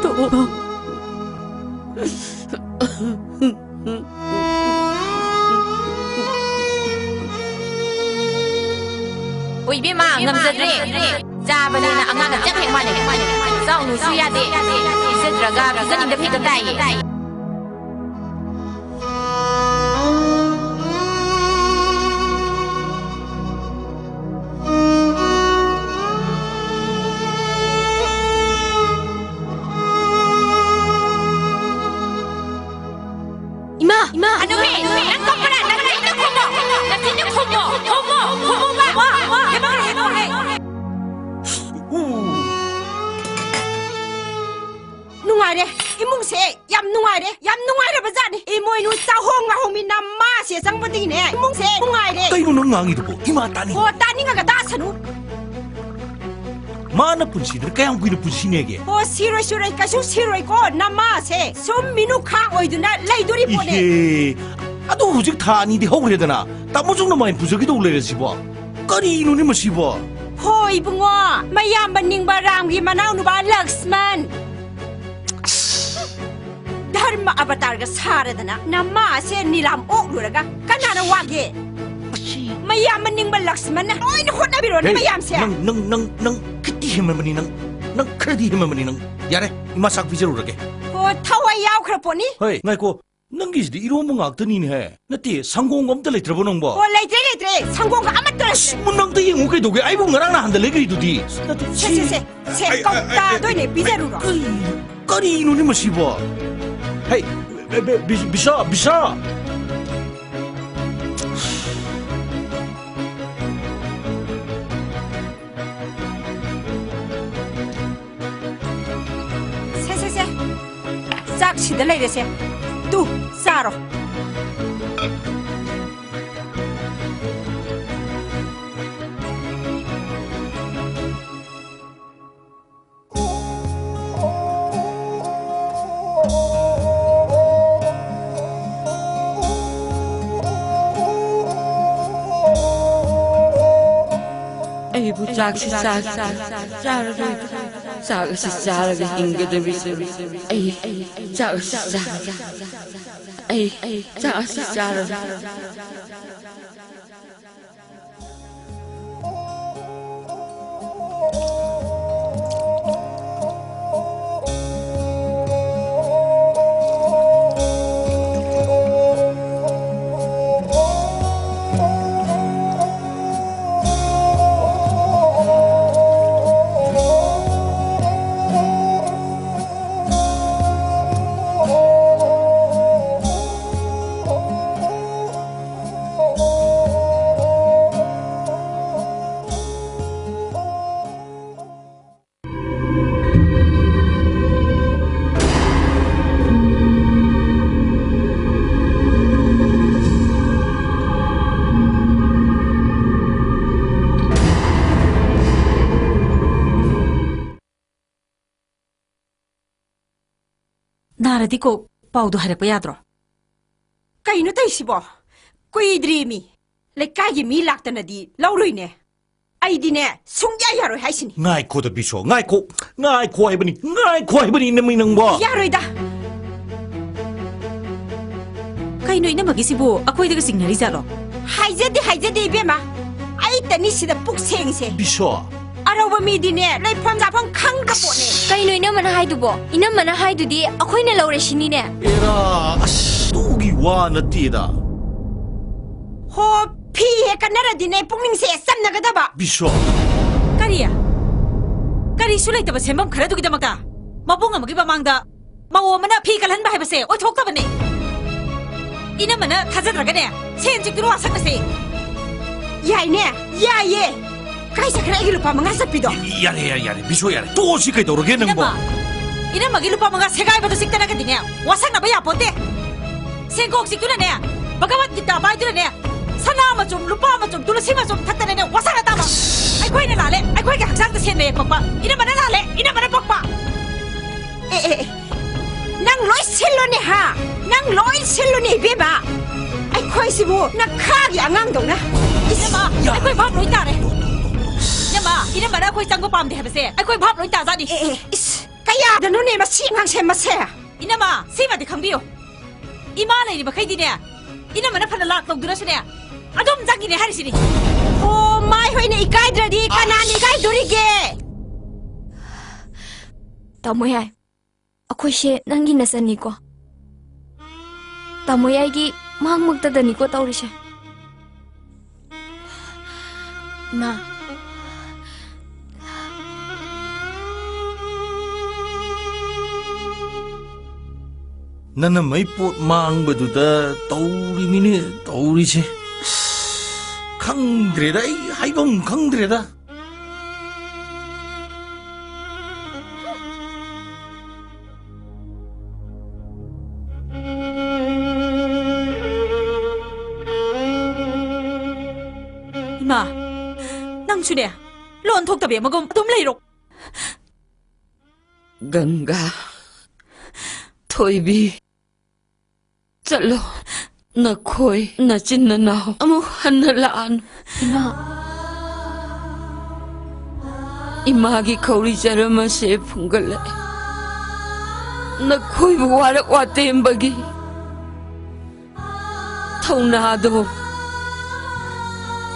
ꯇꯣꯛꯑꯣ꯫ ꯍꯣꯏ, ꯏꯕꯦꯝꯃ, ꯉꯝꯖꯗ꯭ꯔꯦ꯫ ꯆꯥꯕꯅꯤꯅ ꯑꯉꯥꯡꯒ ꯆꯞ ꯍꯦꯛ ꯃꯥꯟꯅꯩ꯫ ꯆꯥꯎꯅꯨꯁꯨ ꯌꯥꯗꯦ꯫ ꯄꯤꯖꯗ꯭ꯔꯒ ꯄꯤꯖꯅꯤꯡꯗ ꯄꯤꯗ ꯇꯥꯏꯌꯦ꯫ ꯏꯃꯥ, ꯏꯃꯥ, ꯍꯅꯨꯕꯤ, ꯅꯪ ꯀꯞꯄ꯭ꯔꯥ? ꯅꯪ ꯅꯆꯤꯟꯗꯣ ꯈꯨꯝꯃꯣ꯫ ꯅꯆꯤꯟꯗꯣ ꯈꯨꯝꯃꯣ꯫ ꯈꯨꯝꯃꯣ꯫ ꯈꯨꯝꯃꯣꯕ꯫ ꯍꯦ, ꯃꯧ, ꯍꯦ, ꯃꯧ, ꯍꯦ꯫ ꯅꯨꯡꯉꯥꯏꯔꯦ꯫ ꯏꯃꯨꯡꯁꯦ ꯌꯥꯝ ꯅꯨꯡꯉꯥꯏꯔꯦ꯫ ꯌꯥꯝ ꯅꯨꯡꯉꯥꯏꯔꯕ ꯖꯥꯠꯅꯤ꯫ ꯏꯃꯣꯏꯅꯨ ꯆꯥꯍꯣꯡ ꯉꯥꯍꯣꯡꯕꯤ ꯅꯃꯥꯁꯦ ꯆꯪꯕꯗꯒꯤꯅꯦ ꯏꯃꯨꯡꯁꯦ ꯅꯨꯡꯉꯥꯏꯔꯦ꯫ ꯀꯩꯅꯣ ꯅꯪ ꯉꯥꯡꯉꯤꯗꯨꯕꯣ? ꯏꯃꯥ ꯇꯥꯅꯤꯡꯉꯤ꯫ ꯑꯣ, ꯇꯥꯅꯤꯡꯉꯒ ꯇꯥꯁꯅꯨ꯫ ꯃꯥꯅ ꯄꯨꯟꯁꯤꯗ ꯀꯌꯥꯝ ꯀꯨꯏꯅ ꯄꯨꯟꯁꯤꯅꯦꯒꯦ? ꯑꯣ, ꯁꯤꯔꯣꯏ, ꯁꯤꯔꯣꯏ, ꯀꯩꯁꯨ ꯁꯤꯔꯣꯏꯀꯣ꯫ ꯅꯃꯥꯁꯦ ꯁꯨꯝ ꯃꯤꯅꯨꯈꯥꯡ ꯑꯣꯏꯗꯨꯅ ꯂꯩꯗꯣꯔꯤ ꯄꯣꯠꯅꯦ꯫ ꯏꯍꯦ, ꯑꯗꯨ ꯍꯧꯖꯤꯛ ꯊꯥ ꯑꯅꯤꯗꯤ ꯍꯧꯈ꯭ꯔꯦꯗꯅ, ꯇꯥꯃꯣꯁꯨ ꯅꯃꯥꯏ ꯄꯨꯖꯒꯦ ꯇꯧ ꯂꯩꯔꯁꯤꯕꯣ? ꯀꯔꯤꯅꯣꯅꯦ ꯃꯁꯤꯕꯣ? ꯍꯣ, ꯏꯕꯨꯡꯉꯣ, ꯃꯌꯥꯝꯕ ꯅꯤꯡꯕ ꯔꯥꯝꯒꯤ ꯃꯅꯥꯎꯅꯨꯄꯥ ꯂꯛꯁꯃꯟ꯫ ꯙꯔꯃ ꯑꯕꯇꯥꯔꯒ ꯁꯥꯔꯗꯅ ꯅꯃꯥꯁꯦ ꯅꯤꯂꯥꯝ ꯑꯣꯛꯂꯨꯔꯒ ꯀꯅꯥꯅ ꯋꯥꯒꯦ? ꯃꯌꯥꯝ ꯑꯅꯤꯡꯕ ꯂꯛꯁꯃꯟꯅ ꯂꯣꯏꯅ ꯍꯣꯠꯅꯕꯤꯔꯣꯅꯦ ꯍꯦ, ꯃꯌꯥꯝꯁꯦ꯫ ꯅꯪ, ꯅꯪ, ꯅꯪ, ꯅꯪ ꯈꯤꯇꯤ ꯍꯦꯟꯃꯟꯕꯅꯤ ꯅꯪ꯫ ꯅꯪ ꯈꯔꯗꯤ ꯍꯦꯟꯃꯟꯕꯅꯤ ꯅꯪ꯫ ꯌꯥꯔꯦ, ꯏꯃꯥ ꯆꯥꯛ ꯄꯤꯖꯔꯨꯔꯒꯦ꯫ ꯑꯣ, ꯊꯋꯥꯏ ꯌꯥꯎꯈ꯭ꯔ ꯄꯣꯠꯅꯤ꯫ ꯍꯣꯏ, ꯉꯥꯏꯈꯣ꯫ ꯅꯪꯒꯤꯁꯤꯗꯤ ꯏꯔꯣꯝꯕ ꯉꯥꯛꯇꯅꯤꯅꯦꯍꯦ꯫ ꯅꯠꯇꯦ, ꯁꯪꯒꯣꯝꯒ ꯑꯝꯇ ꯂꯩꯇ꯭ꯔꯕꯣ ꯅꯪꯕꯣ? ꯑꯣ, ꯂꯩꯇ꯭ꯔꯦ, ꯂꯩꯇ꯭ꯔꯦ꯫ ꯁꯪꯒꯣꯝꯒ ꯑꯃꯠꯇ ꯂꯩꯇ꯭ꯔꯦ꯫ ꯑꯁ, ꯅꯪꯗ ꯌꯦꯡꯉꯨ ꯀꯩꯗꯧꯒꯦ? ꯑꯩꯕꯨ ꯉꯔꯥꯡ ꯅꯍꯥꯟꯗ ꯂꯩꯈ꯭ꯔꯤꯗꯨꯗꯤ꯫ ꯅꯠꯇꯦ, ꯁꯦ, ꯁꯦ, ꯁꯦ, ꯁꯦ, ꯑꯩ, ꯑꯩ, ꯑꯩ, ꯀꯧꯇꯥꯗ ꯑꯩ, ꯑꯣꯏꯅ ꯑꯩ, ꯄꯤꯖꯔꯨꯔꯣ꯫ ꯀꯩ-, ꯀꯔꯤꯅꯣꯅꯦ ꯃꯁꯤꯕꯣ? ꯍꯩ, ꯕꯤ-, ꯕꯤ-, ꯕꯤ-, ꯕꯤꯁꯥ, ꯕꯤꯁꯥ! ꯁꯦ, ꯁꯦ, ꯁꯦ꯫ ꯆꯥꯛ ꯁꯤꯗ ꯂꯩꯔꯦꯁꯦ꯫ ꯇꯨ, ꯆꯥꯔꯣ꯫ ꯑꯩꯕꯨ ꯆꯥꯛꯁꯤ ꯆꯥ-, ꯆꯥꯔꯔꯣꯏꯗ꯭ꯔꯣ? ꯆꯥꯛ ꯑꯁꯤ ꯆꯥꯔꯒ ꯍꯤꯡꯒꯗꯕꯁꯤ꯫ ꯑꯩ ꯆꯥꯛ ꯑꯁꯤ ꯆꯥ-, ꯑꯩ ꯆꯥꯛ ꯑꯁꯤ ꯆꯥꯔꯔꯣꯏ꯫ ꯌꯥꯔꯗꯤ ꯀꯣꯛ ꯄꯥꯎꯗꯣ ꯍꯥꯏꯔꯛꯄ ꯌꯥꯗ꯭ꯔꯣ? ꯀꯩꯅꯣ ꯇꯧꯏꯁꯤꯕꯣ? ꯀꯨꯏꯗ꯭ꯔꯤꯃꯤ꯫ ꯂꯩꯀꯥꯏꯒꯤ ꯃꯤ ꯂꯥꯛꯇꯅꯗꯤ ꯂꯧꯔꯣꯏꯅꯦ꯫ ꯑꯩꯗꯤꯅꯦ, ꯁꯨꯡꯌꯥ ꯌꯥꯔꯣꯏ ꯍꯥꯏꯁꯤꯅꯤ꯫ ꯉꯥꯏꯈꯣꯗ ꯕꯤꯁꯣ, ꯉꯥꯏꯈꯣ, ꯉꯥꯏꯈꯣ ꯍꯥꯏꯕꯅꯤ, ꯉꯥꯏꯈꯣ ꯍꯥꯏꯕꯅꯤ, ꯏꯅꯝꯃꯩ ꯅꯪꯕꯣ꯫ ꯌꯥꯔꯣꯏꯗ꯫ ꯀꯩꯅꯣ ꯏꯅꯝꯃꯒꯤꯁꯤꯕꯨ ꯑꯩꯈꯣꯏꯗꯒ ꯆꯤꯡꯅꯔꯤꯖꯥꯠꯂꯣ? ꯍꯥꯏꯖꯗꯦ, ꯍꯥꯏꯖꯗꯦ ꯏꯕꯦꯝꯃ꯫ ꯑꯩꯇꯅꯤ ꯁꯤꯗ ꯄꯨꯛ ꯁꯦꯡꯉꯤꯁꯦ꯫ ꯕꯤꯁꯣ꯫ ꯑꯔꯧꯕ ꯃꯤꯗꯤꯅꯦ, ꯂꯩꯐꯝ ꯆꯥꯐꯝ ꯈꯪꯗ ꯄꯣꯠꯅꯦ꯫ ꯀꯩꯅꯣ ꯏꯅꯝꯃꯅ ꯍꯥꯏꯗꯨꯕꯣ? ꯏꯅꯝꯃꯅ ꯍꯥꯏꯗꯨꯗꯤ ꯑꯩꯈꯣꯏꯅ ꯂꯧꯔꯦ ꯁꯤꯅꯤꯅꯦ꯫ ꯑꯦꯔꯥ, ꯑꯁ, ꯇꯨꯒꯤ ꯋꯥ ꯅꯠꯇꯦꯗ꯫ ꯍꯣ, ꯐꯤ ꯍꯦꯛ ꯀꯟꯅꯔꯗꯤꯅꯦ, ꯄꯨꯛꯅꯤꯡꯁꯦ ꯆꯝꯅꯒꯗꯕ꯫ ꯕꯤꯁꯣ꯫ ꯀꯔꯤ? ꯀꯔꯤꯁꯨ ꯂꯩꯇꯕ ꯁꯦꯝꯐꯝ ꯈꯔꯗꯨꯒꯤꯗꯃꯛꯇ ꯃꯕꯨꯡ ꯑꯃꯒꯤ ꯃꯃꯥꯡꯗ ꯃꯧ ꯑꯃꯅ ꯐꯤ ꯀꯜꯍꯟꯕ ꯍꯥꯏꯕꯁꯦ ꯑꯣꯏꯊꯣꯛꯇꯕꯅꯦ꯫ ꯏꯅꯝꯃꯅ ꯊꯥꯖꯗ꯭ꯔꯒꯅꯦ, ꯁꯦꯟ ꯆꯤꯛꯇꯨꯅ ꯋꯥꯁꯛꯅꯁꯦ꯫ ꯌꯥꯏꯅꯦ, ꯌꯥꯏꯌꯦ꯫ ꯀꯥꯏ ꯆꯠꯈ꯭ꯔꯦ ꯑꯩꯒꯤ ꯂꯨꯄꯥ ꯃꯉꯥ ꯆꯠꯄꯤꯗꯣ? ꯌꯥꯔꯦ, ꯌꯥꯔꯦ, ꯌꯥꯔꯦ, ꯕꯤꯁꯣ, ꯌꯥꯔꯦ꯫ ꯇꯣꯛꯑꯁꯤ ꯀꯩꯗꯧꯔꯒꯦ ꯅꯪꯕꯣ? ꯏꯅꯝꯃ, ꯏꯅꯝꯃꯒꯤ ꯂꯨꯄꯥ ꯃꯉꯥ ꯁꯦꯒꯥꯏꯕꯗꯣ ꯆꯤꯛꯇꯅꯒꯗꯤꯅꯦ, ꯋꯥꯁꯛꯅꯕ ꯌꯥꯄꯣꯠꯇꯦ꯫ ꯁꯦꯟꯈꯣꯛ ꯆꯤꯛꯇꯨꯅꯅꯦ, ꯚꯒꯋꯠ ꯒꯤꯇꯥ ꯄꯥꯏꯗꯨꯅꯅꯦ, ꯁꯅꯥ ꯃꯆꯨꯝ, ꯂꯨꯄꯥ ꯃꯆꯨꯝ, ꯇꯨꯂꯁꯤ ꯃꯆꯨꯝ ꯊꯛꯇꯅꯅꯦ, ꯋꯥꯁꯛꯅ ꯇꯥꯕ꯫ ꯑꯩꯈꯣꯏꯅ ꯂꯥꯜꯂꯦ, ꯑꯩꯈꯣꯏꯒꯤ ꯍꯛꯆꯥꯡꯗ ꯁꯦꯟ ꯃꯌꯦꯛ ꯄꯛꯄ꯫ ꯏꯅꯝꯃꯅ ꯂꯥꯜꯂꯦ, ꯏꯅꯝꯃꯅ ꯄꯛꯄ꯫ ꯑꯦ, ꯑꯦ, ꯑꯦ, ꯅꯪ ꯂꯣꯏ ꯁꯤꯜꯂꯨꯅꯦ, ꯍꯥ? ꯅꯪ ꯂꯣꯏ ꯁꯤꯜꯂꯨꯅꯦ, ꯏꯕꯦꯝꯃ꯫ ꯑꯩꯈꯣꯏꯁꯤꯕꯨ ꯅꯈꯥꯒꯤ ꯑꯉꯥꯡꯗꯧꯅ꯫ ꯏꯁ, ꯏꯅꯝꯃ, ꯌꯥ꯫ ꯑꯩꯈꯣꯏ ꯚꯥꯞ ꯂꯣꯏ ꯇꯥꯔꯦ꯫ ꯏꯅꯝꯃ, ꯏꯅꯝꯃꯅ ꯑꯩꯈꯣꯏ ꯆꯪꯕ ꯄꯥꯝꯗꯦ ꯍꯥꯏꯕꯁꯦ ꯑꯩꯈꯣꯏ ꯚꯥꯞ ꯂꯣꯏ ꯇꯥꯖꯥꯠꯅꯤ꯫ ꯑꯦ, ꯑꯦ, ꯏꯁ, ꯀꯌꯥꯗꯅꯣꯅꯦ ꯃꯁꯤ ꯑꯉꯥꯡꯁꯦ, ꯃꯁꯦ? ꯏꯅꯝꯃ, ꯁꯤꯃꯗꯤ ꯈꯪꯕꯤꯌꯨ꯫ ꯏꯃꯥ ꯂꯩꯔꯤꯕꯈꯩꯗꯤꯅꯦ, ꯏꯅꯝꯃꯅ ꯐꯅ ꯂꯥꯛ ꯇꯧꯗꯨꯅꯁꯨꯅꯦ, ꯑꯗꯨꯝ ꯆꯪꯈꯤꯅꯦ ꯍꯥꯏꯔꯤꯁꯤꯅꯤ꯫ ꯑꯣ, ꯃꯥꯏ ꯍꯣꯏꯅ ꯏꯀꯥꯏꯗ꯭ꯔꯗꯤ ꯀꯅꯥꯅ ꯏꯀꯥꯏꯗꯣꯔꯤꯒꯦ? ꯇꯥꯃꯣ ꯌꯥꯏ, ꯑꯩꯈꯣꯏꯁꯦ ꯅꯪꯒꯤ ꯅꯆꯟꯅꯤꯀꯣ꯫ ꯇꯥꯃꯣ ꯌꯥꯏꯒꯤ ꯃꯥꯡꯃꯛꯇꯗꯅꯤꯀꯣ ꯇꯧꯔꯤꯁꯦ꯫ ꯏꯃꯥ꯫ ꯅꯅꯝꯃꯩ ꯄꯣꯠ ꯃꯥꯡꯕꯗꯨꯗ ꯇꯧꯔꯤꯃꯤꯅꯦ ꯇꯧꯔꯤꯁꯦ꯫ ꯈꯪꯗ꯭ꯔꯦꯗ, ꯑꯩ ꯍꯥꯏꯐꯝ ꯈꯪꯗ꯭ꯔꯦꯗ꯫ ꯏꯃꯥ, ꯅꯪꯁꯨꯅꯦ, ꯂꯣꯟ ꯊꯣꯛꯇꯕꯤ ꯑꯃꯒꯨꯝ ꯑꯗꯨꯝ ꯂꯩꯔꯣ꯫ ꯒꯪꯒꯥ, ꯊꯣꯏꯕꯤ, ꯆꯠꯂꯣ꯫ ꯅꯈꯣꯏ ꯅꯆꯤꯟ ꯅꯅꯥꯎ ꯑꯃꯨꯛ ꯍꯟꯅ ꯂꯥꯛꯑꯅꯨ꯫ ꯏꯃꯥ꯫ ꯏꯃꯥꯒꯤ ꯈꯧꯔꯤ ꯆꯔꯝ ꯑꯁꯦ ꯐꯨꯡꯒꯠꯂꯛꯑꯦ꯫ ꯅꯈꯣꯏꯕꯨ ꯋꯥꯔꯛ ꯋꯥꯇꯦꯝꯕꯒꯤ ꯊꯧꯅꯥꯗꯣ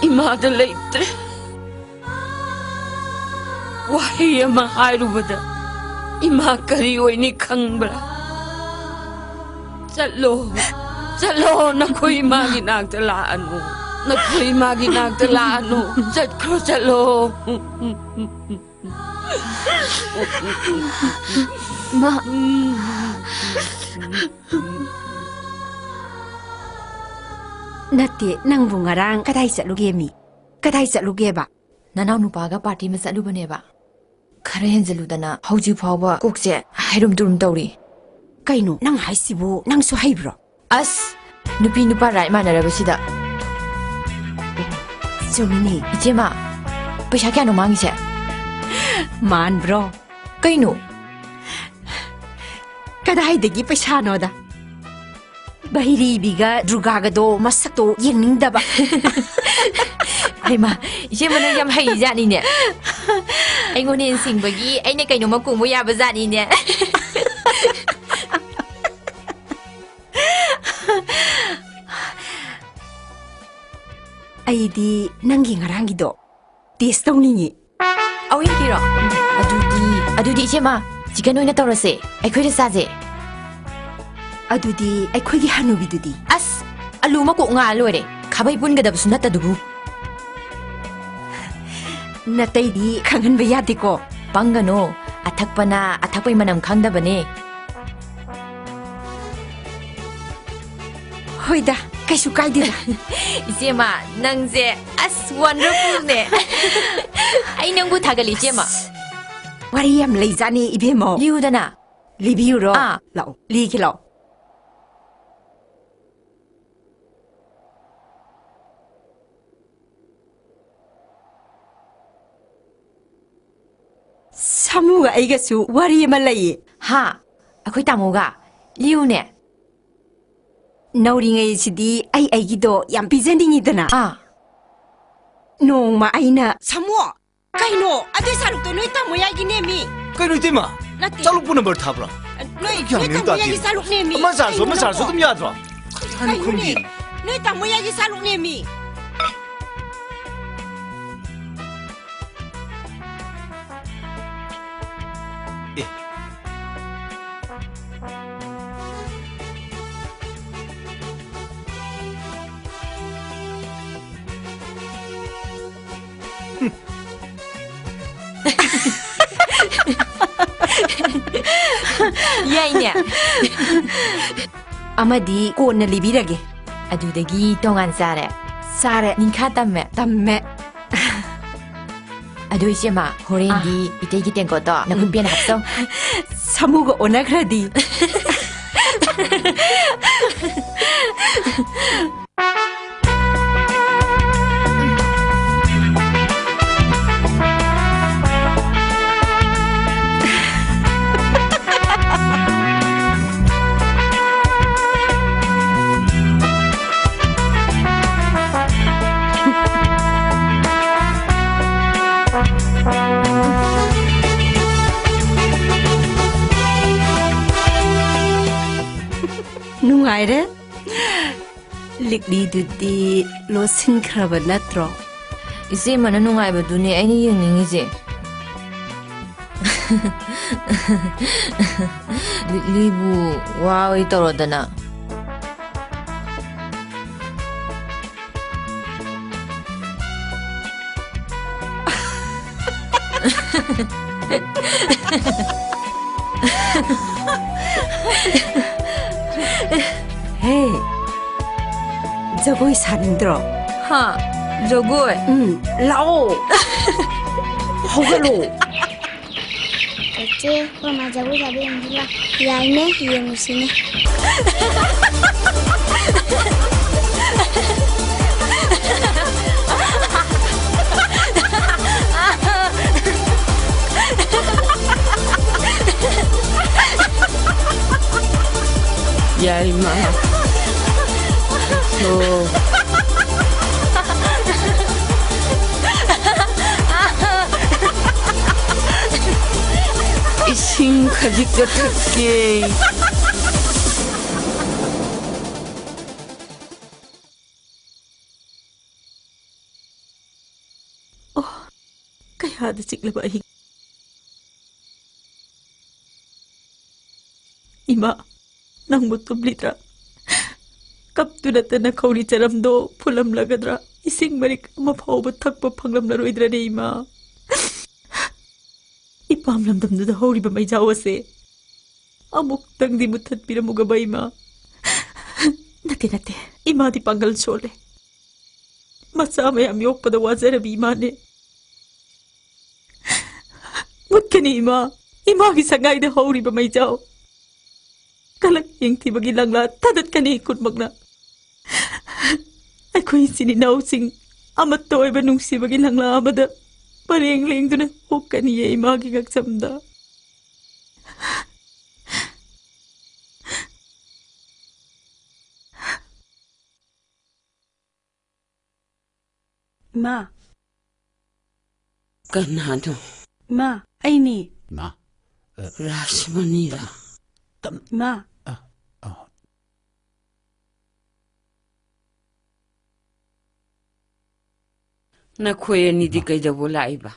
ꯏꯃꯥꯗ ꯂꯩꯇ꯭ꯔꯦ꯫ ꯋꯥꯍꯩ ꯑꯃ ꯍꯥꯏꯔꯨꯕꯗ ꯏꯃꯥ ꯀꯔꯤ ꯑꯣꯏꯅꯤ ꯈꯪꯕ꯭ꯔꯥ? ꯆꯠꯂꯣ, ꯆꯠꯂꯣ, ꯅꯈꯣꯏ ꯏꯃꯥꯒꯤ ꯅꯥꯛꯇ ꯂꯥꯛꯑꯅꯨ, ꯅꯈꯣꯏ ꯏꯃꯥꯒꯤ ꯅꯥꯛꯇ ꯂꯥꯛꯑꯅꯨ, ꯆꯠꯈ꯭ꯔꯣ, ꯆꯠꯂꯣ꯫ ꯃꯥ꯫ ꯅꯠꯇꯦ, ꯅꯪꯕꯨ ꯉꯔꯥꯡ ꯀꯗꯥꯏ ꯆꯠꯂꯨꯒꯦꯃꯤ? ꯀꯗꯥꯏ ꯆꯠꯂꯨꯒꯦꯕ? ꯅꯅꯥꯎ ꯅꯨꯄꯥꯒ ꯄꯥꯔꯇꯤ ꯑꯃ ꯆꯠꯂꯨꯕꯅꯦꯕ꯫ ꯈꯔ ꯍꯦꯟꯖꯜꯂꯨꯗꯅ ꯍꯧꯖꯤꯛ ꯐꯥꯎꯕ ꯀꯣꯛꯁꯦ ꯍꯩꯔꯨꯝ ꯇꯨꯔꯨꯝ ꯇꯧꯔꯤ꯫ ꯀꯩꯅꯣ ꯅꯪ ꯍꯥꯏꯁꯤꯕꯨ? ꯅꯪꯁꯨ ꯍꯩꯕ꯭ꯔꯣ? ꯑꯁ, ꯅꯨꯄꯤ ꯅꯨꯄꯥ ꯔꯥꯏꯠ ꯃꯥꯟꯅꯔꯕꯁꯤꯗ꯫ ꯆꯨꯝꯃꯤꯅꯦ꯫ ꯏꯆꯦꯃ, ꯄꯩꯁꯥ ꯀꯌꯥꯅꯣ ꯃꯥꯡꯉꯤꯁꯦ? ꯃꯥꯟꯕ꯭ꯔꯣ? ꯀꯩꯅꯣ? ꯀꯗꯥꯏꯗꯒꯤ ꯄꯩꯁꯥꯅꯣꯗ? ꯚꯩꯔꯤꯕꯤꯒ ꯗꯨꯔꯒꯥꯒꯗꯣ ꯃꯁꯛꯇꯣ ꯌꯦꯡꯅꯤꯡꯗꯕ꯫ ꯍꯩꯃꯥ, ꯏꯆꯦꯃ ꯅꯪ ꯌꯥꯝ ꯍꯩꯖꯥꯠꯅꯤꯅꯦ꯫ ꯑꯩꯉꯣꯟꯗ ꯍꯦꯟꯅ ꯁꯤꯡꯕꯒꯤ ꯑꯩꯅ ꯀꯩꯅꯣꯝꯃ ꯀꯣꯡꯕ ꯌꯥꯕ ꯖꯥꯠꯅꯤꯅꯦ꯫ ꯑꯩꯗꯤ ꯅꯪꯒꯤ ꯉꯔꯥꯡꯒꯤꯗꯣ ꯇꯦꯁ ꯇꯧꯅꯤꯡꯉꯤ꯫ ꯑꯋꯤꯟꯀꯤꯔꯣ? ꯑꯗꯨꯗꯤ, ꯑꯗꯨꯗꯤ ꯏꯆꯦꯃ, ꯆꯤꯀꯟ ꯑꯣꯏꯅ ꯇꯧꯔꯁꯦ꯫ ꯑꯩꯈꯣꯏꯗ ꯆꯥꯁꯦ꯫ ꯑꯗꯨꯗꯤ ꯑꯩꯈꯣꯏꯒꯤ ꯍꯅꯨꯕꯤꯗꯨꯗꯤ? ꯑꯁ, ꯑꯂꯨ ꯃꯀꯣꯛ ꯉꯥ ꯂꯣꯏꯔꯦ꯫ ꯈꯥꯕꯩ ꯄꯨꯟꯒꯗꯕꯁꯨ ꯅꯠꯇꯗꯨꯕꯨ꯫ ꯅꯇꯩꯗꯤ ꯈꯪꯍꯟꯕ ꯌꯥꯗꯦꯀꯣ꯫ ꯄꯪꯒꯅꯣ꯫ ꯑꯊꯛꯄꯅ ꯑꯊꯛꯄꯩ ꯃꯅꯝ ꯈꯪꯗꯕꯅꯦ꯫ ꯍꯣꯏꯗ, ꯀꯩꯁꯨ ꯀꯥꯏꯗꯦꯗ꯫ ꯏꯆꯦꯃ, ꯅꯪꯁꯦ ꯑꯁ ꯋꯟꯗꯔꯐꯨꯜꯅꯦ꯫ ꯑꯩ ꯅꯪꯕꯨ ꯊꯥꯒꯠꯂꯤ, ꯏꯆꯦꯃ꯫ ꯑꯁ, ꯋꯥꯔꯤ ꯌꯥꯝ ꯂꯩꯖꯥꯠꯅꯤ, ꯏꯕꯦꯝꯃꯧ꯫ ꯂꯤꯌꯨꯗꯅ꯫ ꯂꯤꯕꯤꯌꯨꯔꯣ? ꯑꯥ꯫ ꯂꯥꯛꯑꯣ, ꯂꯤꯒꯦ ꯂꯥꯛꯑꯣ꯫ ꯁꯥꯃꯨꯒ ꯑꯩꯒꯁꯨ ꯋꯥꯔꯤ ꯑꯃ ꯂꯩꯌꯦ꯫ ꯍꯥ? ꯑꯩꯈꯣꯏ ꯇꯥꯃꯣꯒ? ꯂꯤꯌꯨꯅꯦ꯫ ꯅꯧꯔꯤꯉꯩꯁꯤꯗꯤ ꯑꯩ ꯑꯩꯒꯤꯗꯣ ꯌꯥꯝ ꯄꯤꯖꯅꯤꯡꯉꯤꯗꯅ꯫ ꯑꯥ꯫ ꯅꯣꯡꯃ ꯑꯩꯅ ꯁꯥꯃꯨ! ꯀꯩꯅꯣ? ꯑꯗꯨꯏ ꯁꯥꯔꯨꯛꯇꯣ ꯅꯣꯏ ꯇꯥꯃꯣ ꯌꯥꯏꯒꯤꯅꯦꯃꯤ꯫ ꯀꯩꯅꯣ ꯏꯇꯩꯃ? ꯅꯠꯇꯦ꯫ ꯆꯥꯂꯨꯛꯄꯨ ꯅꯝꯕꯔ ꯊꯥꯕ꯭ꯔꯣ? ꯅꯣꯏ, ꯀꯌꯥꯝ ꯅꯣꯏ ꯃꯤꯅ ꯇꯥꯃꯣ ꯌꯥꯏꯒꯤ ꯇꯥꯗꯦ꯫ ꯆꯥꯂꯨꯛꯅꯦꯃꯤ꯫ ꯑꯃ ꯆꯥꯔꯁꯨ ꯑꯃ ꯀꯩꯅꯣ ꯆꯥꯔꯁꯨ ꯅꯪꯕꯣ? ꯑꯗꯨꯝ ꯌꯥꯗ꯭ꯔꯣ? ꯀꯩꯅꯣꯅꯦ? ꯅꯣꯏ ꯇꯥꯃꯣ ꯌꯥꯏꯒꯤ ꯆꯥꯂꯨꯛꯅꯦꯃꯤ꯫ ꯑꯦ꯫ ꯌꯥꯏꯅꯦ꯫ ꯑꯃꯗꯤ ꯀꯣꯟꯅ ꯂꯤꯕꯤꯔꯒꯦ꯫ ꯑꯗꯨꯗꯒꯤ ꯇꯣꯉꯥꯟ ꯆꯥꯔꯦ꯫ ꯆꯥꯔꯦ꯫ ꯅꯤꯡꯈꯥ ꯇꯝꯃꯦ꯫ ꯇꯝꯃꯦ꯫ ꯑꯗꯨ ꯏꯆꯦꯃ, ꯍꯣꯔꯦꯟꯗꯤ ꯑꯥ꯫ ꯏꯇꯩꯒꯤ ꯇꯦꯡꯀꯣꯠꯇꯣ ꯅꯈꯨꯠ ꯎꯝ꯫ ꯄꯦꯟꯅ ꯍꯥꯞꯆꯧ꯫ ꯁꯥꯃꯨꯒ ꯑꯣꯟꯅꯈ꯭ꯔꯗꯤ꯫ ꯅꯨꯡꯉꯥꯏꯔꯦ꯫ ꯂꯤꯛꯂꯤꯗꯨꯗꯤ ꯂꯣꯠꯁꯤꯟꯈ꯭ꯔꯕ ꯅꯠꯇ꯭ꯔꯣ? ꯏꯆꯦꯃꯅ ꯅꯨꯡꯉꯥꯏꯕꯗꯨꯅꯦ ꯑꯩꯅ ꯌꯦꯡꯅꯤꯡꯉꯤꯁꯦ꯫ ꯂꯤꯛꯂꯤꯕꯨ ꯋꯥ ꯑꯣꯏ ꯇꯧꯔꯗꯅ꯫ ꯍꯦ, ꯖꯒꯣꯏ ꯁꯥꯅꯤꯡꯗ꯭ꯔꯣ? ꯍꯥ, ꯖꯒꯣꯏ? ꯎꯝ, ꯂꯥꯛꯑꯣ꯫ ꯍꯧꯒꯠꯂꯣ꯫ ꯆꯦꯆꯦ, ꯑꯩꯈꯣꯏ ꯃꯥ ꯖꯒꯣꯏ ꯁꯥꯕ ꯌꯦꯡꯁꯤꯔꯥ? ꯌꯥꯏꯅꯦ, ꯌꯦꯡꯉꯨꯁꯤꯅꯦ꯫ ꯌꯥꯏꯃ꯫ ꯊꯛꯈ꯭ꯔꯣ꯫ ꯏꯁꯤꯡ ꯈꯖꯤꯛꯇ ꯊꯛꯀꯦ꯫ ꯑꯣ, ꯀꯌꯥꯗ ꯆꯤꯛꯂꯕ ꯑꯍꯤꯡ꯫ ꯏꯃꯥ, ꯅꯪꯕꯨ ꯇꯨꯝꯂꯤꯗ꯭ꯔꯥ? ꯀꯞꯇꯨꯅꯇ ꯅꯈꯧꯔꯤ ꯆꯔꯝꯗꯣ ꯐꯨꯜꯂꯝꯂꯒꯗ꯭ꯔꯥ? ꯏꯁꯤꯡ ꯃꯔꯤꯛ ꯑꯃ ꯐꯥꯎꯕ ꯊꯛꯄ ꯐꯪꯂꯝꯂꯔꯣꯏꯗ꯭ꯔꯅꯦ, ꯏꯃꯥ? ꯏꯄꯥꯝ ꯂꯝꯗꯝꯗꯨꯗ ꯍꯧꯔꯤꯕ ꯃꯩꯖꯥꯎ ꯑꯁꯦ ꯑꯃꯨꯛꯇꯪꯗꯤ ꯃꯨꯠꯊꯠꯄꯤꯔꯝꯃꯨꯒꯕ, ꯏꯃꯥ꯫ ꯅꯠꯇꯦ, ꯅꯠꯇꯦ, ꯏꯃꯥꯗꯤ ꯄꯥꯡꯒꯜ ꯁꯣꯜꯂꯦ꯫ ꯃꯆꯥ ꯃꯌꯥꯝ ꯌꯣꯛꯄꯗ ꯋꯥꯖꯔꯕꯤ ꯏꯃꯥꯅꯦ꯫ ꯃꯨꯠꯀꯅꯤ, ꯏꯃꯥ꯫ ꯏꯃꯥꯒꯤ ꯁꯉꯥꯏꯗ ꯍꯧꯔꯤꯕ ꯃꯩꯖꯥꯎ꯫ ꯀꯂꯛ ꯌꯦꯡꯊꯤꯕꯒꯤ ꯂꯪꯂꯥ ꯊꯥꯗꯠꯀꯅꯤ ꯈꯨꯠꯃꯛꯅ꯫ ꯑꯩꯈꯣꯏ ꯏꯆꯤꯟ ꯏꯅꯥꯎꯁꯤꯡ ꯑꯃꯠꯇ ꯑꯣꯏꯕ ꯅꯨꯡꯁꯤꯕꯒꯤ ꯂꯪꯂꯥ ꯑꯃꯗ ꯄꯔꯦꯡ ꯂꯦꯡꯗꯨꯅ ꯍꯨꯛꯀꯅꯤꯌꯦ ꯏꯃꯥꯒꯤ ꯉꯛꯁꯝꯗ꯫ ꯏꯃꯥ꯫ ꯀꯅꯥꯅꯣ? ꯏꯃꯥ, ꯑꯩꯅꯤ꯫ ꯏꯃꯥ꯫ ꯔꯥꯁꯃꯅꯤꯔꯥ? ꯏꯃꯥ꯫ ꯑ, ꯑ꯫ ꯅꯈꯣꯏ ꯑꯅꯤꯗꯤ ꯏꯃꯥ꯫ ꯀꯩꯗꯧꯕ ꯂꯥꯛꯏꯕ?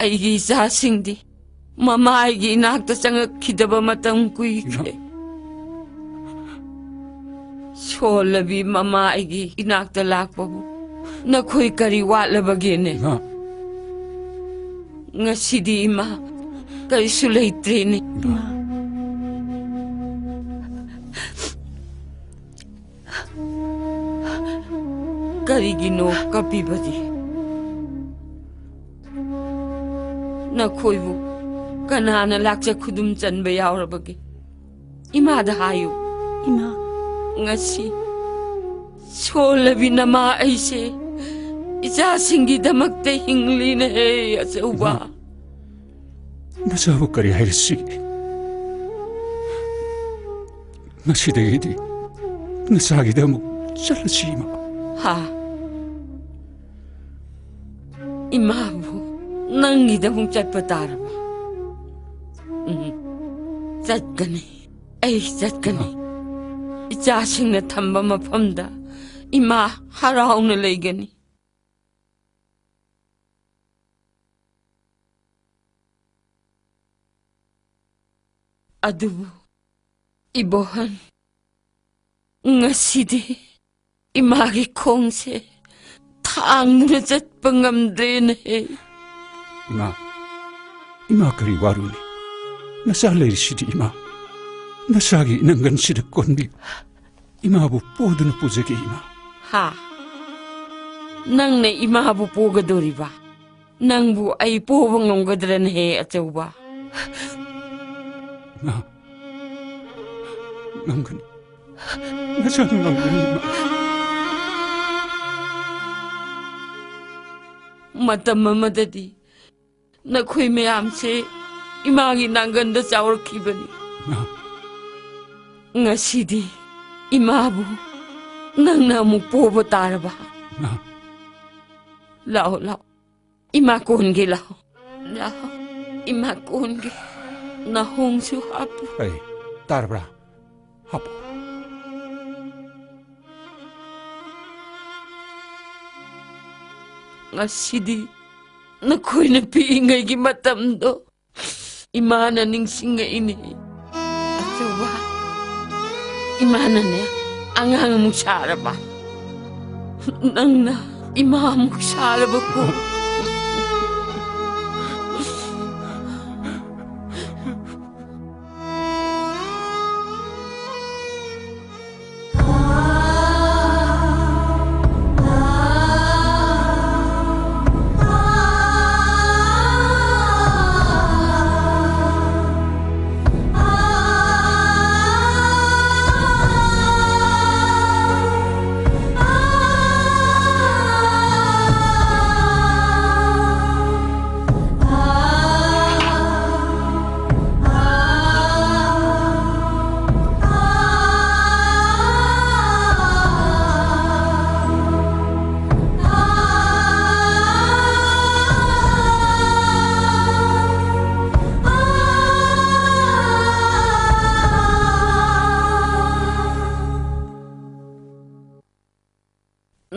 ꯑꯩꯒꯤ ꯏꯆꯥꯁꯤꯡꯗꯤ ꯃꯃꯥ ꯑꯩꯒꯤ ꯏꯅꯥꯛꯇ ꯆꯪꯉꯛꯈꯤꯗꯕ ꯃꯇꯝ ꯀꯨꯏꯈ꯭ꯔꯦ꯫ ꯏꯃꯥ꯫ ꯁꯣꯜꯂꯕꯤ ꯃꯃꯥ ꯑꯩꯒꯤ ꯏꯅꯥꯛꯇ ꯂꯥꯛꯄꯕꯨ ꯅꯈꯣꯏ ꯀꯔꯤ ꯋꯥꯠꯂꯕꯒꯦꯅꯦ? ꯏꯃꯥ꯫ ꯉꯁꯤꯗꯤ ꯏꯃꯥ ꯀꯔꯤꯁꯨ ꯂꯩꯇ꯭ꯔꯦꯅꯦ꯫ ꯏꯃꯥ꯫ ꯀꯔꯤꯒꯤꯅꯣ ꯀꯞꯄꯤꯕꯗꯤ? ꯅꯈꯣꯏꯕꯨ ꯀꯅꯥꯅ ꯂꯥꯛꯆ ꯈꯨꯗꯨꯝ ꯆꯟꯕ ꯌꯥꯎꯔꯕꯒꯦ? ꯏꯃꯥꯗ ꯍꯥꯏꯌꯨ꯫ ꯏꯃꯥ꯫ ꯉꯁꯤ ꯁꯣꯜꯂꯕꯤ ꯅꯃꯥ ꯑꯩꯁꯦ ꯏꯆꯥꯁꯤꯡꯒꯤꯗꯃꯛꯇ ꯍꯤꯡꯂꯤꯅꯦꯍꯦ, ꯑꯆꯧꯕ꯫ ꯏꯃꯥ, ꯅꯆꯥꯕꯨ ꯀꯔꯤ ꯍꯥꯏꯔꯁꯤꯒꯦ? ꯉꯁꯤꯗꯒꯤꯗꯤ ꯅꯆꯥꯒꯤꯗ ꯑꯃꯨꯛ ꯆꯠꯂꯁꯤ, ꯏꯃꯥ꯫ ꯍꯥ? ꯏꯃꯥꯕꯨ ꯅꯪꯒꯤꯗ ꯑꯃꯨꯛ ꯆꯠꯄ ꯇꯥꯔꯕ? ꯎꯝ, ꯆꯠꯀꯅꯤ꯫ ꯑꯩ ꯆꯠꯀꯅꯤ꯫ ꯏꯃꯥ꯫ ꯏꯆꯥꯁꯤꯡꯅ ꯊꯝꯕ ꯃꯐꯝꯗ ꯏꯃꯥ ꯍꯔꯥꯎꯅ ꯂꯩꯒꯅꯤ꯫ ꯑꯗꯨꯕꯨ ꯏꯕꯣꯍꯟ, ꯉꯁꯤꯗꯤ ꯏꯃꯥꯒꯤ ꯈꯣꯡꯁꯦ ꯊꯥꯡꯗꯨꯅ ꯆꯠꯄ ꯉꯝꯗ꯭ꯔꯦꯅꯦꯍꯦ꯫ ꯏꯃꯥ, ꯏꯃꯥ ꯀꯔꯤ ꯋꯥꯔꯨꯅꯤ? ꯅꯆꯥ ꯂꯩꯔꯤꯁꯤꯗꯤ ꯏꯃꯥ꯫ ꯅꯆꯥꯒꯤ ꯅꯪꯒꯟꯁꯤꯗ ꯀꯣꯟꯕꯤꯌꯨ꯫ ꯏꯃꯥꯕꯨ ꯄꯣꯗꯨꯅ ꯄꯨꯖꯒꯦ, ꯏꯃꯥ꯫ ꯍꯥ? ꯅꯪꯅ ꯏꯃꯥꯕꯨ ꯄꯣꯒꯗꯣꯔꯤꯕ? ꯅꯪꯕꯨ ꯑꯩ ꯄꯣꯕ ꯉꯝꯒꯗ꯭ꯔꯅꯦꯍꯦ, ꯑꯆꯧꯕ? ꯏꯃꯥ, ꯉꯝꯒꯅꯤ꯫ ꯅꯆꯥꯅ ꯉꯝꯒꯅꯤ, ꯏꯃꯥ꯫ ꯃꯇꯝ ꯑꯃꯗꯗꯤ ꯅꯈꯣꯏ ꯃꯌꯥꯝꯁꯦ ꯏꯃꯥꯒꯤ ꯅꯥꯡꯒꯟꯗ ꯆꯥꯎꯔꯛꯈꯤꯕꯅꯤ꯫ ꯏꯃꯥ꯫ ꯉꯁꯤꯗꯤ ꯏꯃꯥꯕꯨ ꯅꯪꯅ ꯑꯃꯨꯛ ꯄꯣꯕ ꯇꯥꯔꯕ? ꯏꯃꯥ꯫ ꯂꯥꯛꯑꯣ, ꯂꯥꯛꯑꯣ꯫ ꯏꯃꯥ ꯀꯣꯟꯒꯦ, ꯂꯥꯛꯑꯣ꯫ ꯂꯥꯛꯑꯣ꯫ ꯏꯃꯥ ꯀꯣꯟꯒꯦ꯫ ꯅꯥꯍꯣꯡꯁꯨ ꯍꯥꯞꯄꯨ꯫ ꯑꯩ, ꯇꯥꯔꯕ꯭ꯔꯥ? ꯍꯥꯞꯄꯨ꯫ ꯉꯁꯤꯗꯤ ꯅꯈꯣꯏꯅ ꯄꯤꯛꯏꯉꯩꯒꯤ ꯃꯇꯝꯗꯣ ꯏꯃꯥꯅ ꯅꯤꯡꯁꯤꯡꯉꯛꯏꯅꯦ꯫ ꯑꯆꯧꯕ, ꯏꯃꯥꯅꯅꯦ ꯑꯉꯥꯡ ꯑꯃꯨꯛ ꯁꯥꯔꯕ? ꯅꯪꯅ ꯏꯃꯥ ꯑꯃꯨꯛ ꯁꯥꯔꯕꯀꯣ?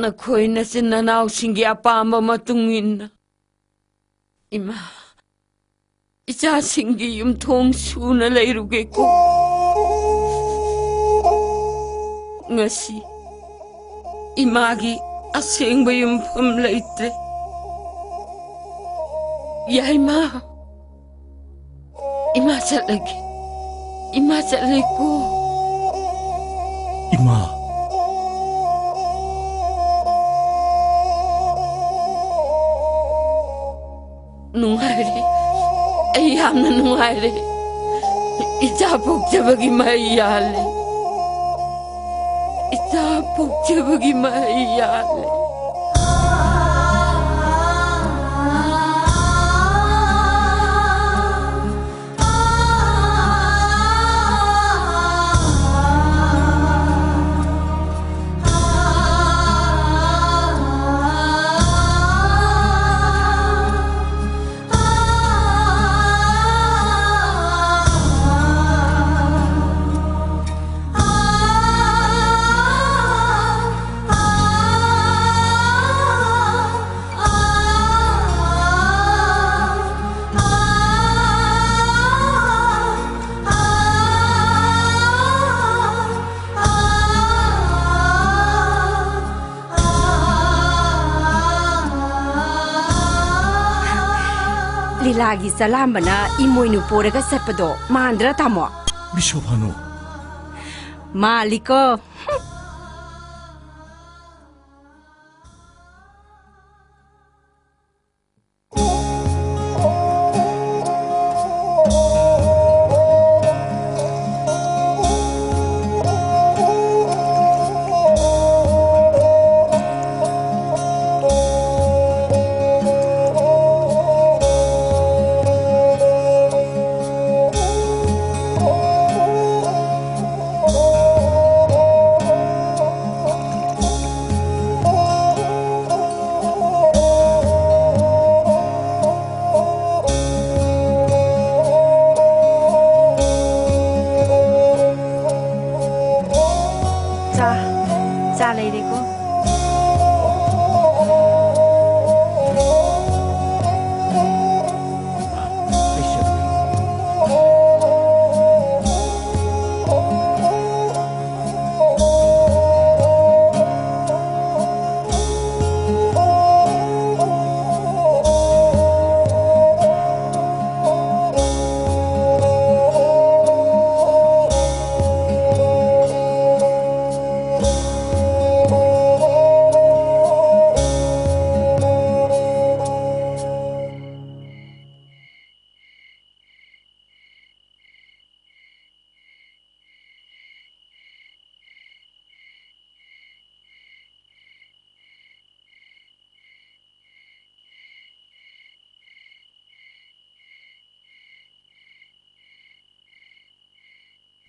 ꯅꯈꯣꯏ ꯅꯆꯤꯟ ꯅꯅꯥꯎꯁꯤꯡꯒꯤ ꯑꯄꯥꯝꯕ ꯃꯇꯨꯡ ꯏꯟꯅ ꯏꯃꯥ, ꯏꯆꯥꯁꯤꯡꯒꯤ ꯌꯨꯝꯊꯣꯡ ꯁꯨꯅ ꯂꯩꯔꯨꯒꯦꯀꯣ꯫ ꯉꯁꯤ ꯏꯃꯥꯒꯤ ꯑꯁꯦꯡꯕ ꯌꯨꯝꯐꯝ ꯂꯩꯇ꯭ꯔꯦ꯫ ꯌꯥꯏꯃ, ꯏꯃꯥ ꯆꯠꯂꯒꯦ꯫ ꯏꯃꯥ ꯆꯠꯂꯦꯀꯣ꯫ ꯏꯃꯥ꯫ ꯅꯨꯡꯉꯥꯏꯔꯦ꯫ ꯑꯩ ꯌꯥꯝꯅ ꯅꯨꯡꯉꯥꯏꯔꯦ꯫ ꯏꯆꯥ ꯄꯣꯛꯆꯕꯒꯤ ꯃꯍꯩ ꯌꯥꯜꯂꯦ꯫ ꯏꯆꯥ ꯄꯣꯛꯆꯕꯒꯤ ꯃꯍꯩ ꯌꯥꯜꯂꯦ꯫ ꯂꯤꯂꯥꯒꯤ ꯆꯂꯥꯝꯕꯅ ꯏꯃꯣꯏꯅꯨ ꯄꯣꯔꯒ ꯆꯠꯄꯗꯣ ꯃꯥꯟꯗ꯭ꯔꯥ, ꯇꯥꯃꯣ? ꯕꯤꯁꯣꯐꯥꯅꯨ꯫ ꯃꯥꯜꯂꯤꯀꯣ꯫ ꯆꯥ, ꯆꯥ ꯂꯩꯔꯦꯀꯣ꯫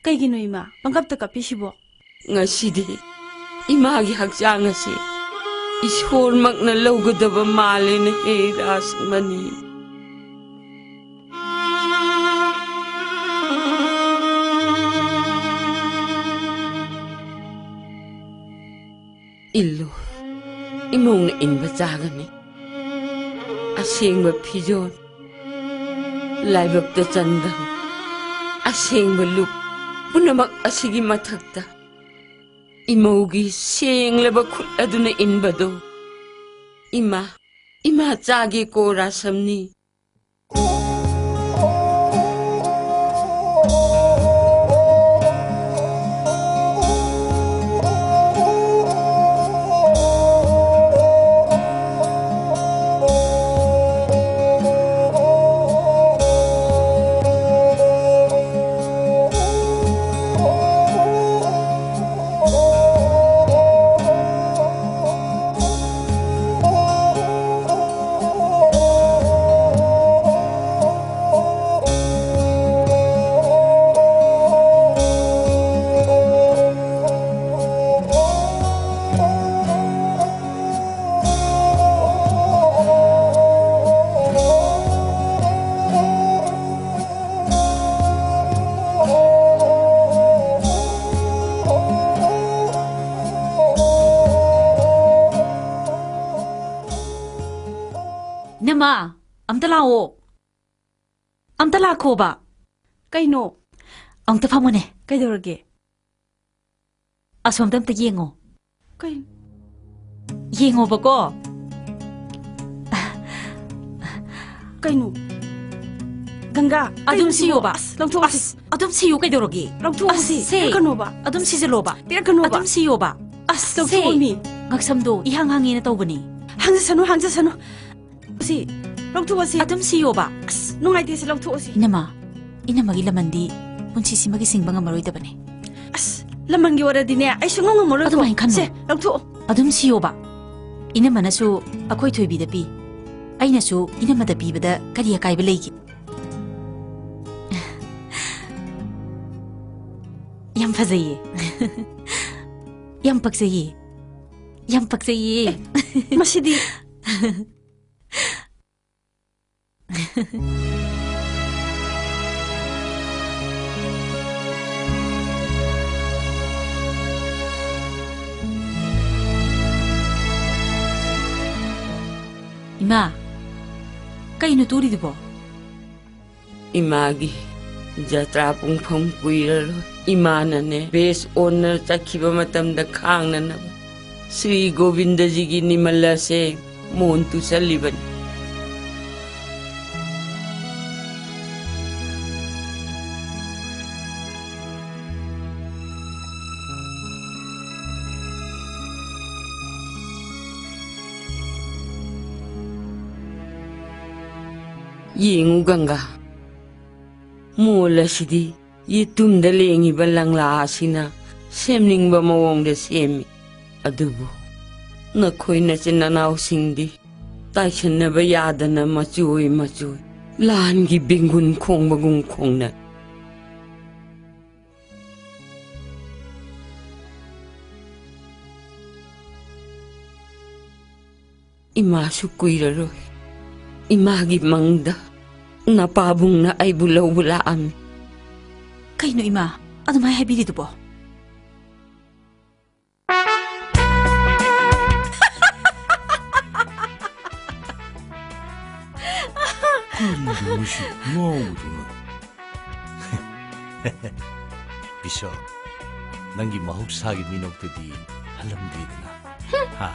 ꯀꯩꯒꯤꯅꯣ ꯏꯃꯥ ꯄꯪꯀꯞꯇ ꯀꯞꯄꯤꯁꯤꯕꯣ? ꯉꯁꯤꯗꯤ ꯏꯃꯥꯒꯤ ꯍꯛꯆꯥꯡ ꯑꯁꯤ ꯏꯁꯣꯔꯃꯛꯅ ꯂꯧꯒꯗꯕ ꯃꯥꯜꯂꯦꯅꯦ, ꯍꯦ ꯔꯥꯁꯃꯅꯤ꯫ ꯏꯜꯂꯨ, ꯏꯃꯧꯅ ꯏꯟꯕ ꯆꯥꯒꯅꯤ꯫ ꯑꯁꯦꯡꯕ ꯐꯤꯖꯣꯜ, ꯂꯥꯏꯕꯛꯇ ꯆꯟꯗꯝ, ꯑꯁꯦꯡꯕ ꯂꯨꯞ ꯄꯨꯝꯅꯃꯛ ꯑꯁꯤꯒꯤ ꯃꯊꯛꯇ ꯏꯃꯧꯒꯤ ꯁꯦꯡꯂꯕ ꯈꯨꯠ ꯑꯗꯨꯅ ꯏꯟꯕꯗꯣ꯫ ꯏꯃꯥ, ꯏꯃꯥ ꯆꯥꯒꯦꯀꯣ ꯔꯥꯁꯝꯅꯤ꯫ ꯏꯅꯝꯃ, ꯑꯝꯇ ꯂꯥꯛꯑꯣ꯫ ꯑꯝꯇ ꯂꯥꯛꯈꯣꯕ꯫ ꯀꯩꯅꯣ? ꯑꯝꯇ ꯐꯝꯃꯨꯅꯦ꯫ ꯀꯩꯗꯧꯔꯒꯦ? ꯑꯁꯣꯝꯗ ꯑꯝꯇ ꯌꯦꯡꯉꯣ꯫ ꯀꯩ-, ꯌꯦꯡꯉꯣꯕꯀꯣ꯫ ꯀꯩꯅꯣ? ꯒꯪꯒꯥ, ꯑꯗꯨꯝ ꯀꯩꯅꯣ ꯁꯤꯕꯣ? ꯁꯤꯌꯣꯕ꯫ ꯑꯁ, ꯂꯧꯊꯣꯛꯑꯁꯤ꯫ ꯑꯁ, ꯑꯗꯨꯝ ꯁꯤꯌꯨ ꯀꯩꯗꯧꯔꯒꯦ? ꯂꯧꯊꯣꯛꯑꯁꯤ꯫ ꯑꯁ, ꯁꯦ꯫ ꯄꯤꯔꯛꯀꯅꯣꯕ꯫ ꯑꯗꯨꯝ ꯁꯤꯖꯜꯂꯣꯕ꯫ ꯄꯤꯔꯛꯀꯅꯣꯕ꯫ ꯑꯗꯨꯝ ꯁꯤꯌꯣꯕ꯫ ꯑꯁ, ꯁꯦ꯫ ꯂꯧꯊꯣꯛꯑꯣꯃꯤ꯫ ꯉꯛꯁꯝꯗꯣ ꯏꯍꯥꯡ ꯍꯥꯡꯉꯦꯅ ꯇꯧꯕꯅꯤ꯫ ꯍꯥꯡꯖꯁꯅꯨ, ꯍꯥꯡꯖꯁꯅꯨ꯫ ꯁꯤ, ꯂꯧꯊꯣꯛꯑꯁꯤ꯫ ꯑꯗꯨꯝ ꯁꯤꯌꯣꯕ꯫ ꯑꯁ, ꯅꯨꯡꯉꯥꯏꯇꯦ, ꯁꯤ ꯂꯧꯊꯣꯛꯑꯁꯤ꯫ ꯏꯅꯝꯃ, ꯏꯅꯝꯃꯒꯤ ꯂꯃꯟꯗꯤ ꯄꯨꯟꯁꯤꯁꯤꯃꯒꯤ ꯁꯤꯡꯕ ꯉꯝꯃꯔꯣꯏꯗꯕꯅꯦ꯫ ꯑꯁ, ꯂꯃꯟꯒꯤ ꯋꯥꯔꯗꯤꯅꯦ, ꯑꯩ ꯁꯨꯡꯉꯝ ꯉꯝꯃꯔꯣꯏꯀꯣ꯫ ꯑꯗꯨꯃꯥꯏꯅ ꯈꯟꯅꯨ꯫ ꯁꯦ, ꯂꯧꯊꯣꯛꯑꯣ꯫ ꯑꯗꯨꯝ ꯁꯤꯌꯣꯕ꯫ ꯏꯅꯝꯃꯅꯁꯨ ꯑꯩꯈꯣꯏ ꯊꯣꯏꯕꯤꯗ ꯄꯤ꯫ ꯑꯩꯅꯁꯨ ꯏꯅꯝꯃꯗ ꯄꯤꯕꯗ ꯀꯔꯤ ꯑꯀꯥꯏꯕ ꯂꯩꯒꯦ? ꯌꯥꯝ ꯐꯖꯩꯌꯦ꯫ ꯌꯥꯝ ꯄꯛꯆꯩꯌꯦ꯫ ꯌꯥꯝ ꯄꯛꯆꯩꯌꯦ꯫ ꯃꯁꯤꯗꯤ꯫ ꯏꯃꯥ, ꯀꯩꯅꯣ ꯇꯨꯔꯤꯗꯨꯕꯣ? ꯏꯃꯥꯒꯤ ꯖꯇ꯭ꯔꯥ ꯄꯨꯡꯐꯝ ꯀꯨꯏꯔꯔꯣꯏ꯫ ꯏꯃꯥꯅꯅꯦ ꯕꯦꯁ ꯑꯣꯟꯅ ꯆꯠꯈꯤꯕ ꯃꯇꯝꯗ ꯈꯥꯡꯅꯅꯕ ꯁ꯭ꯔꯤ ꯒꯣꯕꯤꯟꯗꯖꯤꯒꯤ ꯅꯤꯃꯜ ꯑꯁꯦ ꯃꯣꯟ ꯇꯨꯁꯜꯂꯤꯕꯅꯤ꯫ ꯌꯦꯡꯉꯨ ꯒꯪꯒꯥ, ꯃꯣꯜ ꯑꯁꯤꯗꯤ ꯌꯦꯇꯨꯝꯗ ꯂꯦꯡꯉꯤꯕ ꯂꯪꯂꯥ ꯑꯁꯤꯅ ꯁꯦꯝꯅꯤꯡꯕ ꯃꯑꯣꯡꯗ ꯁꯦꯝꯃꯤ꯫ ꯑꯗꯨꯕꯨ ꯅꯈꯣꯏ ꯅꯆꯤꯟ ꯅꯅꯥꯎꯁꯤꯡꯗꯤ ꯇꯥꯏꯁꯟꯅꯕ ꯌꯥꯗꯅ ꯃꯆꯣꯏ ꯃꯆꯣꯏ ꯂꯥꯟꯒꯤ ꯕꯦꯡꯒꯨꯟ ꯈꯣꯡꯕꯒꯨꯝ ꯈꯣꯡꯅ꯫ ꯏꯃꯥꯁꯨ ꯀꯨꯏꯔꯔꯣꯏ꯫ ꯏꯃꯥꯒꯤ ꯃꯪꯗ ꯅꯄꯥꯕꯨꯡꯅ ꯑꯩꯕꯨ ꯂꯧꯕ ꯂꯥꯛꯑꯝꯃꯤ꯫ ꯀꯩꯅꯣ ꯏꯃꯥ, ꯑꯗꯨꯃꯥꯏꯅ ꯍꯥꯏꯕꯤꯔꯤꯗꯨꯕꯣ? ꯀꯔꯤꯅꯣ ꯃꯁꯤ ꯉꯥꯎꯕꯗꯨꯅ? ꯕꯤꯁꯣ, ꯅꯪꯒꯤ ꯃꯍꯧꯁꯥꯒꯤ ꯃꯤꯅꯣꯛꯇꯨꯗꯤ ꯍꯜꯂꯝꯗꯦꯗꯅ꯫ ꯍꯥ?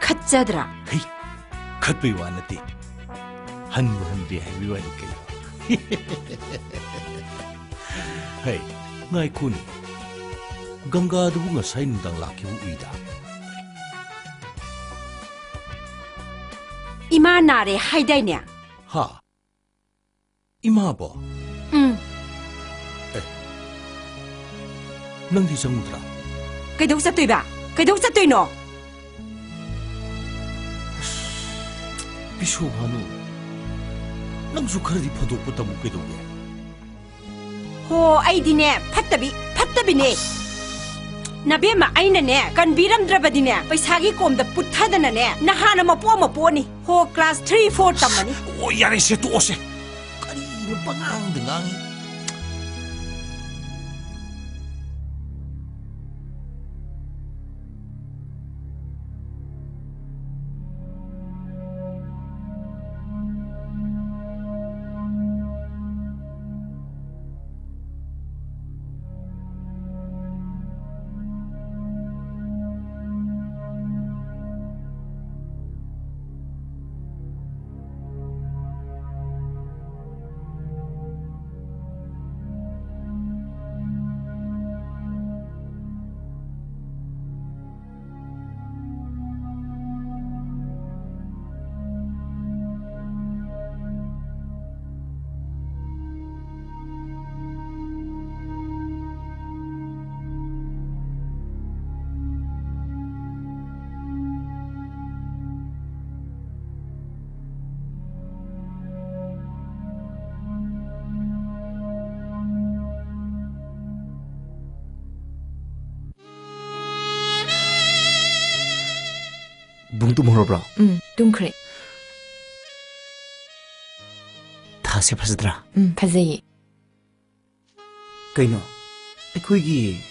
ꯈꯠꯆꯗ꯭ꯔꯥ? ꯍꯩ, ꯈꯠꯄꯩ ꯋꯥ ꯅꯠꯇꯦ꯫ ꯍꯟꯕꯨ ꯍꯟꯗꯦ ꯍꯥꯏꯕꯩ ꯋꯥꯅꯤ ꯀꯩꯅꯣ꯫ ꯍꯩ, ꯉꯥꯏꯈꯣꯅꯦ꯫ ꯒꯪꯒꯥꯗꯨꯕꯨ ꯉꯁꯥꯏ ꯅꯨꯡꯗꯥꯡ ꯂꯥꯛꯈꯤꯕ ꯎꯏꯗ꯫ ꯏꯃꯥ ꯅꯥꯔꯦ ꯍꯥꯏꯗꯥꯏꯅꯦ? ꯍꯥ? ꯏꯃꯥꯕꯣ? ꯎꯝ꯫ ꯑꯦ, ꯅꯪꯗꯤ ꯆꯪꯉꯨꯗ꯭ꯔꯥ? ꯀꯩꯗꯧ ꯆꯠꯇꯣꯏꯕ? ꯀꯩꯗꯧ ꯆꯠꯇꯣꯏꯅꯣ? ꯑꯁ, ꯕꯤꯁꯣꯚꯥꯅꯨ, ꯅꯪꯁꯨ ꯈꯔꯗꯤ ꯐꯥꯗꯣꯛꯄ ꯇꯝꯃꯨ ꯀꯩꯗꯧꯒꯦ? ꯍꯣ, ꯑꯩꯗꯤꯅꯦ, ꯐꯠꯇꯕꯤ, ꯐꯠꯇꯕꯤꯅꯦ꯫ ꯅꯕꯦꯝꯃ, ꯑꯩꯅꯅꯦ ꯀꯟꯕꯤꯔꯝꯗ꯭ꯔꯕꯗꯤꯅꯦ, ꯄꯩꯁꯥꯒꯤ ꯀꯣꯝꯗ ꯄꯨꯠꯊꯗꯅꯅꯦ, ꯅꯍꯥꯟꯅ ꯃꯄꯣꯛ ꯑꯃ ꯄꯣꯛꯑꯅꯤ꯫ ꯍꯣ, class three four ꯇꯝꯃꯅꯤ꯫ ꯑꯣ, ꯌꯥꯔꯦ, ꯁꯦ ꯇꯣꯛꯑꯣꯁꯦ꯫ ꯀꯔꯤꯅꯣ ꯄꯉꯥꯡꯗ ꯉꯥꯡꯉꯤ? ꯕꯨꯡ ꯇꯨꯝꯍꯧꯔꯕ꯭ꯔꯣ? ꯎꯝ, ꯇꯨꯝꯈ꯭ꯔꯦ꯫ ꯊꯥꯁꯦ ꯐꯖꯗ꯭ꯔꯥ? ꯎꯝ, ꯐꯖꯩꯌꯦ꯫ ꯀꯩꯅꯣ, ꯑꯩꯈꯣꯏꯒꯤ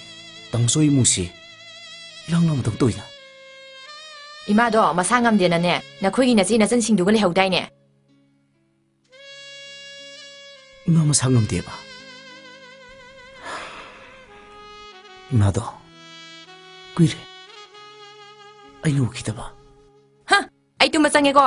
ꯇꯥꯃꯣꯆꯧ ꯏꯃꯨꯡꯁꯤ ꯏꯔꯥꯡ ꯂꯥꯡꯕꯗꯧ ꯇꯧꯏꯅ? ꯏꯃꯥꯗꯣ ꯃꯁꯥ ꯉꯝꯗꯦꯅꯅꯦ, ꯅꯈꯣꯏꯒꯤ ꯅꯆꯦ ꯅꯆꯟꯁꯤꯡꯗꯨꯒ ꯂꯩꯍꯧꯗꯥꯏꯅꯦ? ꯏꯃꯥ ꯃꯁꯥ ꯉꯝꯗꯦꯕ? ꯏꯃꯥꯗꯣ ꯀꯨꯏꯔꯦ ꯑꯩꯅ ꯎꯈꯤꯗꯕ꯫ ꯍꯥ? ꯑꯩ ꯇꯨꯝꯕ ꯆꯪꯉꯦꯀꯣ꯫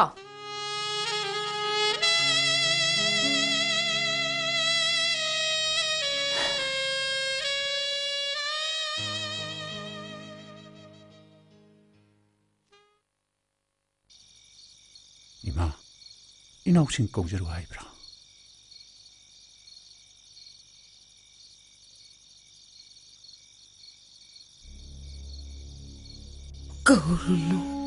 ꯏꯃꯥ, ꯏꯅꯥꯎꯁꯤꯡ ꯀꯧꯖꯔꯨ ꯍꯥꯏꯕ꯭ꯔꯥ? ꯀꯧꯔꯨꯅꯨ꯫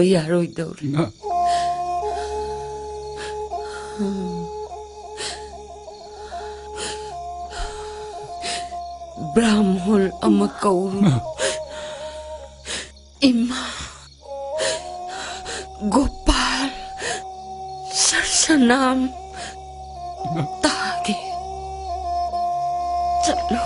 ꯌꯥꯔꯣꯏꯗꯧꯔꯤ꯫ ꯕ꯭ꯔꯥꯍꯃꯣꯜ ꯑꯃ ꯀꯧꯔꯨ꯫ ꯏꯃꯥ ꯒꯣꯄꯥꯜ, ꯁꯔꯁꯅꯥꯝ ꯇꯥꯒꯦ꯫ ꯆꯠꯂꯣ꯫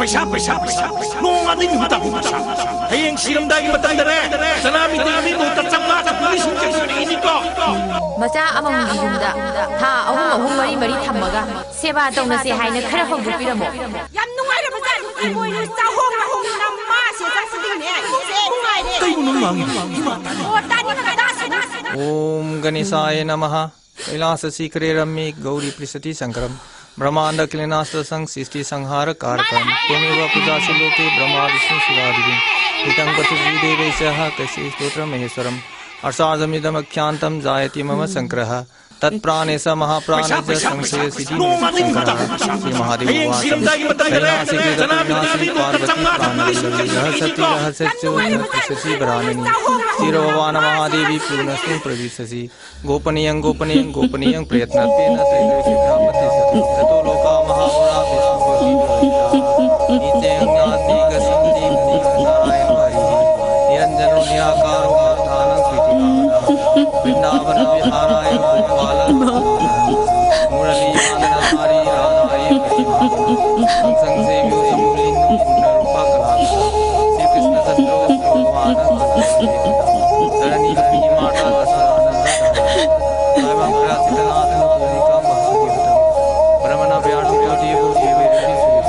ꯄꯩꯁꯥ, ꯄꯩꯁꯥ, ꯄꯩꯁꯥ, ꯄꯩꯁꯥ꯫ ꯅꯣꯡ ꯑꯅꯤ ꯅꯨꯃꯤꯠ ꯇꯥꯕ ꯄꯩꯁꯥ꯫ ꯍꯌꯦꯡ ꯁꯤꯔꯝꯗꯥꯏꯒꯤ ꯃꯇꯝꯗꯅꯦ, ꯆꯅꯥꯃꯤꯇꯥꯒꯤ ꯃꯍꯨꯠꯇ ꯆꯥꯝꯃꯉꯥ ꯆꯥꯇ꯭ꯔꯨꯛ ꯂꯤꯁꯤꯡ ꯀꯌꯥ ꯄꯤꯔꯛꯏꯅꯤꯀꯣ? ꯃꯆꯥ ꯑꯃꯃꯝꯒꯤ ꯌꯨꯝꯗ ꯊꯥ ꯑꯍꯨꯝ ꯑꯍꯨꯝ, ꯃꯔꯤ ꯃꯔꯤ ꯊꯝꯃꯒ ꯁꯦꯕꯥ ꯇꯧꯅꯁꯦ ꯍꯥꯏꯅ ꯈꯔ ꯍꯧꯗꯣꯛꯄꯤꯔꯝꯃꯣ꯫ ꯌꯥꯝ ꯅꯨꯡꯉꯥꯏꯔꯕ ꯖꯥꯠꯅꯤ꯫ ꯏꯃꯣꯏꯅꯨ ꯆꯥꯍꯣꯡ ꯉꯥꯍꯣꯡ ꯅꯃꯥꯁꯦ ꯆꯪꯕꯗꯒꯤꯅꯦ ꯏꯃꯨꯡꯁꯦ ꯅꯨꯡꯉꯥꯏꯔꯦ꯫ ꯀꯩꯕꯨ ꯅꯪ ꯉꯥꯡꯉꯤꯗꯣ? ꯏꯃꯥ ꯇꯥꯅꯤꯡꯉꯦ꯫ ꯑꯣ ꯇꯥꯅꯤꯡꯉꯦ, ꯇꯥꯁꯅꯨ꯫ ॐ गणेशाय नमः। कैलासशिखरे रम्ये गौरी पृषति शंकरम्। ब्रह्माण्डखिलनाष्टसं सृष्टिसंहारकारकम्। त्वमेव पूजासि लोके ब्रह्मा विष्णु शिवादिभिः। हितं पठसि देवेश कैशिकस्तोत्रमहेश्वरम्। अर्षार्धमिदमख्यातं जायते मम संग्रहः। तत्प्राणेश महाप्राणेश संशयसिद्धि मे सत्संग्रहः। श्री महादेव उवाच। कैलासगिरितटविनाशे पार्वती प्राणवल्लभी। रहस्यति रहस्यस्योर्न पृच्छसि वरानने। श्रीर्भवान् महादेवी पूर्णस्मिन् प्रविशसि। गोपनीयं गोपनीयं गोपनीयं प्रयत्नत्वेन त्रैलोक्यं प्राप्स्यसि। ततो लोका महामूढा विष्णुपत्नीवृताः। निश्चयं ज्ञात्वा गच्छन्ति मुनीः नारायणं हरिः। निरञ्जनो निराकारो मूर्धानं स्मृतिकामनाः। वृन्दावनविहाराय गोपालं मुरलीवादनधारी राधारमणीयं। कंसं सेव्यो शिवलिङ्गं पूर्णरूपः कलावतारः। श्रीकृष्णचन्द्रो भगवान् धरणीपतिमाता दशरथनन्दनः। स्वयं प्रकाशितनाथो गोपिकां वासुदेवतः। ब्रह्मणा व्याहृतो देवो देवैरपि सुरभिः।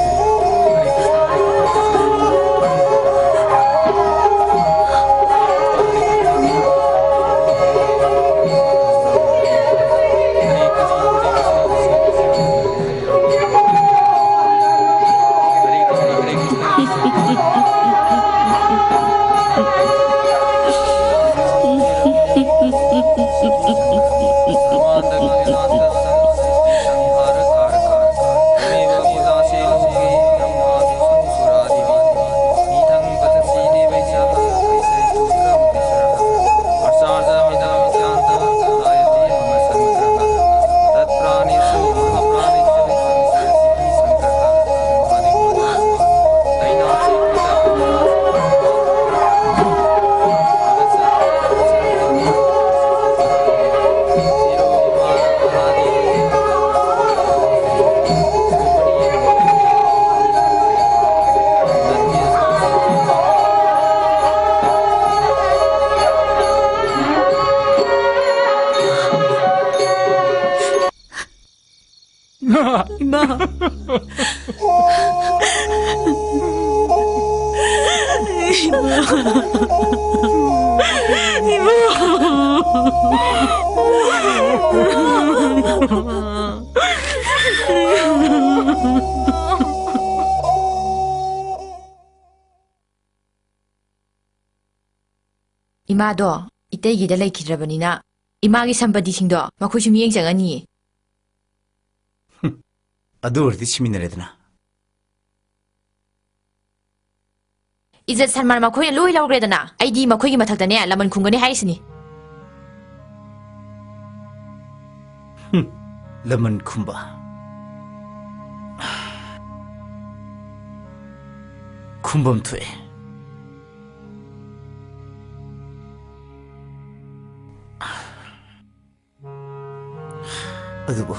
ꯏꯃꯥꯗꯣ ꯏꯇꯩꯒꯤꯗ ꯂꯩꯈꯤꯗ꯭ꯔꯕꯅꯤꯅ, ꯏꯃꯥꯒꯤ ꯁꯝꯄꯇꯤꯁꯤꯡꯗꯣ ꯃꯈꯣꯏꯁꯨ ꯃꯤꯠꯌꯦꯡ ꯆꯪꯉꯅꯤꯌꯦ꯫ ꯑꯗꯨ ꯑꯣꯏꯔꯗꯤ ꯁꯤꯃꯤꯟꯅꯔꯦꯗꯅ꯫ ꯏꯖꯠ ꯁꯟꯃꯥꯟ ꯃꯈꯣꯏꯅ ꯂꯣꯏ ꯂꯧꯈ꯭ꯔꯦꯗꯅ, ꯑꯩꯗꯤ ꯃꯈꯣꯏꯒꯤ ꯃꯊꯛꯇꯅꯦ ꯂꯃꯟ ꯈꯨꯝꯒꯅꯤ ꯍꯥꯏꯔꯤꯁꯤꯅꯤ꯫ ꯍꯨꯝ, ꯂꯃꯟ ꯈꯨꯝꯕ꯫ ꯈꯨꯝꯕꯝ ꯊꯣꯛꯑꯦ꯫ ꯑꯗꯨꯕꯨ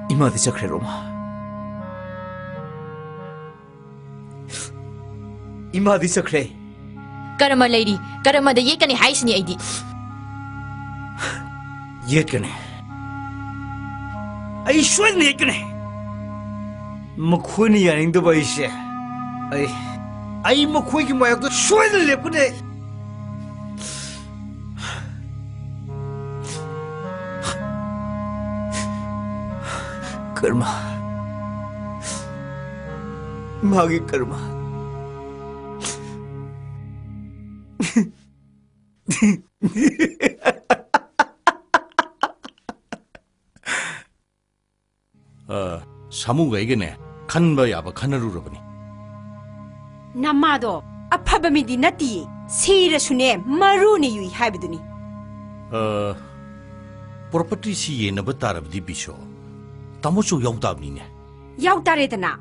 ꯏꯃꯥꯗꯤ ꯆꯠꯈ꯭ꯔꯦ, ꯔꯣꯃꯥ꯫ ꯏꯃꯥꯗꯤ ꯆꯠꯈ꯭ꯔꯦ꯫ ꯀꯔꯃ ꯂꯩꯔꯤ꯫ ꯀꯔꯃꯗ ꯌꯦꯠꯀꯅꯤ ꯍꯥꯏꯁꯤꯅꯤ ꯑꯩꯗꯤ꯫ ꯌꯦꯠꯀꯅꯤ꯫ ꯑꯩ ꯁꯣꯏꯗꯅ ꯌꯦꯠꯀꯅꯤ꯫ ꯃꯈꯣꯏꯅ ꯌꯥꯅꯤꯡꯗꯕ ꯑꯩꯁꯦ, ꯑꯩ, ꯑꯩ ꯃꯈꯣꯏꯒꯤ ꯃꯥꯌꯣꯛꯇ ꯁꯣꯏꯗꯅ ꯂꯦꯞꯀꯅꯤ꯫ ꯀꯔꯃ꯫ ꯃꯥꯒꯤ ꯀꯔꯃ꯫ ꯑ, ꯁꯥꯃꯨꯒ ꯑꯩꯒꯅꯦ, ꯈꯟꯕ ꯌꯥꯕ ꯈꯟꯅꯔꯨꯔꯕꯅꯤ꯫ ꯅꯃꯥꯗꯣ ꯑꯐꯕ ꯃꯤꯗꯤ ꯅꯠꯇꯤꯌꯦ꯫ ꯁꯤꯔꯁꯨꯅꯦ, ꯃꯔꯨꯅ ꯌꯨꯏ ꯍꯥꯏꯕꯗꯨꯅꯤ꯫ ꯑ, ꯄ꯭ꯔꯣꯄꯔꯇꯤꯁꯤ ꯌꯦꯟꯅꯕ ꯇꯥꯔꯕꯗꯤ, ꯕꯤꯁꯣ, ꯇꯥꯃꯣꯁꯨ ꯌꯥꯎ ꯇꯥꯕꯅꯤꯅꯦ꯫ ꯌꯥꯎ ꯇꯥꯔꯦꯗꯅ꯫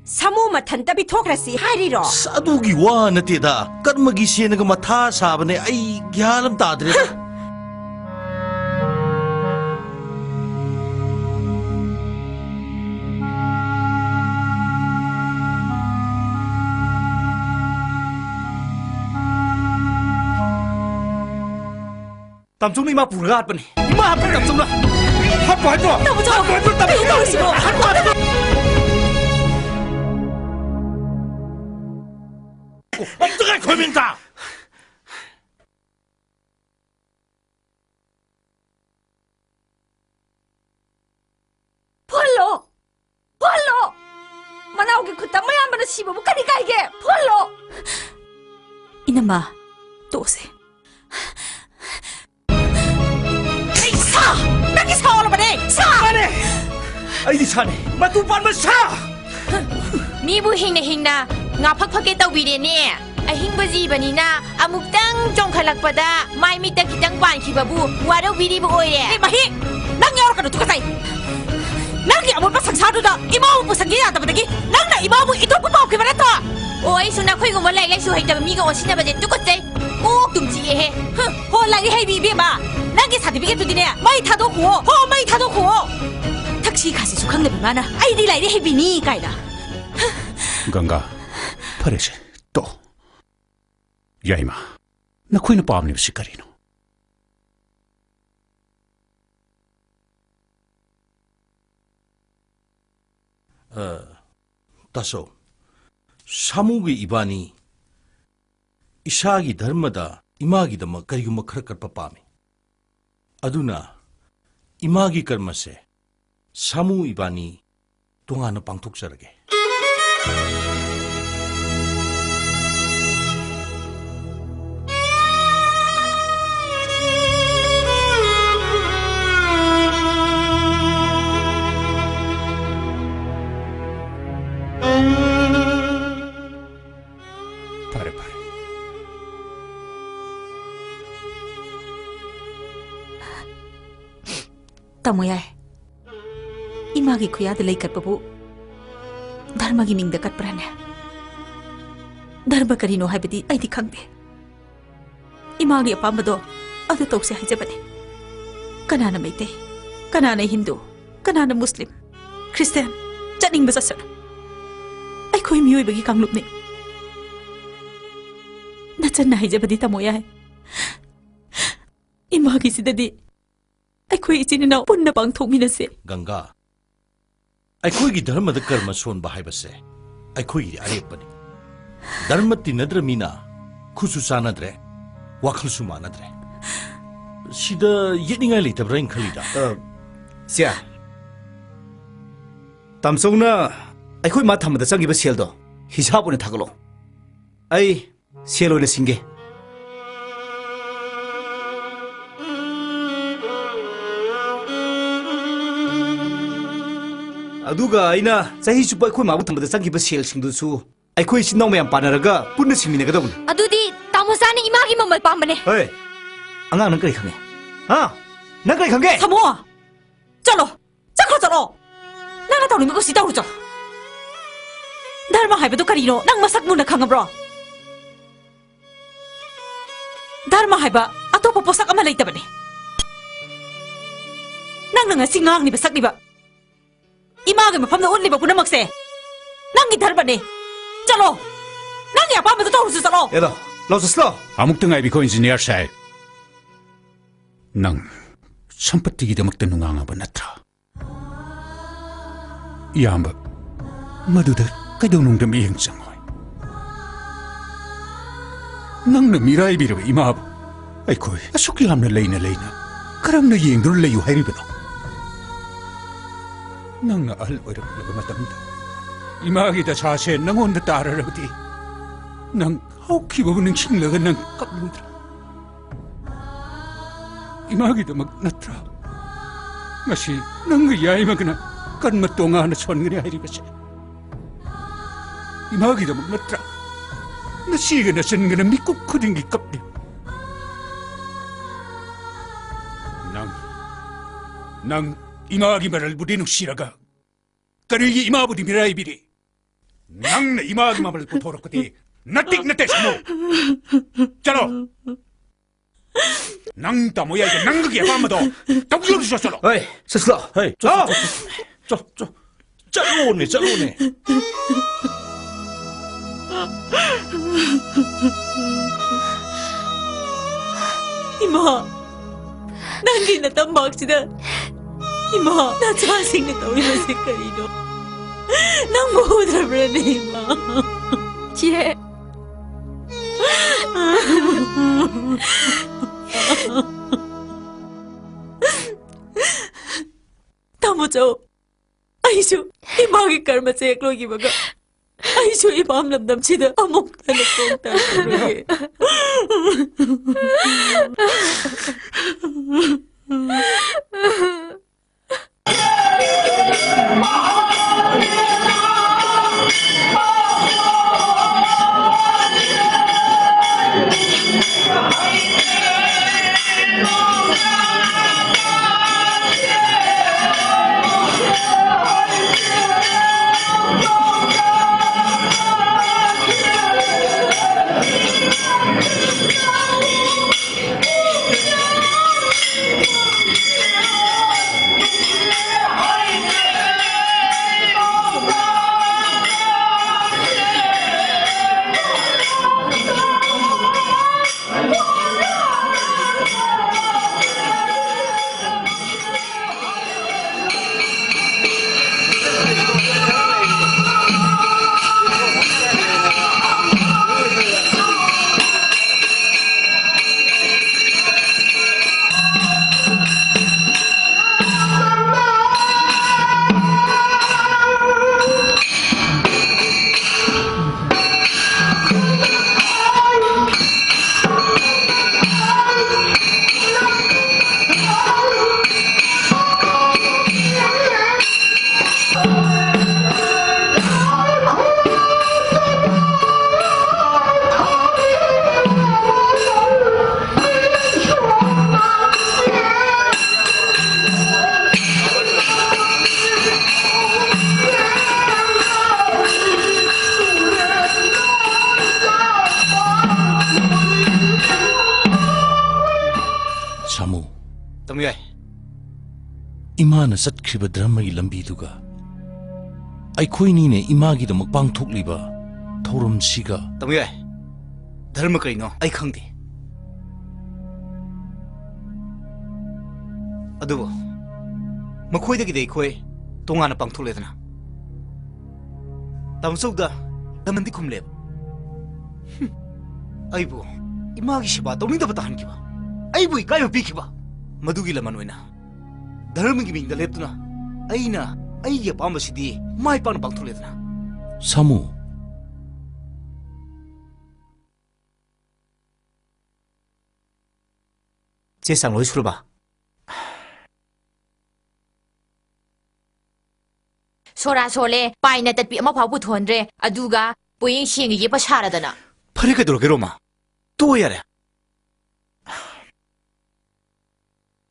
ꯁꯥꯃꯨ ꯃꯊꯟꯇ ꯄꯤꯊꯣꯛꯈ꯭ꯔꯁꯤ ꯍꯥꯏꯔꯤꯔꯣ? ꯑꯁ, ꯑꯗꯨꯒꯤ ꯋꯥ ꯅꯠꯇꯦꯗ꯫ ꯀꯔꯃꯒꯤ ꯁꯦꯟꯅꯒ ꯃꯊꯥ ꯁꯥꯕꯅꯦ꯫ ꯑꯩ ꯒ꯭ꯌꯥꯟ ꯑꯃ ꯇꯥꯗ꯭ꯔꯦꯗ꯫ ꯍ! ꯇꯥꯝꯆꯧꯅ ꯏꯃꯥ ꯄꯨꯔꯒ ꯍꯥꯠꯄꯅꯤ꯫ ꯏꯃꯥ ꯍꯥꯠꯄꯅꯤ ꯇꯥꯝꯆꯧꯅ꯫ ꯍꯥꯠꯄꯨ ꯍꯥꯠꯄꯨ! ꯇꯥꯃꯣ ꯆꯥꯎ! ꯍꯥꯠꯄꯨ ꯍꯥꯠꯄꯨ! ꯇꯥꯃꯣ ꯀꯩꯅꯣ ꯆꯥꯎ! ꯇꯧꯔꯤꯁꯤꯕꯣ? ꯍꯥꯠꯄꯨ ꯍꯥꯠꯄꯨ! ꯑꯝꯇ ꯉꯥꯏꯈꯣ, ꯃꯤꯟꯇꯥ! ꯐꯨꯍꯜꯂꯣ! ꯐꯨꯍꯜꯂꯣ! ꯃꯅꯥꯎꯒꯤ ꯈꯨꯠꯇ ꯃꯌꯥꯝꯕꯅ ꯁꯤꯕꯕꯨ ꯀꯔꯤ ꯀꯥꯏꯒꯦ? ꯐꯨꯍꯜꯂꯣ! ꯏꯅꯝꯃ, ꯇꯣꯛꯑꯁꯦ꯫ ꯑꯩ ꯁꯥ! ꯅꯪꯒꯤ ꯁꯥ ꯑꯣꯜꯂꯕꯅꯦ! ꯁꯥ! ꯃꯥꯅꯦ! ꯑꯩꯗꯤ ꯁꯥꯅꯦ! ꯃꯇꯨ ꯄꯥꯟꯕ ꯁꯥ! ꯃꯤꯕꯨ ꯍꯤꯡꯅ ꯍꯤꯡꯅ ꯉꯥ ꯐꯛ ꯐꯛꯀꯦ ꯇꯧꯕꯤꯔꯦꯅꯦ꯫ ꯑꯍꯤꯡꯕ ꯖꯤꯕꯅꯤꯅ ꯑꯃꯨꯛꯇꯪ ꯆꯣꯡꯈꯠꯂꯛꯄꯗ ꯃꯥꯏ ꯃꯤꯠꯇ ꯈꯤꯇꯪ ꯄꯥꯟꯈꯤꯕꯕꯨ ꯋꯥꯔꯧꯕꯤꯔꯤꯕ ꯑꯣꯏꯔꯦ꯫ ꯑꯦ, ꯃꯍꯤ! ꯅꯪ ꯌꯥꯎꯔꯛꯀꯅꯨ, ꯇꯨꯀꯠꯆꯩ! ꯅꯪꯒꯤ ꯑꯃꯣꯠꯄ ꯁꯪꯁꯥꯔꯗꯨꯗ ꯏꯃꯥꯕꯨ ꯄꯨꯁꯟꯒꯦ ꯌꯥꯗꯕꯗꯒꯤ ꯅꯪꯅ ꯏꯃꯥꯕꯨ ꯏꯇꯣꯞꯄ ꯄꯥꯝꯈꯤꯕ ꯅꯠꯇ꯭ꯔꯣ? ꯑꯣ, ꯑꯩꯁꯨ ꯅꯈꯣꯏꯒꯨꯝꯕ ꯂꯥꯏꯔꯤꯛ ꯂꯥꯏꯁꯨ ꯍꯩꯇꯕ ꯃꯤꯒ ꯑꯣꯟꯁꯤꯟꯅꯕꯁꯦ ꯇꯨꯀꯠꯆꯩ꯫ ꯀꯣꯛ ꯇꯨꯝ ꯆꯤꯛꯑꯦꯍꯦ꯫ ꯍꯨꯝ, ꯍꯣ, ꯂꯥꯏꯔꯤꯛ ꯍꯩꯕꯤ ꯏꯕꯦꯝꯃ, ꯅꯪꯒꯤ ꯁꯥꯔꯇꯤꯐꯤꯀꯦꯠꯇꯨꯗꯤꯅꯦ ꯃꯩ ꯊꯥꯗꯣꯛꯈꯨꯑꯣ꯫ ꯍꯣ, ꯃꯩ ꯊꯥꯗꯣꯛꯈꯨꯑꯣ꯫ ꯊꯛꯁꯤ ꯈꯥꯁꯤꯁꯨ ꯈꯪꯗꯕꯤ ꯃꯥꯅ ꯑꯩꯗꯤ ꯂꯥꯏꯔꯤꯛ ꯍꯩꯕꯤꯅꯤ ꯀꯥꯏꯅ꯫ ꯒꯪꯒꯥ, ꯐꯔꯦꯁꯦ, ꯇꯣꯛꯑꯣ꯫ ꯌꯥꯏꯃ, ꯅꯈꯣꯏꯅ ꯄꯥꯝꯂꯤꯕꯁꯤ ꯀꯔꯤꯅꯣ? ꯑ, ꯇꯥꯆꯧ, ꯁꯥꯃꯨꯒꯤ ꯏꯕꯥꯅꯤ ꯏꯁꯥꯒꯤ ꯙꯔꯃꯗ ꯏꯃꯥꯒꯤꯗꯃꯛ ꯀꯔꯤꯒꯨꯝꯕ ꯈꯔ ꯀꯠꯄ ꯄꯥꯝꯃꯤ꯫ ꯑꯗꯨꯅ ꯏꯃꯥꯒꯤ ꯀꯔꯃꯁꯦ ꯁꯥꯃꯨ ꯏꯕꯥꯅꯤ ꯇꯣꯉꯥꯟꯅ ꯄꯥꯡꯊꯣꯛꯆꯔꯒꯦ꯫ ꯐꯔꯦ, ꯐꯔꯦ꯫ ꯇꯥꯃꯣ ꯌꯥꯏ, ꯏꯃꯥꯒꯤ ꯈꯨꯌꯥꯗ ꯂꯩ ꯀꯠꯄꯕꯨ ꯙꯔꯃꯒꯤ ꯃꯤꯡꯗ ꯀꯠꯄ꯭ꯔꯥꯅꯦ? ꯙꯔꯃ ꯀꯔꯤꯅꯣ ꯍꯥꯏꯕꯗꯤ ꯑꯩꯗꯤ ꯈꯪꯗꯦ꯫ ꯏꯃꯥꯒꯤ ꯑꯄꯥꯝꯕꯗꯣ ꯑꯗꯨ ꯇꯧꯁꯦ ꯍꯥꯏꯖꯕꯅꯤ꯫ ꯀꯅꯥꯅ ꯃꯩꯇꯩ, ꯀꯅꯥꯅ ꯍꯤꯟꯗꯨ, ꯀꯅꯥꯅ ꯃꯨꯁꯂꯤꯝ, ꯈ꯭ꯔꯤꯁꯇꯤꯌꯥꯟ, ꯆꯠꯅꯤꯡꯕ ꯆꯠꯁꯅꯨ꯫ ꯑꯩꯈꯣꯏ ꯃꯤꯑꯣꯏꯕꯒꯤ ꯀꯥꯡꯂꯨꯞꯅꯤ꯫ ꯅꯆꯟꯅ ꯍꯥꯏꯖꯕꯗꯤ ꯇꯥꯃꯣ ꯌꯥꯏ, ꯏꯃꯥꯒꯤꯁꯤꯗꯗꯤ ꯑꯩꯈꯣꯏ ꯏꯆꯤꯟ ꯏꯅꯥꯎ ꯄꯨꯟꯅ ꯄꯥꯡꯊꯣꯛꯃꯤꯟꯅꯁꯦ꯫ ꯒꯪꯒꯥ, ꯑꯩꯈꯣꯏꯒꯤ ꯙꯔꯃꯗ ꯀꯔꯃ ꯁꯣꯟꯕ ꯍꯥꯏꯕꯁꯦ ꯑꯩꯈꯣꯏꯒꯤꯗꯤ ꯑꯔꯦꯞꯄꯅꯤ꯫ ꯙꯔꯃ ꯇꯤꯟꯅꯗ꯭ꯔ ꯃꯤꯅ ꯈꯨꯠꯁꯨ ꯆꯥꯟꯅꯗ꯭ꯔꯦ, ꯋꯥꯈꯜꯁꯨ ꯃꯥꯟꯅꯗ꯭ꯔꯦ꯫ ꯁꯤꯗ ꯌꯦꯠꯅꯤꯡꯉꯥꯏ ꯂꯩꯇꯕ꯭ꯔꯥ ꯍꯥꯏꯅ ꯈꯜꯂꯤꯗ꯫ ꯑ, ꯁꯤꯌꯥ, ꯇꯥꯃꯣꯆꯧꯅ ꯑꯩꯈꯣꯏ ꯃꯥ ꯊꯝꯕꯗ ꯆꯪꯈꯤꯕ ꯁꯦꯜꯗꯣ ꯍꯤꯁꯥꯞ ꯑꯣꯏꯅ ꯊꯥꯒꯠꯂꯣ꯫ ꯑꯩ ꯁꯦꯜ ꯑꯣꯏꯅ ꯁꯤꯡꯒꯦ꯫ ꯑꯗꯨꯒ ꯑꯩꯅ ꯆꯍꯤ ꯆꯨꯞꯄ ꯑꯩꯈꯣꯏ ꯃꯥꯕꯨ ꯊꯝꯕꯗ ꯆꯪꯈꯤꯕ ꯁꯦꯜꯁꯤꯡꯗꯨꯁꯨ ꯑꯩꯈꯣꯏ ꯏꯆꯤꯟ ꯏꯅꯥꯎ ꯃꯌꯥꯝ ꯄꯥꯟꯅꯔꯒ ꯄꯨꯟꯅ ꯁꯤꯡꯃꯤꯟꯅꯒꯗꯧꯕꯅꯤ꯫ ꯑꯗꯨꯗꯤ ꯇꯥꯃꯣꯆꯥꯅ ꯏꯃꯥꯒꯤ ꯃꯃꯜ ꯄꯥꯝꯕꯅꯦ꯫ ꯍꯣꯏ, ꯑꯉꯥꯡ, ꯅꯪ ꯀꯔꯤ ꯈꯪꯉꯦ? ꯍꯥ? ꯅꯪ ꯀꯔꯤ ꯈꯪꯒꯦ? ꯁꯥꯃꯣ! ꯆꯠꯂꯣ! ꯆꯠꯈ꯭ꯔꯣ, ꯆꯠꯂꯣ! ꯅꯪꯅ ꯇꯧꯅꯤꯡꯕ ꯀꯨꯁꯤ ꯇꯧꯔꯨ ꯆꯠꯂꯣ꯫ ꯙꯔꯃ ꯍꯥꯏꯕꯗꯨ ꯀꯔꯤꯅꯣ ꯅꯪ ꯃꯁꯛ ꯃꯨꯟꯅ ꯈꯪꯉꯕ꯭ꯔꯣ? ꯙꯔꯃ ꯍꯥꯏꯕ ꯑꯇꯣꯞꯄ ꯄꯣꯠꯁꯛ ꯑꯃ ꯂꯩꯇꯕꯅꯤ꯫ ꯅꯪꯅ ꯉꯁꯤ ꯉꯥꯡꯂꯤꯕ ꯁꯛꯂꯤꯕ, ꯏꯃꯥꯒꯤ ꯃꯐꯝꯗ ꯎꯠꯂꯤꯕ ꯄꯨꯝꯅꯃꯛꯁꯦ ꯅꯪꯒꯤ ꯙꯔꯃꯅꯤ꯫ ꯆꯠꯂꯣ, ꯅꯪꯒꯤ ꯑꯄꯥꯝꯕꯗꯨ ꯇꯧꯔꯨꯁꯨ ꯆꯠꯂꯣ꯫ ꯑꯦ, ꯂꯥꯎ, ꯂꯥꯎ, ꯆꯠꯁꯤ ꯂꯥꯎ꯫ ꯑꯃꯨꯛꯇ ꯉꯥꯏꯕꯤꯈꯣ, ꯏꯟꯖꯤꯅꯤꯌꯥꯔ ꯁꯥꯍꯦꯕ꯫ ꯅꯪ ꯁꯝꯄꯇꯤꯒꯤꯗꯃꯛꯇ ꯅꯨꯡꯉꯥꯡꯉꯕ ꯅꯠꯇ꯭ꯔꯥ? ꯏꯌꯥꯝꯕ, ꯃꯗꯨꯗ ꯀꯩꯗꯧꯅꯨꯡꯗ ꯃꯤꯠꯌꯦꯡ ꯆꯪꯉꯣꯏ꯫ ꯅꯪꯅ ꯃꯤꯔꯥꯏꯕꯤꯔꯕ ꯏꯃꯥꯕꯨ ꯑꯩꯈꯣꯏ ꯑꯁꯨꯛ ꯌꯥꯝꯅ ꯂꯩꯅ ꯂꯩꯅ ꯀꯔꯝꯅ ꯌꯦꯡꯗꯨꯅ ꯂꯩꯌꯨ ꯍꯥꯏꯔꯤꯕꯅꯣ? ꯅꯪꯅ ꯑꯍꯜ ꯑꯣꯏꯔꯛꯂꯕ ꯃꯇꯝꯗ ꯏꯃꯥꯒꯤ ꯗꯁꯥꯁꯦ ꯅꯪꯉꯣꯟꯗ ꯇꯥꯔꯔꯕꯗꯤ ꯅꯪ ꯍꯧꯈꯤꯕꯕꯨ ꯅꯤꯡꯁꯤꯡꯂꯒ ꯅꯪ ꯀꯞꯂꯣꯏꯗ꯭ꯔꯥ? ꯏꯃꯥꯒꯤꯗꯃꯛ ꯅꯠꯇ꯭ꯔꯥ ꯉꯁꯤ ꯅꯪꯒ ꯌꯥꯏꯃꯒꯅ ꯀꯔꯃ ꯇꯣꯉꯥꯟꯅ ꯁꯣꯟꯒꯅꯤ ꯍꯥꯏꯔꯤꯕꯁꯦ? ꯏꯃꯥꯒꯤꯗꯃꯛ ꯅꯠꯇ꯭ꯔꯥ ꯅꯆꯦꯒ ꯅꯆꯟꯒꯅ ꯃꯤꯀꯨꯞ ꯈꯨꯗꯤꯡꯒꯤ ꯀꯞꯂꯤ? ꯅꯪ, ꯅꯪ ꯏꯃꯥꯒꯤ ꯃꯔꯜꯕꯨꯗꯤ ꯅꯨꯡꯁꯤꯔꯒ ꯀꯔꯤꯒꯤ ꯏꯃꯥꯕꯨꯗꯤ ꯃꯤꯔꯥꯏꯕꯤꯔꯤ? ꯅꯪꯅ ꯏꯃꯥꯒꯤ ꯃꯃꯜ ꯄꯨꯊꯣꯔꯛꯄꯗꯤ ꯅꯠꯇꯤꯛ ꯅꯠꯇꯦ, ꯁꯥꯃꯨ꯫ ꯆꯠꯂꯣ꯫ ꯅꯪ ꯇꯥꯃꯣ ꯌꯥꯏꯒ ꯅꯪꯒꯤ ꯑꯄꯥꯝꯕꯗꯣ ꯇꯧꯖꯔꯨ ꯆꯠꯂꯣ꯫ ꯍꯣꯏ, ꯆꯠꯁꯤꯂꯣ꯫ ꯍꯣꯏ, ꯆꯠ-, ꯂꯥꯛꯑꯣ꯫ ꯆꯠ-, ꯆꯠ-, ꯆꯠ-, ꯆꯠ-, ꯆꯠꯂꯣꯅꯦ, ꯆꯠꯂꯣꯅꯦ꯫ ꯏꯃꯥ, ꯅꯪ ꯅꯨꯄꯤꯅ ꯇꯝꯄꯥꯛꯁꯤꯗ ꯏꯃꯥ, ꯅꯆꯥꯁꯤꯡꯅ ꯇꯧꯔꯤꯕꯁꯤ ꯀꯔꯤꯅꯣ? ꯅꯪꯕꯨ ꯎꯗ꯭ꯔꯕ꯭ꯔꯅꯦ, ꯏꯃꯥ? ꯆꯦ꯫ ꯇꯥꯃꯣ ꯆꯧ, ꯑꯩꯁꯨ ꯏꯃꯥꯒꯤ ꯀꯔꯃ ꯆꯦꯛ ꯂꯣꯏꯈꯤꯕꯒ ꯑꯩꯁꯨ ꯏꯄꯥꯝ ꯂꯝꯗꯝꯁꯤꯗ ꯑꯃꯨꯛ ꯍꯟꯅ ꯈꯣꯡ ꯊꯥꯡꯂꯔꯣꯏꯒꯦ꯫ ꯁꯥꯃꯨ꯫ ꯇꯥꯃꯣ ꯌꯥꯏ꯫ ꯏꯃꯥꯅ ꯆꯠꯈ꯭ꯔꯤꯕ ꯙꯔꯃꯒꯤ ꯂꯝꯕꯤꯗꯨꯒ ꯑꯩꯈꯣꯏꯅꯤꯅ ꯏꯃꯥꯒꯤꯗꯃꯛ ꯄꯥꯡꯊꯣꯛꯂꯤꯕ ꯊꯧꯔꯝꯁꯤꯒ꯫ ꯇꯥꯃꯣ ꯌꯥꯏ, ꯙꯔꯃ ꯀꯔꯤꯅꯣ ꯑꯩ ꯈꯪꯗꯦ꯫ ꯑꯗꯨꯕꯨ ꯃꯈꯣꯏꯗꯒꯤꯗꯤ ꯑꯩꯈꯣꯏ ꯇꯣꯉꯥꯟꯅ ꯄꯥꯡꯊꯣꯛꯂꯦꯗꯅ꯫ ꯇꯥꯃꯣꯆꯧꯗ ꯂꯃꯟꯗꯤ ꯈꯨꯝꯂꯦꯕ꯫ ꯍꯨꯝ, ꯑꯩꯕꯨ ꯏꯃꯥꯒꯤ ꯁꯦꯕꯥ ꯇꯧꯅꯤꯡꯗꯕ ꯇꯥꯍꯟꯈꯤꯕ, ꯑꯩꯕꯨ ꯏꯀꯥꯏꯕ ꯄꯤꯈꯤꯕ, ꯃꯗꯨꯒꯤ ꯂꯃꯟ ꯑꯣꯏꯅ ꯙꯔꯃꯒꯤ ꯃꯤꯡꯗ ꯂꯦꯞꯇꯨꯅ ꯑꯩꯅ ꯑꯩꯒꯤ ꯑꯄꯥꯝꯕꯁꯤꯗꯤ ꯃꯥꯏ ꯄꯥꯛꯅ ꯄꯥꯡꯊꯣꯛꯂꯦꯗꯅ꯫ ꯁꯥꯃꯨ꯫ ꯆꯦ ꯆꯥꯡ ꯂꯣꯏ ꯁꯨꯔꯕ? ꯁꯣꯔꯥ ꯁꯣꯜꯂꯦ, ꯄꯥꯏꯅ ꯇꯠꯄꯤ ꯑꯃꯐꯥꯎ ꯄꯨꯊꯣꯛꯍꯟꯗ꯭ꯔꯦ, ꯑꯗꯨꯒ ꯄꯣꯌꯦꯡ ꯁꯦꯡꯅ ꯌꯦꯞꯄ ꯁꯥꯔꯗꯅ꯫ ꯐꯔꯦ, ꯀꯩꯗꯧꯔꯒꯦ ꯔꯣꯃꯥ? ꯇꯣꯛꯑꯣ ꯌꯥꯔꯦ꯫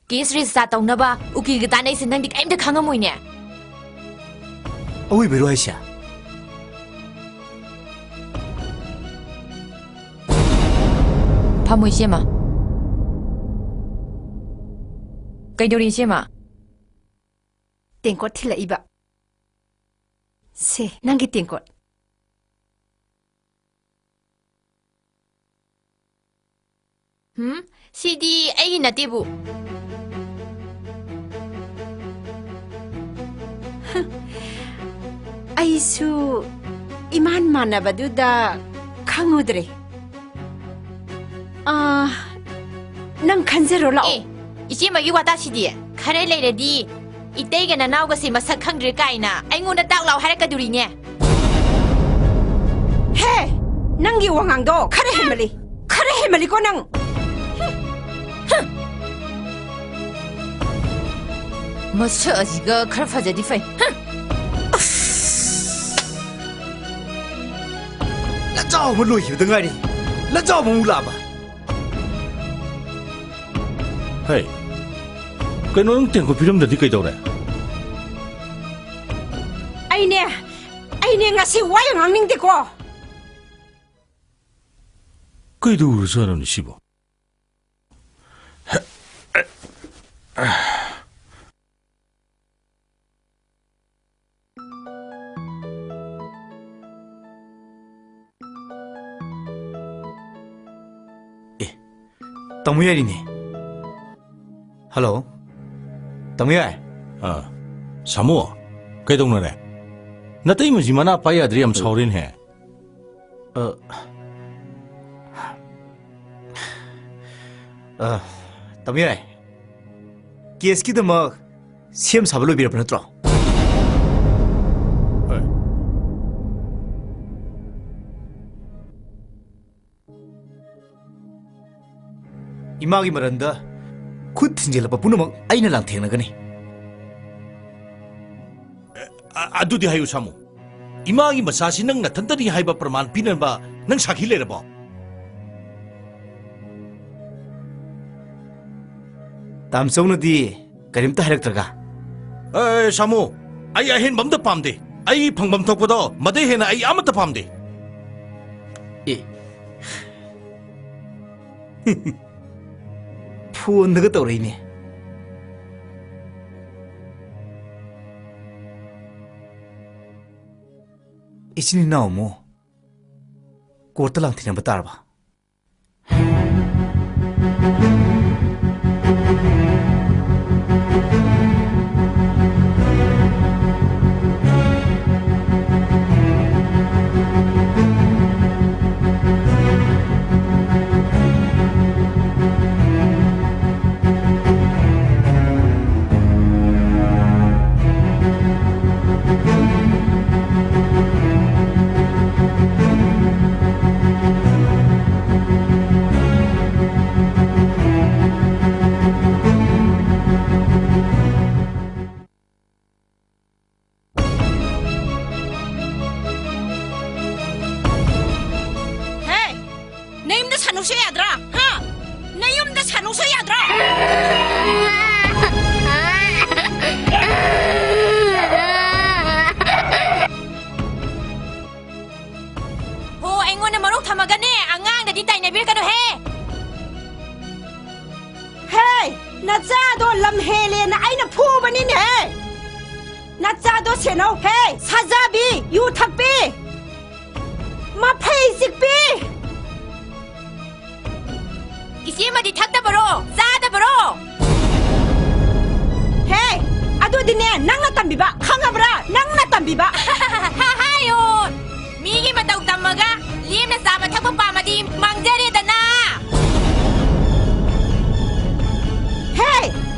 ꯀꯦꯁ ꯔꯦꯖꯤꯁꯇꯥꯔ ꯇꯧꯅꯕ ꯎꯀꯤꯜꯒ ꯇꯥꯟꯅꯩꯁꯦ ꯅꯪꯗꯤ ꯀꯔꯤꯝꯇ ꯈꯪꯉꯝꯃꯣꯏꯅꯦ꯫ ꯑꯋꯣꯏꯕꯩꯔꯣ ꯍꯥꯏꯁꯦ? ꯐꯝꯃꯣ, ꯏꯆꯦꯃ꯫ ꯀꯩꯗꯧꯔꯤ, ꯏꯆꯦꯃ? ꯇꯦꯡꯀꯣꯠ ꯊꯤꯜꯂꯛꯏꯕ꯫ ꯁꯦ, ꯅꯪꯒꯤ ꯇꯦꯡꯀꯣꯠ꯫ ꯍꯨꯝ? ꯁꯤꯗꯤ ꯑꯩꯒꯤ ꯅꯠꯇꯦꯕꯨ꯫ ꯑꯩꯁꯨ ꯏꯃꯥꯟ ꯃꯥꯟꯅꯕꯗꯨꯗ ꯈꯪꯉꯨꯗ꯭ꯔꯦ꯫ ꯑꯥ, ꯅꯪ ꯈꯟꯖꯔꯣ, ꯂꯥꯛꯑꯣ꯫ ꯑꯦ, ꯏꯆꯦꯃꯒꯤ ꯋꯥꯇꯥꯁꯤꯗꯤ ꯈꯔ ꯂꯩꯔꯗꯤ ꯏꯇꯩꯒ ꯅꯅꯥꯎꯒꯁꯦ ꯃꯁꯛ ꯈꯪꯗ꯭ꯔꯦ ꯀꯥꯏꯅ ꯑꯩꯉꯣꯟꯗ ꯇꯥꯛ ꯂꯥꯎ ꯍꯥꯏꯔꯛꯀꯗꯣꯔꯤꯅꯦ꯫ ꯍꯦ! ꯅꯪꯒꯤ ꯋꯥꯉꯥꯡꯗꯣ ꯈꯔ ꯍꯦꯟꯃꯜꯂꯤ꯫ ꯈꯔ ꯍꯦꯟꯃꯜꯂꯤꯀꯣ ꯅꯪ꯫ ꯃꯁꯛ ꯑꯁꯤꯒ ꯈꯔ ꯐꯖꯗꯤ ꯐꯩ꯫ ꯂꯟꯖꯥꯎ ꯑꯃ ꯂꯣꯏꯈꯤꯕꯗ ꯉꯥꯏꯔꯤ꯫ ꯂꯟꯖꯥꯎ ꯑꯃ ꯑꯃꯨꯛ ꯂꯥꯛꯑꯕ? ꯍꯦ, ꯀꯩꯅꯣ, ꯅꯪ ꯇꯦꯡꯀꯣꯠ ꯄꯤꯔꯝꯗꯗꯤ ꯀꯩꯗꯧꯔꯦ? ꯑꯩꯅꯦ, ꯑꯩꯅꯦ ꯉꯁꯤ ꯋꯥ ꯌꯥꯝ ꯉꯥꯡꯅꯤꯡꯗꯦꯀꯣ꯫ ꯀꯩꯗꯧꯔꯖꯥꯠꯅꯣꯅꯦ ꯁꯤꯕꯣ? ꯑꯦ, ꯇꯥꯃꯣ ꯌꯥꯏꯔꯤꯅꯦ꯫ ꯍꯜꯂꯣ꯫ ꯇꯥꯃꯣꯌꯥꯏ꯫ ꯑꯥ, ꯁꯥꯃꯨ, ꯀꯩꯗꯧꯅꯔꯦ? ꯅꯇꯩꯃꯁꯤ ꯃꯅꯥ ꯄꯥꯏ ꯌꯥꯗ꯭ꯔꯦ, ꯌꯥꯝ ꯁꯥꯎꯔꯦꯅꯦꯍꯦ꯫ ꯑ, ꯑ, ꯇꯥꯃꯣꯌꯥꯏ, ꯀꯦꯁꯀꯤꯗꯃꯛ ꯁꯦꯝ ꯁꯥꯕ ꯂꯣꯏꯕꯤꯔꯕ ꯅꯠꯇ꯭ꯔꯣ? ꯍꯣꯏ꯫ ꯏꯃꯥꯒꯤ ꯃꯔꯟꯗ ꯈꯨꯠ ꯊꯤꯟꯖꯤꯜꯂꯛꯄ ꯄꯨꯝꯅꯃꯛ ꯑꯩꯅ ꯂꯥꯡꯊꯦꯡꯅꯒꯅꯤ꯫ ꯑ-, ꯑꯗꯨꯗꯤ ꯍꯥꯏꯌꯨ, ꯁꯥꯃꯨ꯫ ꯏꯃꯥꯒꯤ ꯃꯆꯥꯁꯤ ꯅꯪ ꯅꯊꯟꯇꯅꯤ ꯍꯥꯏꯕ ꯄ꯭ꯔꯃꯥꯟ ꯄꯤꯅꯕ ꯅꯪ ꯁꯥꯈꯤ ꯂꯩꯔꯕꯣ? ꯇꯥꯝꯆꯧꯅꯗꯤ ꯀꯔꯤꯝꯇ ꯍꯥꯏꯔꯛꯇ꯭ꯔꯒ? ꯑꯦ, ꯁꯥꯃꯨ, ꯑꯩ ꯑꯍꯦꯟꯕ ꯑꯝꯇ ꯄꯥꯝꯗꯦ꯫ ꯑꯩ ꯐꯪꯐꯝ ꯊꯣꯛꯄꯗꯣ, ꯃꯗꯩ ꯍꯦꯟꯅ ꯑꯩ ꯑꯃꯠꯇ ꯄꯥꯝꯗꯦ꯫ ꯑꯦ꯫ ꯐꯣꯟꯗꯒ ꯇꯧꯔꯛꯏꯅꯦ꯫ ꯏꯆꯤꯟ ꯏꯅꯥꯎ ꯑꯃꯨꯛ ꯀꯣꯔꯠꯇ ꯂꯥꯡꯊꯦꯡꯅꯕ ꯇꯥꯔꯕ? ꯍꯦ! ꯅꯌꯨꯝꯗ ꯁꯥꯟꯅꯧꯁꯦ ꯌꯥꯗ꯭ꯔꯥ? ꯍꯥ? ꯅꯌꯨꯝꯗ ꯁꯥꯟꯅꯧꯁꯦ ꯌꯥꯗ꯭ꯔꯥ? ꯍꯣ, ꯑꯩꯉꯣꯟꯗ ꯃꯔꯧ ꯊꯝꯃꯒꯅꯦ, ꯑꯉꯥꯡꯗꯗꯤ ꯇꯥꯏꯅꯕꯤꯔꯛꯀꯅꯨꯍꯦ! ꯍꯦ! ꯅꯆꯥꯗꯣ ꯂꯝ ꯍꯦꯜꯂꯦꯅ ꯑꯩꯅ ꯐꯨꯕꯅꯤꯅꯦꯍꯦ! ꯅꯆꯥꯗꯣ ꯁꯦꯟꯅꯧ! ꯍꯦ! ꯁꯥꯖꯥꯕꯤ! ꯌꯨ ꯊꯛꯄꯤ! ꯃꯐꯩ ꯆꯤꯛꯄꯤ! ꯏꯆꯦꯃꯗꯤ ꯊꯛꯇꯕꯔꯣ? ꯆꯥꯗꯕꯔꯣ? ꯄꯤꯕ꯫ ꯍꯥꯏꯌꯣ! ꯃꯤꯒꯤ ꯃꯇꯧ ꯇꯝꯃꯒ ꯂꯦꯝꯅ ꯆꯥꯕ ꯊꯛꯄ ꯄꯥꯝꯃꯗꯤ ꯃꯥꯡꯖꯔꯦꯗꯅ꯫ ꯍꯦ!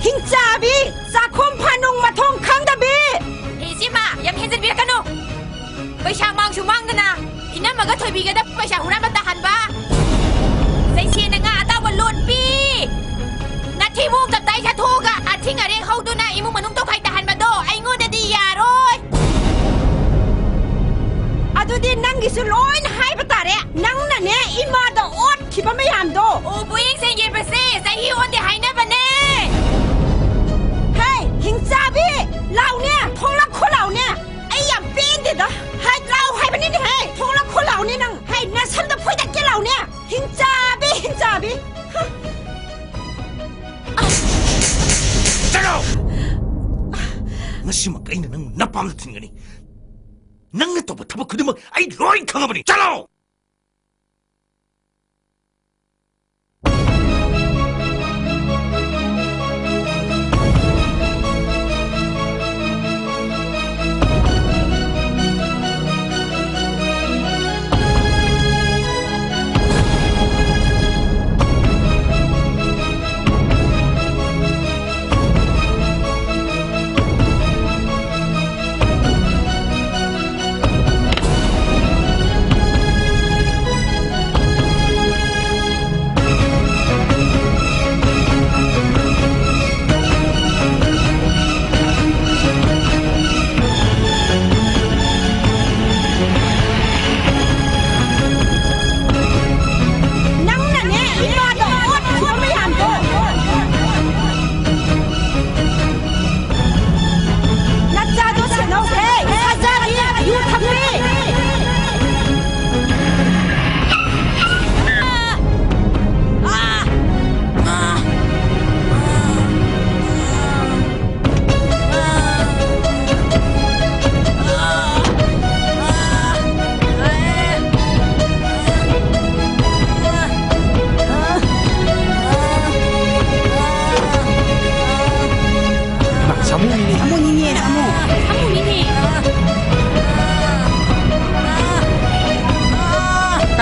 ꯍꯤꯡꯆꯥꯕꯤ! ꯆꯥꯛꯈꯨꯝ ꯐꯥꯅꯨꯡ ꯃꯊꯣꯡ ꯈꯪꯗꯕꯤ! ꯍꯦ ꯏꯆꯦꯃ, ꯌꯥꯝ ꯍꯦꯟꯖꯤꯟꯕꯤꯔꯛꯀꯅꯨ꯫ ꯄꯩꯁꯥ ꯃꯥꯡꯁꯨ ꯃꯥꯡꯗꯅ ꯏꯅꯝꯃꯒ ꯊꯣꯏꯕꯤꯒꯗ ꯄꯩꯁꯥ ꯍꯨꯔꯥꯟꯕ ꯇꯥꯍꯟꯕ, ꯆꯩꯁꯦꯟꯅ ꯉꯥ ꯑꯇꯥꯎꯕ ꯂꯣꯠꯄꯤ, ꯅꯊꯤꯕꯣꯡ ꯇꯞꯇꯥꯏ ꯆꯥꯊꯣꯛꯑꯒ ꯑꯊꯤꯡ ꯑꯔꯦꯛ ꯍꯧꯗꯨꯅ ꯏꯃꯨꯡ ꯃꯅꯨꯡ ꯇꯣꯈꯥꯏ ꯇꯥꯍꯟꯕꯗꯣ ꯑꯩꯉꯣꯟꯗꯗꯤ ꯌꯥꯔꯣꯏ꯫ ꯑꯗꯨꯗꯤ ꯅꯪꯒꯤꯁꯨ ꯂꯣꯏꯅ ꯍꯥꯏꯕ ꯇꯥꯔꯦ꯫ ꯅꯪꯅꯅꯦ ꯏꯃꯥꯗ ꯑꯣꯠꯈꯤꯕ ꯃꯌꯥꯝꯗꯣ꯫ ꯑꯣ, ꯄꯣꯌꯦꯡ ꯁꯦꯡꯒꯦꯕꯁꯦ ꯆꯍꯤ ꯑꯣꯟꯗꯦ ꯍꯥꯏꯅꯕꯅꯦ꯫ ꯍꯦ, ꯍꯤꯡꯆꯥꯕꯤ! ꯂꯥꯎꯅꯦ, ꯊꯣꯛꯂꯛꯈꯣ ꯂꯥꯎꯅꯦ꯫ ꯑꯩ ꯌꯥꯝ ꯄꯦꯟꯗꯦꯗ꯫ ꯍꯥꯏ, ꯂꯥꯎ ꯍꯥꯏꯕꯅꯤꯅꯦ, ꯍꯦ꯫ ꯊꯣꯛꯂꯛꯈꯣ ꯂꯥꯎꯅꯦ ꯅꯪ꯫ ꯍꯦ, ꯅꯁꯝꯗ ꯐꯣꯏꯗꯠꯀꯦ ꯂꯥꯎꯅꯦ꯫ ꯍꯤꯡꯆꯥꯕꯤ, ꯍꯤꯡꯆꯥꯕꯤ꯫ ꯍ꯫ ꯆꯠꯂꯣ! ꯉꯁꯤꯃꯛ ꯑꯩꯅ ꯅꯪ ꯅꯄꯥꯝꯗ ꯊꯤꯟꯒꯅꯤ꯫ ꯅꯪꯅ ꯇꯧꯕ ꯊꯕꯛ ꯈꯨꯗꯤꯡꯃꯛ ꯑꯩ ꯂꯣꯏ ꯈꯪꯉꯕꯅꯤ꯫ ꯆꯠꯂꯣ!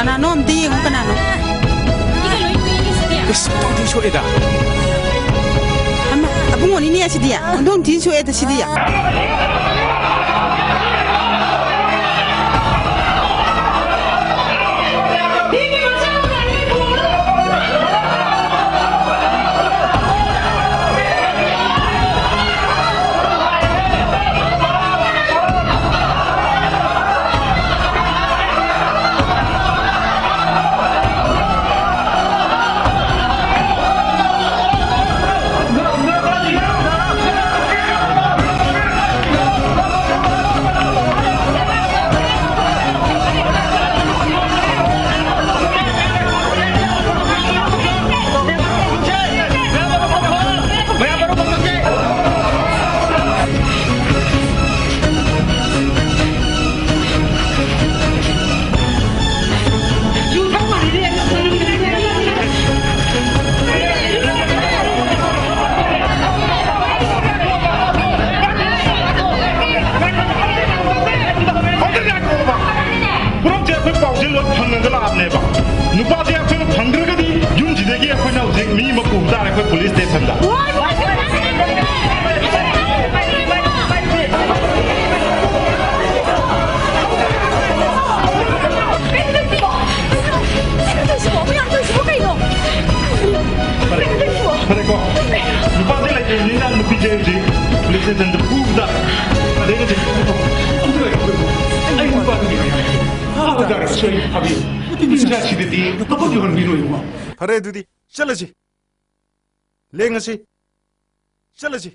ꯀꯅꯥꯅꯣ ꯑꯝꯇ ꯌꯦꯡꯉꯨ, ꯀꯅꯥꯅꯣ? ꯏꯁ, ꯄꯪꯊꯤ ꯁꯣꯛꯑꯦꯗ꯫ ꯑꯃ, ꯑꯕꯨꯡꯉꯣꯅꯤꯅꯦ ꯑꯁꯤꯗꯤ꯫ ꯍꯧꯗꯣꯡ ꯊꯤ ꯁꯣꯛꯑꯦꯗ ꯁꯤꯗꯤ꯫ ꯈꯨꯗꯝꯁꯦ ꯑꯩꯈꯣꯏ ꯄꯥꯎꯖꯦꯜ ꯂꯣꯏ ꯐꯪꯉꯒ ꯂꯥꯛꯑꯕꯅꯦꯕ꯫ ꯅꯨꯄꯥꯁꯦ ꯑꯩꯈꯣꯏꯅ ꯐꯪꯗ꯭ꯔꯒꯗꯤ ꯌꯨꯝꯁꯤꯗꯒꯤ ꯑꯩꯈꯣꯏꯅ ꯍꯧꯖꯤꯛ ꯃꯤ ꯑꯃ ꯄꯨꯕ ꯇꯥꯔꯦ ꯑꯩꯈꯣꯏ ꯄꯨꯂꯤꯁ ꯁ꯭ꯇꯦꯁꯟꯗ꯫ ꯐꯔꯦꯀꯣ? ꯅꯨꯄꯥꯁꯦ ꯂꯩꯇ꯭ꯔꯕꯅꯤꯅ ꯅꯨꯄꯤꯁꯦ ꯍꯧꯖꯤꯛ ꯄꯨꯂꯤꯁ ꯁ꯭ꯇꯦꯁꯟꯗ ꯄꯨꯕꯗ ꯑꯗꯩ ꯍꯧꯖꯤꯛ ꯑꯝꯇ ꯂꯩꯔꯦ꯫ ꯑꯩ ꯅꯨꯄꯥꯗꯨꯗꯤ ꯐꯥꯕ ꯇꯥꯔꯦ꯫ ꯁꯣꯏ ꯐꯥꯕꯤꯌꯨ꯫ ꯅꯨꯄꯤ ꯃꯆꯥꯁꯤꯗꯗꯤ ꯊꯕꯛ ꯌꯧꯍꯟꯕꯤꯔꯣꯏꯕ꯫ ꯐꯔꯦ, ꯑꯗꯨꯗꯤ ꯆꯠꯂꯁꯤ꯫ ꯂꯦꯡꯉꯁꯤ꯫ ꯆꯠꯂꯁꯤ꯫